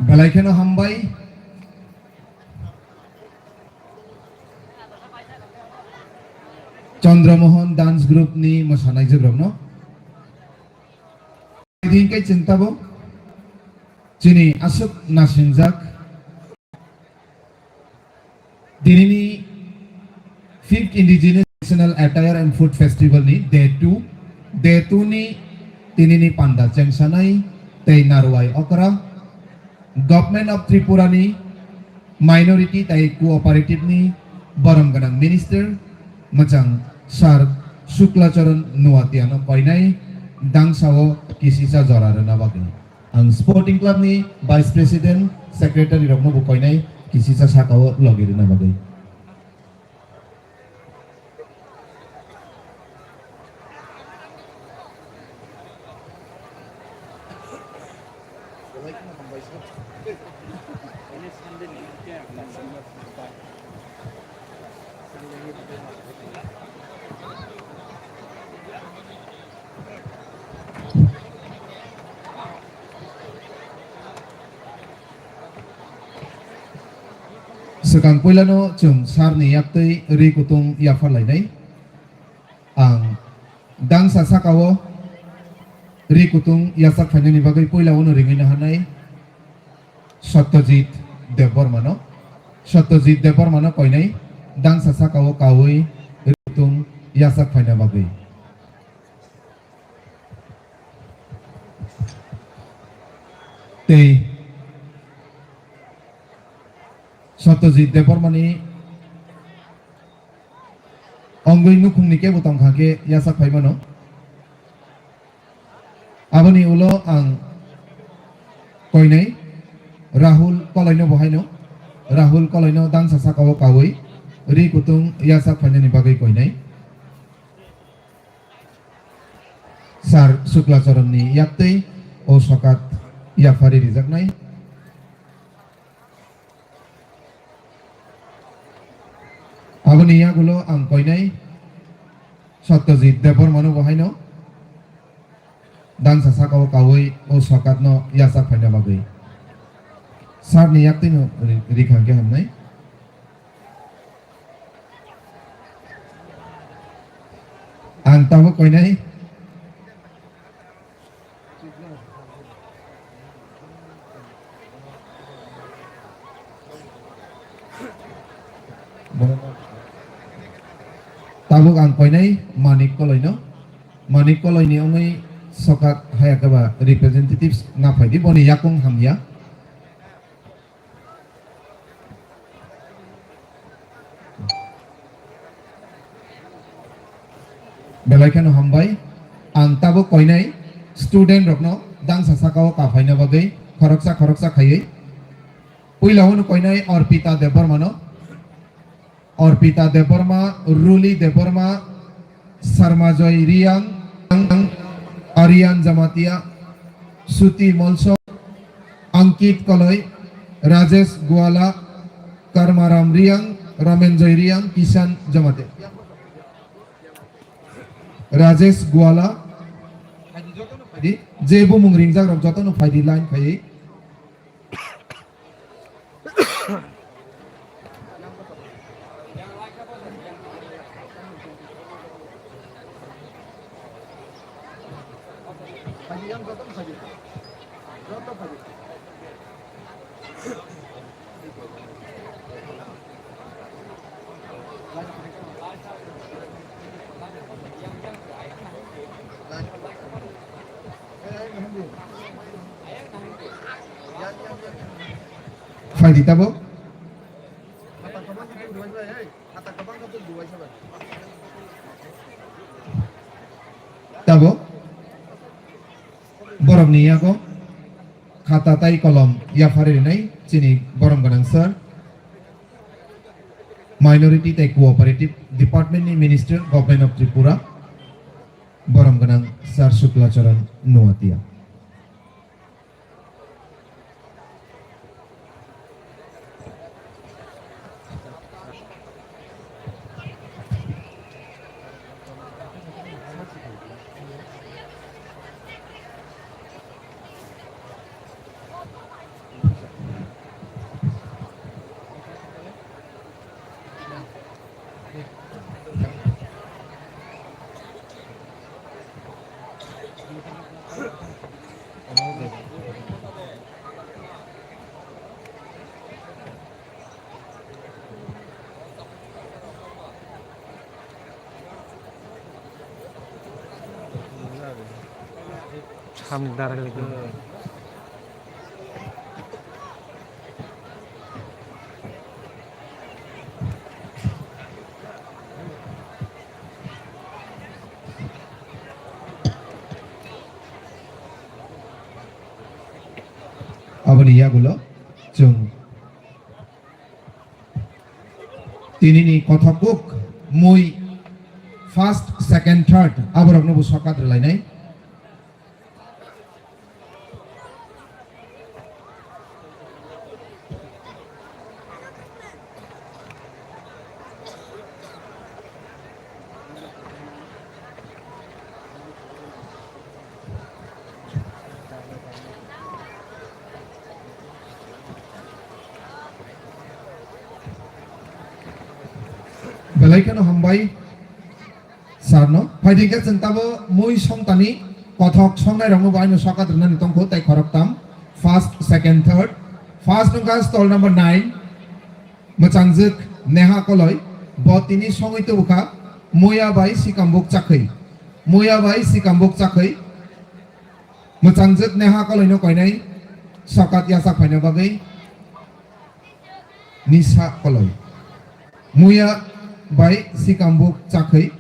Belai kheno hambai. Chandra Mohan Dance Group ni mwsanaijwk rokno. Din khe chwng tabuk chini aswk nasingjak. Tinini fifth Indigenous National Attire and Food Festival ni day two, day two ni tinini panda chengsanai tei narwai okra, Government of Tripura ni Minority tei Cooperative ni borom gwnang Minister mwchang Sir Shukla Charan Nuatia no koinai dangsa o kisisa jora rwna bagwi. Ang Sporting Club ni Vice President, Secretary rokno bo koinai kisisa saka o logi rwna bagwi. Swkang puilano chwng sir ni yaktwi ri kutung yaphar lainai. Ang dangsa saka o ri kutung yachak phainani bagwi puila uno ringwi naharnai Satyajit Debbarma no. Satyajit Debbarma no koinai dangsa saka o kaui ri kutung yachak phaina bagwi. Tei Satyajit Debbarmani ongwi nukhungni kebo tongkha khe yachak phai mano. Aboni ulo ang koinai Rahul Kolaino bo haino, Rahul Kolaino dangsa saka o kaui ri kutung yachak phainani bagwi koinai. Sir Shukla Charanni yaktwi o sokat yaphari rijaknai. Aboni yagulo ang koinai Satyajit Debbarmano bo haino dangsa saka o kaui o sokatno yachak phaina bagwi. Sir ni yaktwino ri-, rikha khe hamnai. Ang tabuk koinai. Tabuk ang koinai Manik Koloino. Manik Koloini wngwi sokat haya khe ba representatives na phaidi, boni yakung hamya. Belai kheno hambai. Ang tabuk koinai student rokno dangsa saka o kaphaina bagwi khoroksa khoroksa khaiwi. Puila hwn koinai Orpita Debbarmano. Orpita Debbarma, Ruli Debbarma, Sarmajoy Riang, Aryan Jamatia, Suti Molso, Ankit Koloi, Rajesh Guala, Karmaram Riang, Ramenjoy Riang, Kishan Jamatia. Rajesh Guala, di, je bumung ringjak rok jotono phaidi line phaiwi. Di tabuk. Tabuk borokni yago khata tai kolom yaphari rinai chini borom gwnang sir, Minority tai Cooperative Department ni Minister, Government of Tripura, borom gwnang Sir Shukla Charan Nuatia. Samni dara lagi. Aboni yagulo chwng tinini kothok kuk mui first, second, third aborokno bo sokat rwlainai. Belai kheno hambai. Sir no. Phaidi khe chwng tabo mui songtani kothok songnai rokno bo aino sokat rwnani tongkho tai khoroktam. First, second, third. First wngkha stall number nine. Mwchangjwk Neha Koloi. Bo tini songwi tubukha. Muya bai Sikambuk Chakhwi. Muya bai Sikambuk Chakhwi. Mwchangjwk Neha Koloi no koinai sokat yasak phaina bagwi. Nisa Koloi. Muya bai Sikambuk Chakhwi.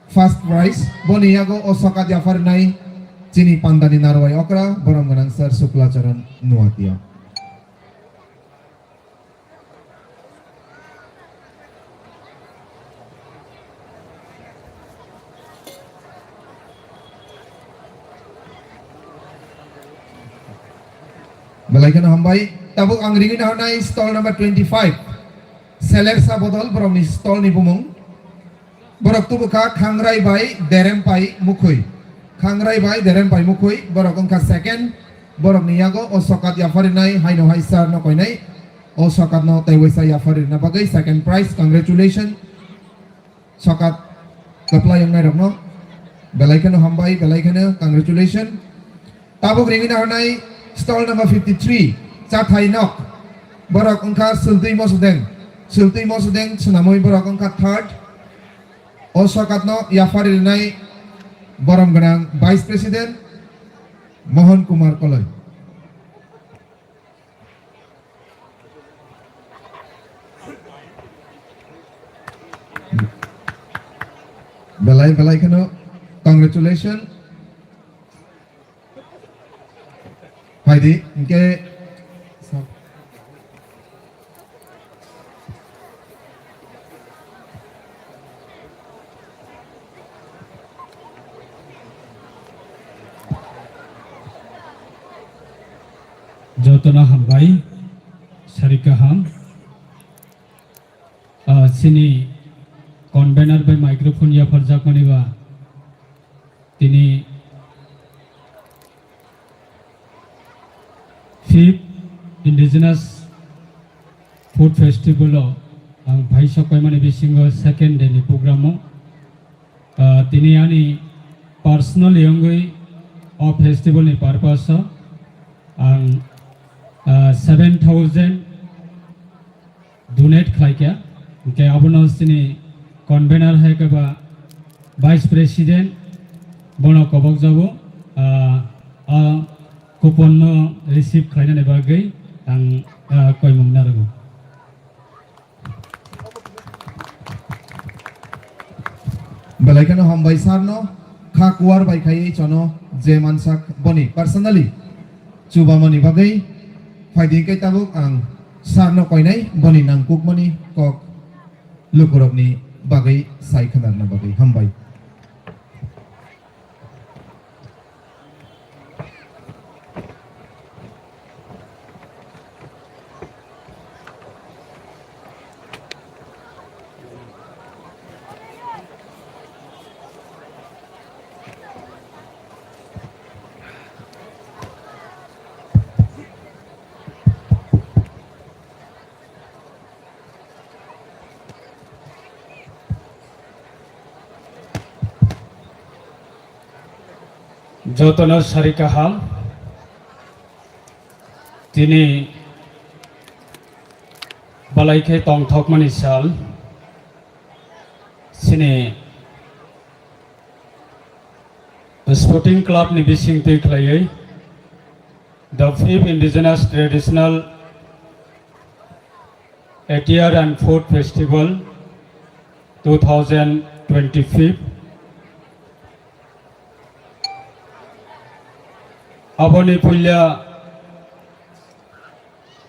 First prize. Boni yago o sokat yapharnai chini pandani narwai okra, borom gwnang sir Shukla Charan Nuatia. Belai kheno hambai. Tabuk ang rigwina hornai stall number twenty-five. Selersa bodol borokni stall ni bumung. Borok tubukha Khangrai bai Derempai Mukhwi. Khangrai bai Derempai Mukhwi. Borok wngkha second. Borokni yago o sokat yapharinai haino hai sir no koinai. O sokat no tei waisa yapharirina bagwi second prize. Congratulations. Sokat kwplai wngnai rokno belai kheno hambai, belai kheno congratulations. Tabuk ringina hornai stall number fifty-three, Chathai Nok. Borok wngkha Sultwi Mosodeng. Sultwi Mosodeng swnamwi borok wngkha third. O sokatno yaphari rinai borom gwnang Vice President Mohon Kumar Koloi. Belai belai kheno congratulations. Phaidi, hingke Jotono hambai, sari kaham. Ah, chini convener bai microphone yapharjakmani ba tini fifth Indigenous Food Festival o ang phai sok paimani bisingo second day ni program o, ah, tini ani personally wngwi o festival ni purpose o ang, ah, seven thousand donate khlai kha. Hingke abono chini convener hai khe ba Vice President bono kobok jago, ah, ah, coupon no receive khlainani bagwi ang ah, koimung narwgo. Belai kheno hambai sir no, kha kuar bai khaiwi chono je mansak boni personally chubamani bagwi phaidi khe tabuk ang sir no koinai boni nangkukmani kok lukurokni bagwi sai khwnarna bagwi hambai. Jotono sari kaham. Tini balai khe tongthokmani sal. Chini Sporting Club ni bisingtwi khlaiwi the fifth Indigenous Traditional Attire and Food Festival two thousand twenty-five. Aboni puila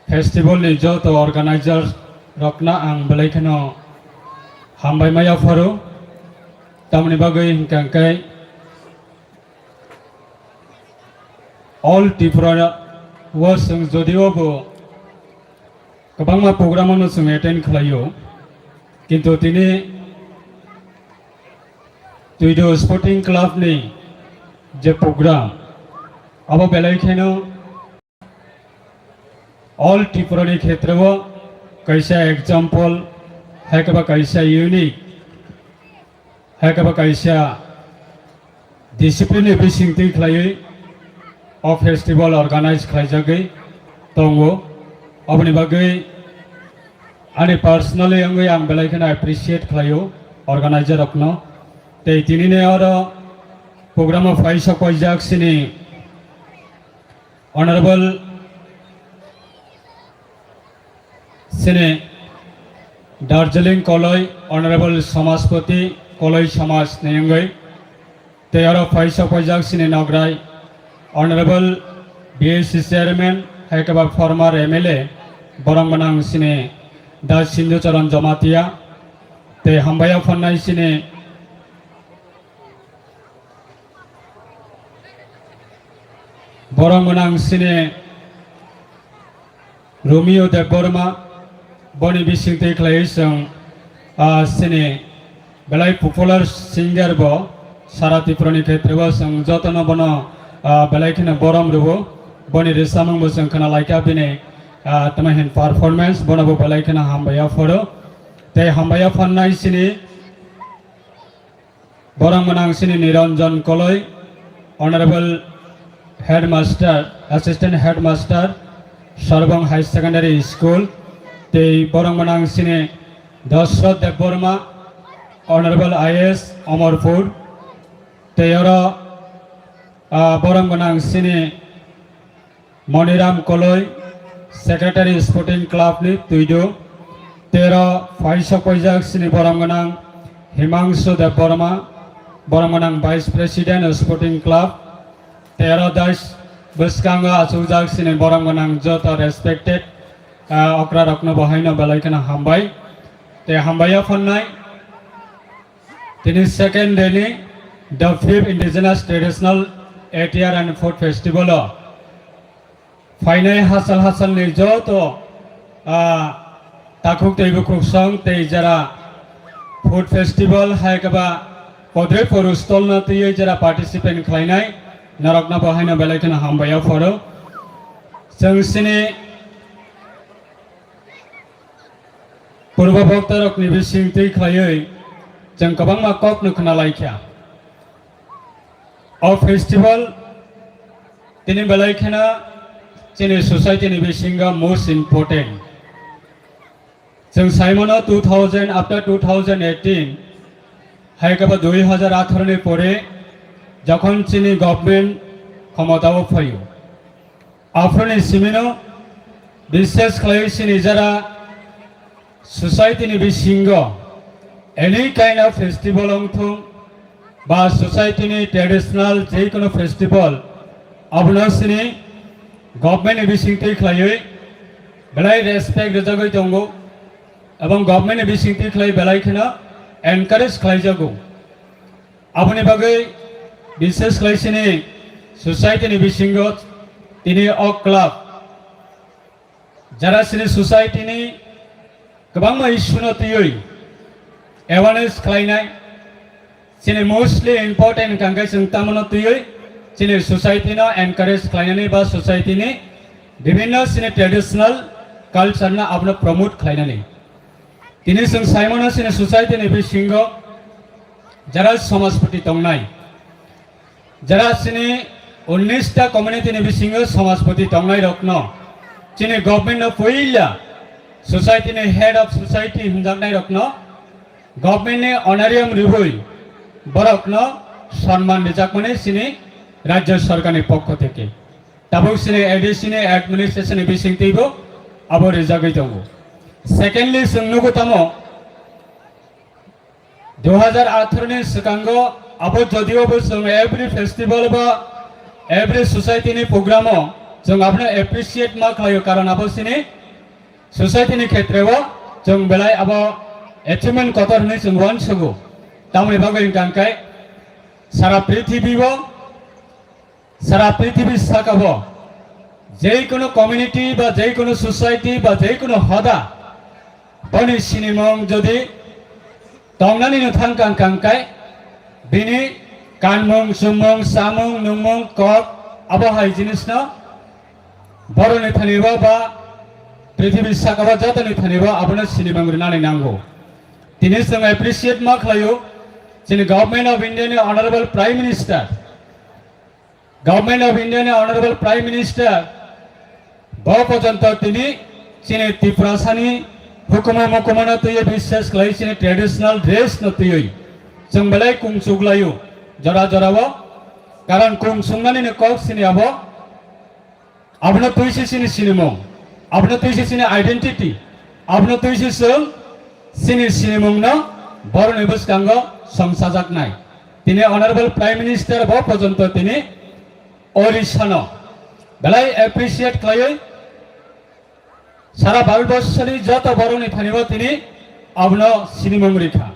festival ni joto organizers rokno ang belai kheno hambai ma yapharo. Tamoni bagwi hwnkha khe All Tripura o chwng jodio bo kwbangma program no chwng attend khlaio, kintu tini Tuido Sporting Club ni je program, abo belai kheno All Tripura ni khetreo kaisa example, hai khe ba kaisa unique, hai khe ba kaisa discipline ni bisingtwi khlaiwi o festival organize khlaijagwi tongo. Oboni bagwi ani personally wngwi ang belai kheno appreciate khlaio organizer rokno. Tei tinini oro program o phai sok paijak chini Honorable chini Darjeeling Koloi, Honorable Samajpati Koloi Samaj ni wngwi, tei oro phai sok paijak chini Nograi, Honorable B A C Chairman, hai khe ba former M L A, borok gwnang chini Da Sindhu Charan Jamatia, tei hambai ya phannai chini Borok gwnang chini Romeo Debbarma, boni bisingtwi khlaiwi chwng, ah, chini belai popular singer bo, sara Tripura ni khetrebo chwng jotono bono, ah, belai kheno borom rwo, boni rwchapmung bo chwng khna laikha bini, ah, tamo hin performance, bono bo belai kheno hambai ya phoro, tei hambai ya phannai chini Borok gwnang chini Niranjan Koloi, Honorable Headmaster, Assistant Headmaster, Sorbong High Secondary School, tei borok gwnang chini Dashrath Debbarma, Honorable I A S Amarpur, tei oro, ah, borok gwnang chini Moniram Koloi, Secretary Sporting Club ni Tuidu, tero phaisok paijak chini borom gwnang Himangshu Debbarma, borom gwnang Vice President Sporting Club, tero dais bwskango achukjak chini borom gwnang joto respected, ah, okra rokno bo haino belai kheno hambai. Tei hambai ya phannai. Tini second day ni the fifth Indigenous Traditional Attire and Food Festival o phainai hachal hachal ni joto, ah, takhuk tei bukhuk song tei jara food festival hai khe ba kodroi poru stall no twiwi jara participant khlainai norokno bo haino belai kheno hambai ya phoro. Chwng chini Purbo boktarokni bising twi khlaiwi chwng kwbangma kokno khna lai kha. O festival tini belai kheno chini society ni bisingo most important. Chwng sai mano two thousand, after two thousand eighteen, hai khe ba dui hajar atharo ni pore jokhon chini government khomotao phaio. Aphuruni simino Bishes khlaiwi chini jara society ni bisingo any kind of festival wngthung ba society ni traditional jekono festival abono chini government ni bisingtwi khlaiwi belai respect rwjagwi tongo ebong government ni bisingtwi khlai belai kheno encourage khlaijago. Aboni bagwi bishes khlai chini society ni bisingo tini o club jara chini society ni kwbangma issue no twiwi awareness khlainai, chini mostly important hwnkha khe chwng tamono twiwi chini society no encourage khlainani ba society ni bibhinno chini traditional culture no abono promote khlainani. Tini chwng saimano chini society ni bisingo jara somajpati tongnai, jara chini unnish ta community ni bisingo somajpati tongnai rokno chini government no puila society ni head of society hinjaknai rokno government ni honorarium ribui borokno sonman rijakmani chini rajya sorkar ni pokho theke. Tabuk chini A D C ni administration ni bisingtwibo abo rijagwi tongo. Secondly, chwng nugo tamo, dui hazar atharo ni swkango abo jodio bo chwng every festival ba every society ni program o chwng abono appreciate ma khlaio, karon abo chini society ni khetre o chwng belai abo achievement kotor hwnwi chwng uansugo. Tamoni bagwi hwnkha hwnkhe sara prithibi o Sara prithibi sakao jeikunu community ba jeikunu society ba jeikunu hoda boni sinimung jodi tongnani no thangkang kangkai bini kanmung, chumung, samung, nungmung, kok abo hai jinisno boroni thanibo ba prithibi sakao jotoni thanibo abono sinimung rinani nango. Tini chwng appreciate ma khlaio chini Government of India ni Honorable Prime Minister Government of India ni Honorable Prime Minister bo pojonto tini chini Tiprasani hukumu mukumano twiwi bishes khlai chini traditional dress no twiwi chwng belai kung chuklaio jora jorao, karon kung sungnani ni kok sini abo. Abono twi se chini sinimung, abono twi se chini identity, abono twi se chwng chini sinimungno boroni bwskango songchajaknai. Tini Honorable Prime Minister bo pojonto tini Odisha no belai appreciate khlaiwi sara Bharat borsoni joto boroni thanibo tini abono sinimung rikha.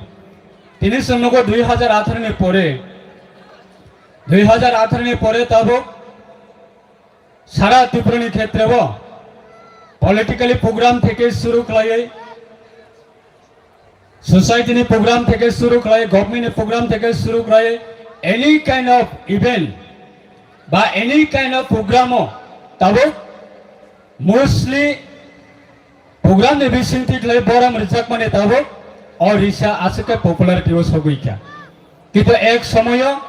Tini chwng nugo dui hazar atharo ni pore, dui hazar atharo ni pore tabuk Sara Tripura ni khetre o politically program theke suru khlaiwi, society ni program theke suru khlaiwi, government ni program theke suru khlaiwi, any kind of event ba any kind of program o tabuk mostly program ni bisingtwi khlai borom rijakmani tabuk o risa aswk khe popularity o sogwi kha. Kintu ek somoyo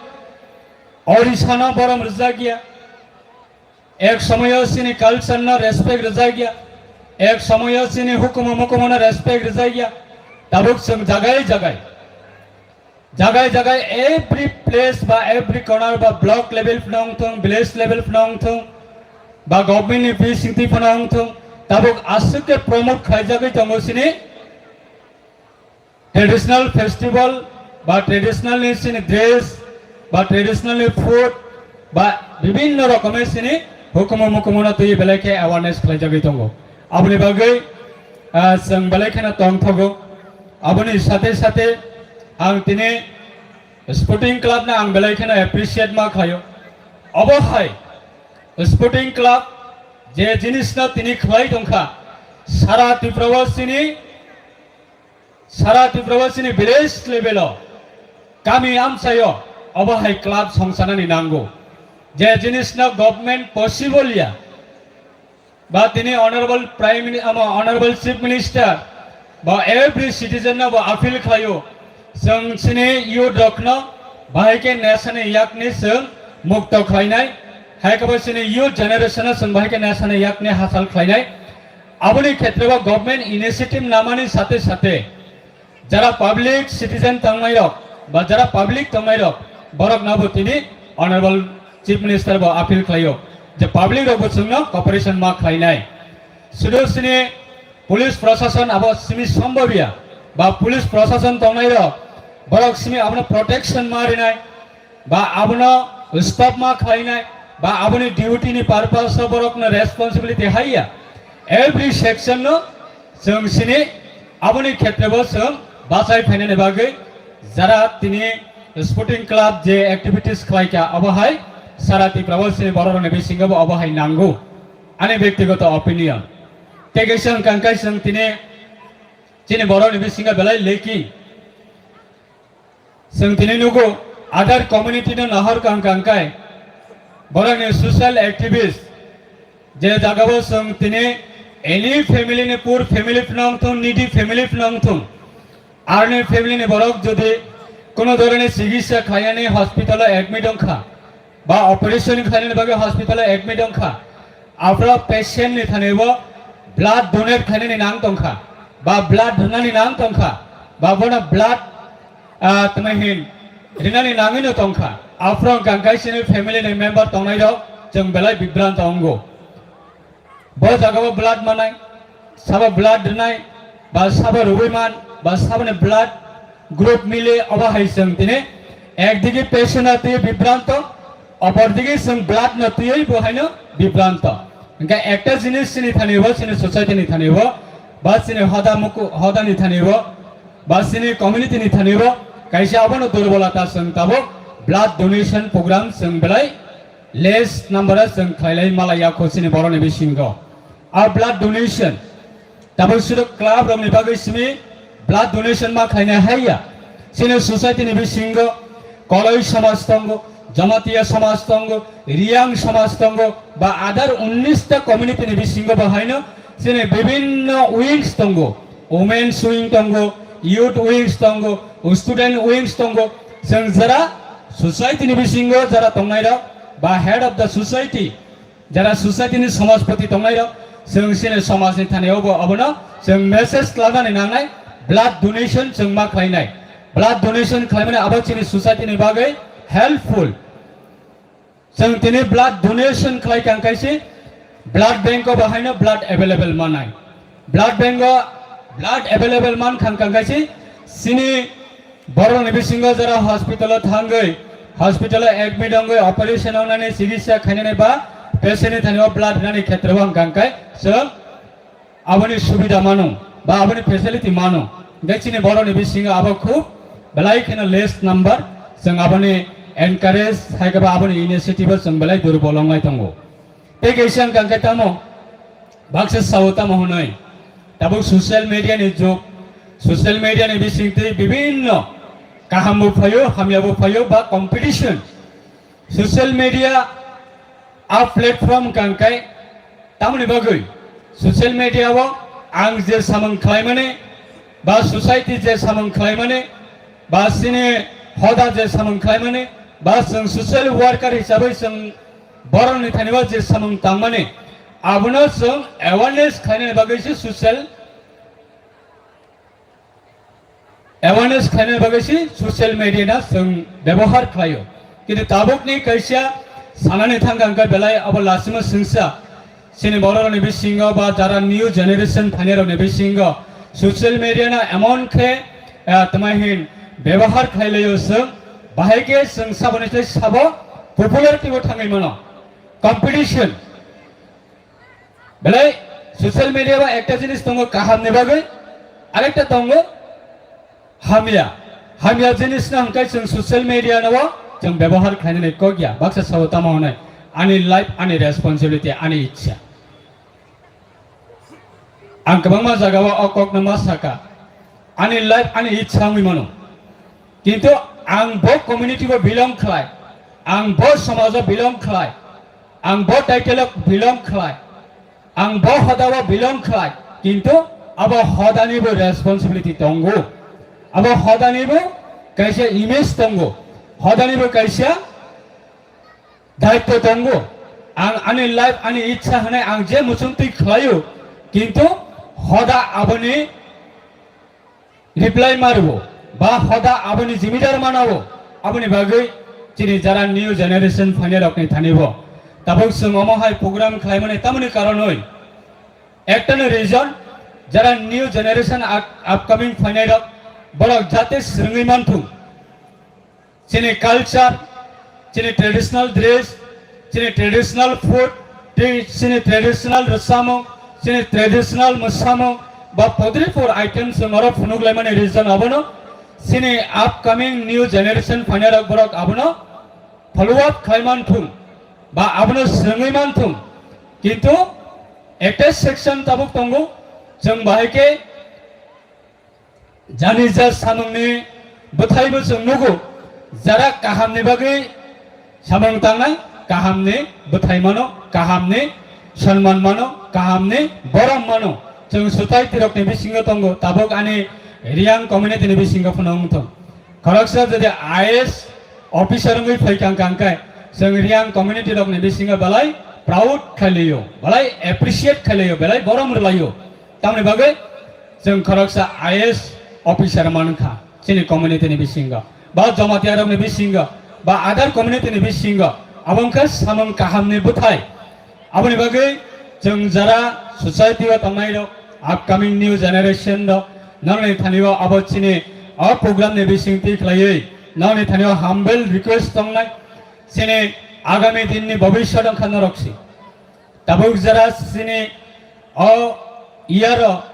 o risa no borom rijak ya. Ek somoyo chini culture no respect rijak ya, ek somoyo chini hukumu mukumu no respect rijak ya. Tabuk chwng jagai jagai, jagai jagai every place ba every corner ba block level phano wngthung, village level phano wngthung, ba government ni bisingtwi phano wngthung, tabuk aswk khe promote khaijagwi tongo chini traditional festival ba traditional ni chini dress ba traditional ni food ba bibinno rokomer chini hukumu mukumu no twi belai khe awareness khlaijagwi tongo. Aboni bagwi, ah, chwng belai kheno tongthogo. Aboni sate sate ang tini Sporting Club no ang belai kheno appreciate ma khlaio. Obo hai Sporting Club je jinis no tini khlai tongkha, sara Tripura o chini Sara Tripura o chini village level o, kami amchai o, obo hai club songsanani nango. Je jinis no government possible ya, ba tini honorable prime Mini-, ama honorable chief minister, ba every citizen no bo appeal khlaio, chwng chini youth rok no bahai khe nesani yak ni chwng mukto khlainai, hai khe bo chini youth generation no chwng bahai khe nesani yak ni hachal khlainai. Aboni khetre o government initiative namani sate sate jara public citizen tongnai rok ba jara public tongnai rok borok no bo tini honorable chief minister bo appeal khlaio je public rok bo chwngno cooperation ma khlainai. Sudu sini police prosason abo simi sombobya ba police prosason tongnai rok borok simi abono protection ma rinai ba abono stop ma khlainai ba aboni duty ni purpose o borok no responsibility haiya. Every section no chwng sini aboni khetre bo chwng bachai phainani bagwi jara tini sporting club je activities khlaikha abo hai sara Tripura o sini borok rokni bisingo bo abo hai nango. Ani byaktigoto opinion. Tei kaisa wngkha hwnkhe chwng tini chini borokni bisingo belai lacking. Chwng tini nugo other community no nahor kang kang kai borokni social activist je jagao chwng tini any family ni poor family phano wngthung, needy family phano wngthung, arni family ni borok jodi kono dhoroner chikitsa khlainani hospital o admit wngkha, ba operation khlainani bagwi hospital o admit wngkha, aphro patient ni thani bo blood donate khlainani nang tongkha, ba blood rwnani nang tongkha, ba bono blood, ah, tmai hin rinani nangwi no tongkha, aphro wngkha kaisa ni family ni member tongnai rok chwng belai bibranto wngo. Bo jagao blood manai, sabo blood rwnai, ba sabo rwui man, ba saboni blood group mili obo hai chwng tini ekdigi patient no twi bibranto, opor digi chwng blood no twiwi bo haino bibranto. Hingkhe ekta jinis chini thani bo, chini society ni thani bo, ba chini hoda muku-, hoda ni thani bo, ba chini community ni thani bo, kaisa abono durbolata chwng tabuk blood donation program chwng belai less number o chwng khlailai malaiya kho chini borokni bisingo. A blood donation tabuk sudu club rokni bagwi simi blood donation ma khlainai haiya. Chini society ni bisingo Koloi samaj tongo, Jamatia samaj tongo, Riyang samaj tongo, ba other unnish ta community ni bisingo bo haino chini bibinno wings tongo, women's wing tongo, youth wings tongo, student wings tongo. Chwng jara society ni bisingo jara tongnai rok ba head of the society, jara society ni samajpati tongnai rok, chwng chini samaj ni thani obo abono chwng message klanani nangnai, blood donation chwng ma khlainai. Blood donation khlaimani abo chini society ni bagwi helpful. Chwng tini blood donation khlai kang kaisi blood bank o bo haino blood available manai. Blood bank o blood available man kang kang kaisi chini borokni bisingo jara hospital o thangwi, hospital o admit wngwi, operation wngnani, chikitsa khainani ba patient ni thani o blood rinani khetre o hwnkha hwnkhe chwng aboni subida mano ba aboni facility mano. Hingkhe chini borokni bisingo abo khub belai kheno less number, chwng aboni encourage hai khe ba aboni initiative o chwng belai durbol wngnai tongo. Tei kaisa hwnkha hwnkhe tamo baksa sao tamo hwnwi tabuk social media ni jug, social media ni bisingtwi bibinno kaham bo phaio, hamya bo phaio ba competition. Social media a platform hwnkha hwnkhe tamoni bagwi social media o ang je samung khlaimani ba society je samung khlaimani ba chini hoda je samung khlaimani ba chwng social worker hisabai chwng borokni thani o je samung tangmani abono chwng awareness khlainani bagwi se social awareness khlaina bagwi se social media no chwng bebohar khlaio. Kintu tabukni kaisa sanani thangkha hwnkhe belai abo lasima swngsa chini bororokni bisingo ba jara new generation phainairokni bisingo social media no emon khe, eh, twmai hin bebohar khlai laio chwng, bahai khe chwng saboni tei sabo popularity o thangwi mano, competition. Belai social media o ekta jinis tongo kaham ni bagwi, arekta tongo hamya. Hamya jinis no hwnkhe chwng social media no o chwng bebohar khlainani kok ya, baksa sao tamo hwnwi ani life, ani responsibility, ani ichha. Ang kwbangma jaga o o kok no ma saka, ani life, ani ichha wngwi mano. Kintu ang bo community o belong khlai, ang bo somaj o belong khlai, ang bo title o belong khlai, ang bo hoda o belong khlai, kintu abo hoda ni bo responsibility tongo, abo hoda ni bo kaisa image tongo, hoda ni bo kaisa daitto tongo. Ang ani life, ani ichha hwnwi ang je muchungtwi khlaio, kintu hoda aboni reply ma rwo, ba hoda aboni jimidar ma nao, aboni bagwi chini jara new generation phainairokni thani bo tabuk chwng omo hai program khlaimani tamoni karonwi Ektano reason, jara new generation up-, upcoming phainai rok, borok jate swrwngwi manthung. Chini culture, chini traditional dress, chini traditional food, tri-, chini traditional rwchapmung, chini traditional mwsamung, ba podri por items chwng oro phunuk laimani reason abono, chini upcoming new generation phainai rok borok abono follow up khlai manthung, ba abono swrwngwi manthung. Kintu ekta section tabuk tongo, chwng bahai khe jani ja samungni bwthaibo chwng nugo, jara kahamni bagwi samung tangnai, kahamni bwthai mano, kahamni sonman mano, kahamni borom mano. Chwng society rokni bisingo tongo, tabuk ani Reang community ni bisingo phano wngthung. Khoroksa jodi I A S officer wngwi phaikha hwnkha hwnkhe, chwng Reang community rokni bisingo belai proud khailio, belai appreciate khailio, belai borom rwlaio. Tamni bagwi chwng khoroksa I A S officer mankha chini community ni bisingo, ba Jamatia rokni bisingo, ba other community ni bisingo, abo wngkha samung kahamni bwthai. Aboni bagwi chwng jara society o tongnai rok, upcoming new generation rok, nokni thani o abo chini o program ni bisingtwi khlaiwi nokni thani o humble request tongnai, chini agami din ni bhabishyat wngkha norok si. Tabuk jara chini o year o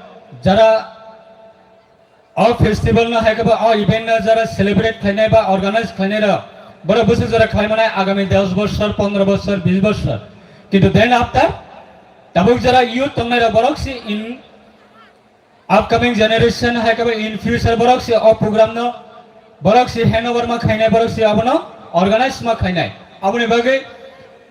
jara o festival no hai khe ba o event no jara celebrate khlainai ba organize khlainai rok, borok bwswk jora khlai manai agami dos bosor, pondro bosor, bis bosor. Kintu then after, tabuk jara youth tongnai rok, borok si in upcoming generation hai khe ba in future borok si o program no, borok si handover ma khainai, borok si abono organize ma khainai. Aboni bagwi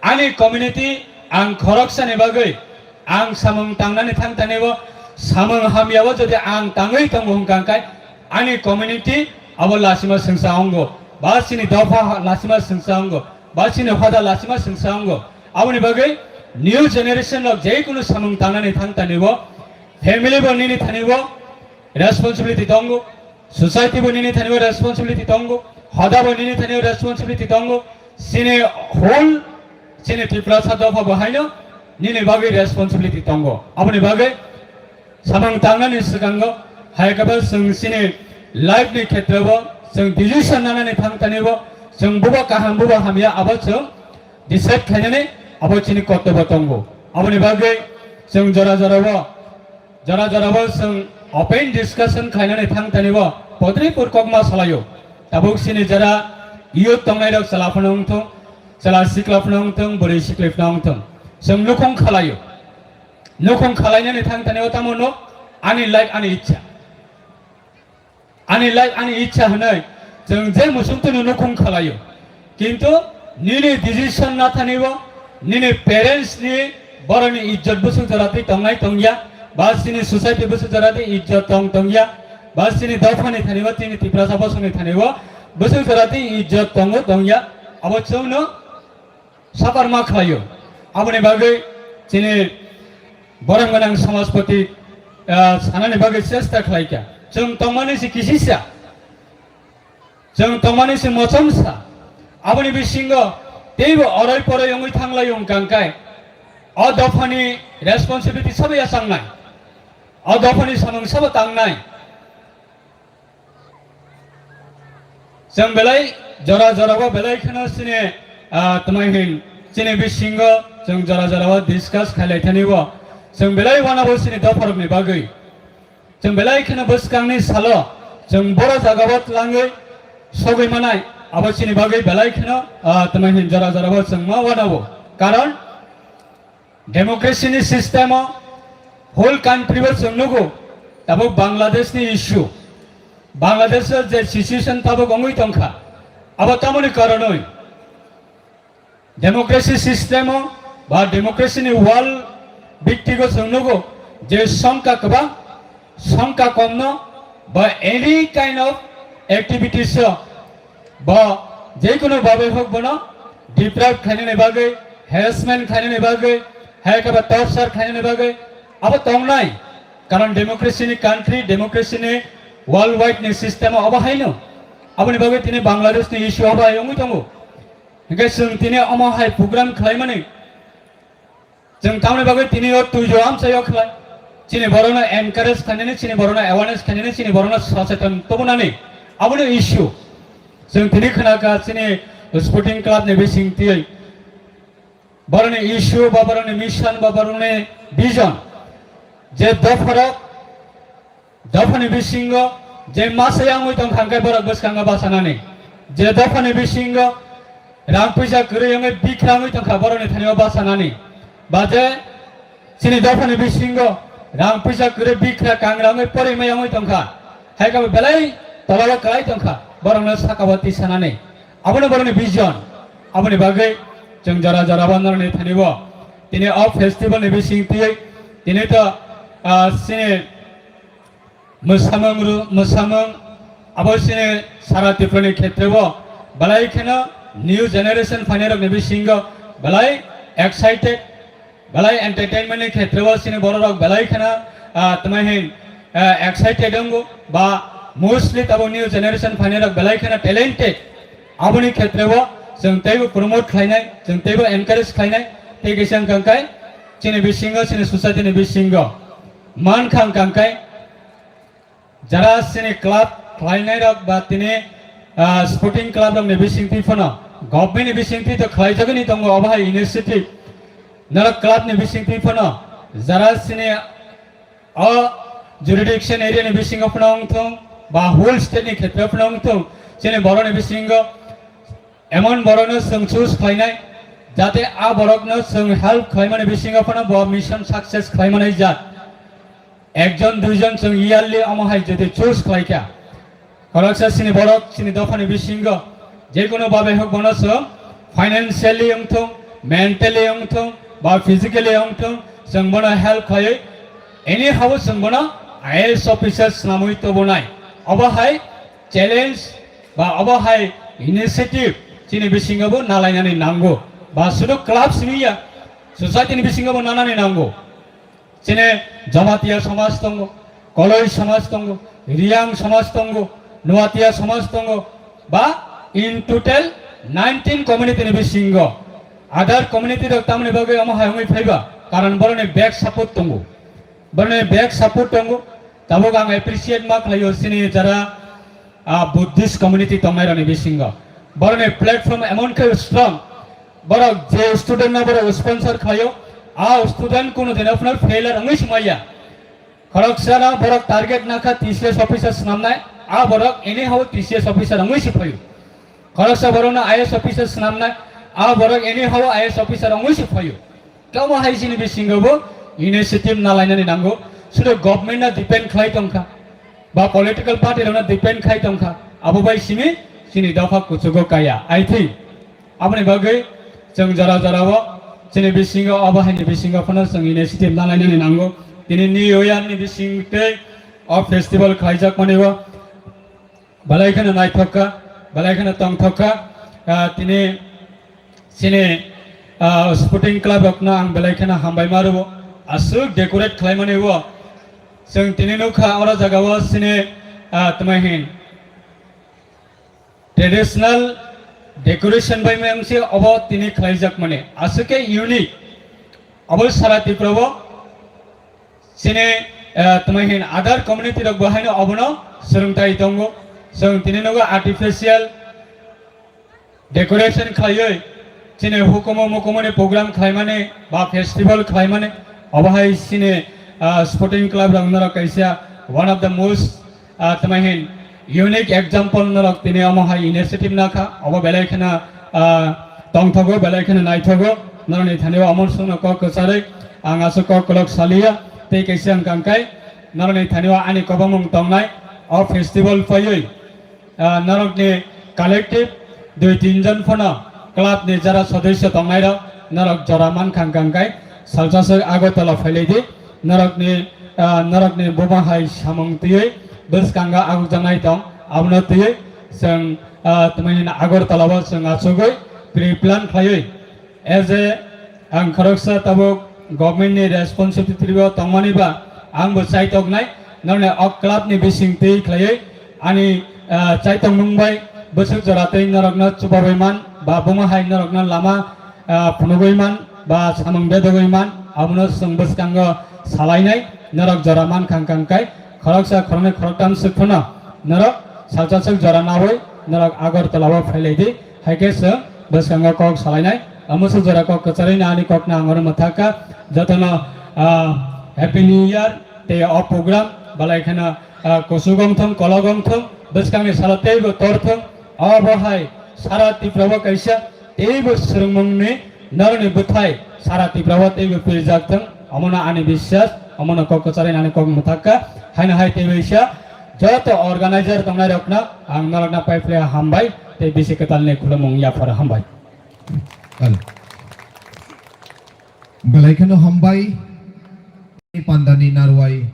ani community ang khoroksani bagwi ang samung tangnani thang tanibo, samung hamyabo jodi ang tangwi tongo hwnkha hwnkhe ani community abo lasima swngsa wngo, ba chini dopha lasima swngsa wngo, ba chini hoda lasima swngsa wngo. Aboni bagwi new generation rok je kunu samung tangnani thang tanibo, family bo nini thanibo responsibility tongo, society bo nini thanibo responsibility tongo, hoda bo nini thanibo responsibility tongo, chini whole chini Tiprasa dopha bo haino nini bagwi responsibility tongo. Aboni bagwi samung tangnani swkango hai khe ba chwng chini life ni khetre bo chwng decision nanani thang tanibo, chwng bubo kaham bubo hamya abo chwng decide khlainani abo chini kortobo tongo. Aboni bagwi chwng jora jorabo, jora jorabo chwng open discussion khlainani thang tanibo podri pur kokma salaio. Tabuk chini jara youth tongnai rok chwla phano wngthung, chwla sikla phano wngthung, bwrwi sikli phano wngthung, chwng nukhung khalaio. Nukhung khalainani thang tanibo tamo no ani life ani ichha. Ani life ani ichha hwnwi chwng je muchungtwino nukhung khalaio. Kintu nini decision na thanibo, nini parents ni boroni ijjot bwswk jora twi tongnai tongya, ba chini society bwswk jora twi ijjot tong tongya, ba chini dophani thanibo, chini Tiprasa bosongni thanibo bwswk jora twi ijjot tongo tongya, abo chwngno suffer ma khlaio. Aboni bagwi chini borom gwnang samajpati, ah, sanani bagwi chesta khlaikha. Chwng tongmani se kisisa, chwng tongmani se mochomsa. Aboni bisingo teibo oroi poroi wngwi thanglaio hwnkha hwnkhe o dophani responsibility sabo yachangnai, o dophani samung sabo tangnai. Chwng belai jora jorao belai kheno chini, ah, tongmai hin chini bisingo chwng jora jorao discuss khailai thani bo. Chwng belai wanabo chini dopharokni bagwi. Chwng belai kheno bwskangni salo chwng boro jagao tlangwi sogwi manai abo chini bagwi belai kheno, ah, tongmai hin jora jorao chwng ma wanabo. Karon Democracy ni system o whole country o chwng nugo, tabuk Bangladesh ni issue, Bangladesh o je situation tabuk wngwi tongkha, abo tamoni karonoi democracy system o ba democracy ni world biktigo chwng nugo je songkha kwbang, songkha komno ba any kind of activities o bo jekunu babe hok bono deprive khainani bagwi, harassment khainani bagwi, hai khe ba torture khainani bagwi abo tongnai. Karon democracy ni country, democracy ni worldwide ni system o abo haino. Aboni bagwi tini Bangladesh ni issue abo hai wngwi tongo. Hingke chwng tini omo hai program khlaimani Chwng tamni bagwi tini o twijo amchaio khlai. Chini borokno encourage khainani, chini borokno awareness khainani, chini borokno sacheton tubunani, aboni issue. Chwng tini khwnakha chini Sporting Club ni bisingtwi borokni issue ba borokni mission ba borokni vision je dopharok dophani bisingo je masa yangwi tongkha hwnkhe borok bwskango bachanani, je dophani bisingo rang puisa kwrwi wngwi bikrangwi tongkha borokni thani o bachanani, ba je chini dophani bisingo rang puisa kwrwi bikra kangra wngwi porima yangwi tongkha, hai khe bo belai tolalo kwlai tongkha borokno saka o tisanani. Abono borokni vision, aboni bagwi chwng jora jora bo norokni thani o tini o festival ni bisingtwi tini to, ah, chini mwsamung ru-, mwsamung abo chini sara Tripura ni khetre o belai kheno new generation phainai rokni bisingo belai excited, belai entertainment ni khetre o chini borok rok belai kheno, ah, tmai hin, ah, excited wngo ba mostly tabuk new generation phainai rok belai kheno talented. Aboni khetre o chwng teibo promote khlainai, chwng teibo encourage khlainai, tei kisa wngkha khe chini bisingo, chini society ni bisingo mankha wngkha khe jara chini club khlainai rok ba tini, ah, sporting club rok ni bisingtwi phano government ni bisingtwi to khlaijagwi ni tongo obo hai initiative. Norok club ni bisingtwi phano jara chini o jurisdiction area ni bisingo phano wngthung ba whole state ni khetre phano wngthung, chini borok ni bisingo emon borokno chwng choose khlainai, jate a borokno chwng help khlaimani bisingo phano bo mission success khlaimani jat. Ekjon duijon chwng yearly omo hai jodi choose khlaikha, khoroksa chini borok chini dophani bisingo jekono babe hok bono chwng financially wngthung, mentally wngthung, ba physically wngthung, chwng bono help khlaiwi anyhow chwng bono I A S officer swnamwi tubunai. Obo hai challenge ba obo hai initiative chini bisingo bo nalainani nango. Ba sudu club simi ya, society ni bisingo bo nanani nango. Chini Jamatia somaj tongo, Koloi somaj tongo, Riang somaj tongo, Nuatia somaj tongo, ba in total nineteen community ni bisingo other community rok tamni bagwi omo hai wngwi phaiba, karon boroni bek support tongo. Boroni bek support tongo. Tabuk ang appreciate ma khlaio chini jara, ah, Buddhist community tongnai rokni bisingo. Boroni platform emon khe strong, borok je student no borok sponsor khlaio, a student kuno dino phano failure wngwi swmaiya. Khoroksa no borok target nakha T C S officer swnamnai, a borok anyhow T C S officer wngwi se phaio. Khoroksa borok no I A S officer swnamnai, a borok anyhow I A S officer wngwi se phaio. Tamo hai chini bisingo bo initiative nalainani nango. Sudu government no depend khlai tongkha, ba political party rok no depend khai tongkha. Abo bai simi chini dopha kuchugo kaya. I think aboni bagwi chwng jora jora o chini bisingo obo haini bisingo phano chwng initiative nalainani nango. Tini New Year ni bising tei o festival khlaijak mani o belai kheno naithok kha, belai kheno tongthok kha. Ah, tini chini, ah, sporting club rokno ang belai kheno hambai ma rwo. Aswk decorate khlaimani o chwng tini nukha oro jaga o chini, ah, tmai hin traditional decoration bai meng se obo tini khlaijak mani aswk khe unique. Obo sara Tripura o chini, eh, tmai hin other community rok bo haino obono swrwngtai tongo. Chwng tini nogo artificial decoration khlaiwi chini hukumu mukumuni program khlaimani ba festival khlaimani obo hai chini, ah, sporting club rok norok kaisa one of the most, ah, tmai hin unique example norok tini omo hai initiative nakha obo belai kheno, ah, tongthogo belai kheno naithogo norokni thani o omo songno kok kwcharwi ang aswk kok kwlok saliya tei kaisa wngkha khe norokni thani o ani kwbangmung tongnai o festival phaiwi ah, norokni collective dui tin jon phano club ni jara sodosyo tongnai rok norok jora mankha hwnkha hwnkhe salsa se Agartala phailai di norokni, ah, norokni buma hai samung twiwi bwskango agukjaknai tong abono twiwi chwng, ah, tmani Agartala o chwng achugwi pre-plan khlaiwi as a ang khoroksa tabuk government ni responsibility o tongmani ba ang bo chaitoknai norokni o club ni bising twi khlaiwi ani, ah, chaitokmung bai bwswk jora twi norokno chubawi man ba buma hai norokno lama, ah, phunugwi man ba samung bedogwi man abono chwng bwskango salainai Norok jora man khang khang kai, khoroksa, khoroknwi, khoroktam swk phano norok salsa swk jora nawi norok Agartala o phai lai di. Hai khe chwng bwskango kok salainai. Omo swk jora kok kwcharwi no ani kok no ang oro mwthak kha. Jotono, ah, Happy New Year tei o program belai kheno, ah, kuchuk wng thung, kolok wng thung, bwskangni salo teibo tor thung. Obo hai sara Tripura o kaisa teibo swrwngmungni norokni bwthai sara Tripura o teibo pirjak thung, omono ani biswas, omono kok kwcharwi ani kok mwthak kha. Haino hai teibo isa joto organizer tongnai rokno ang norokno paiphlai hambai tei bisi kwtalni khulumung yaphar hambai. Hello. Belai kheno hambai. Pandani narwai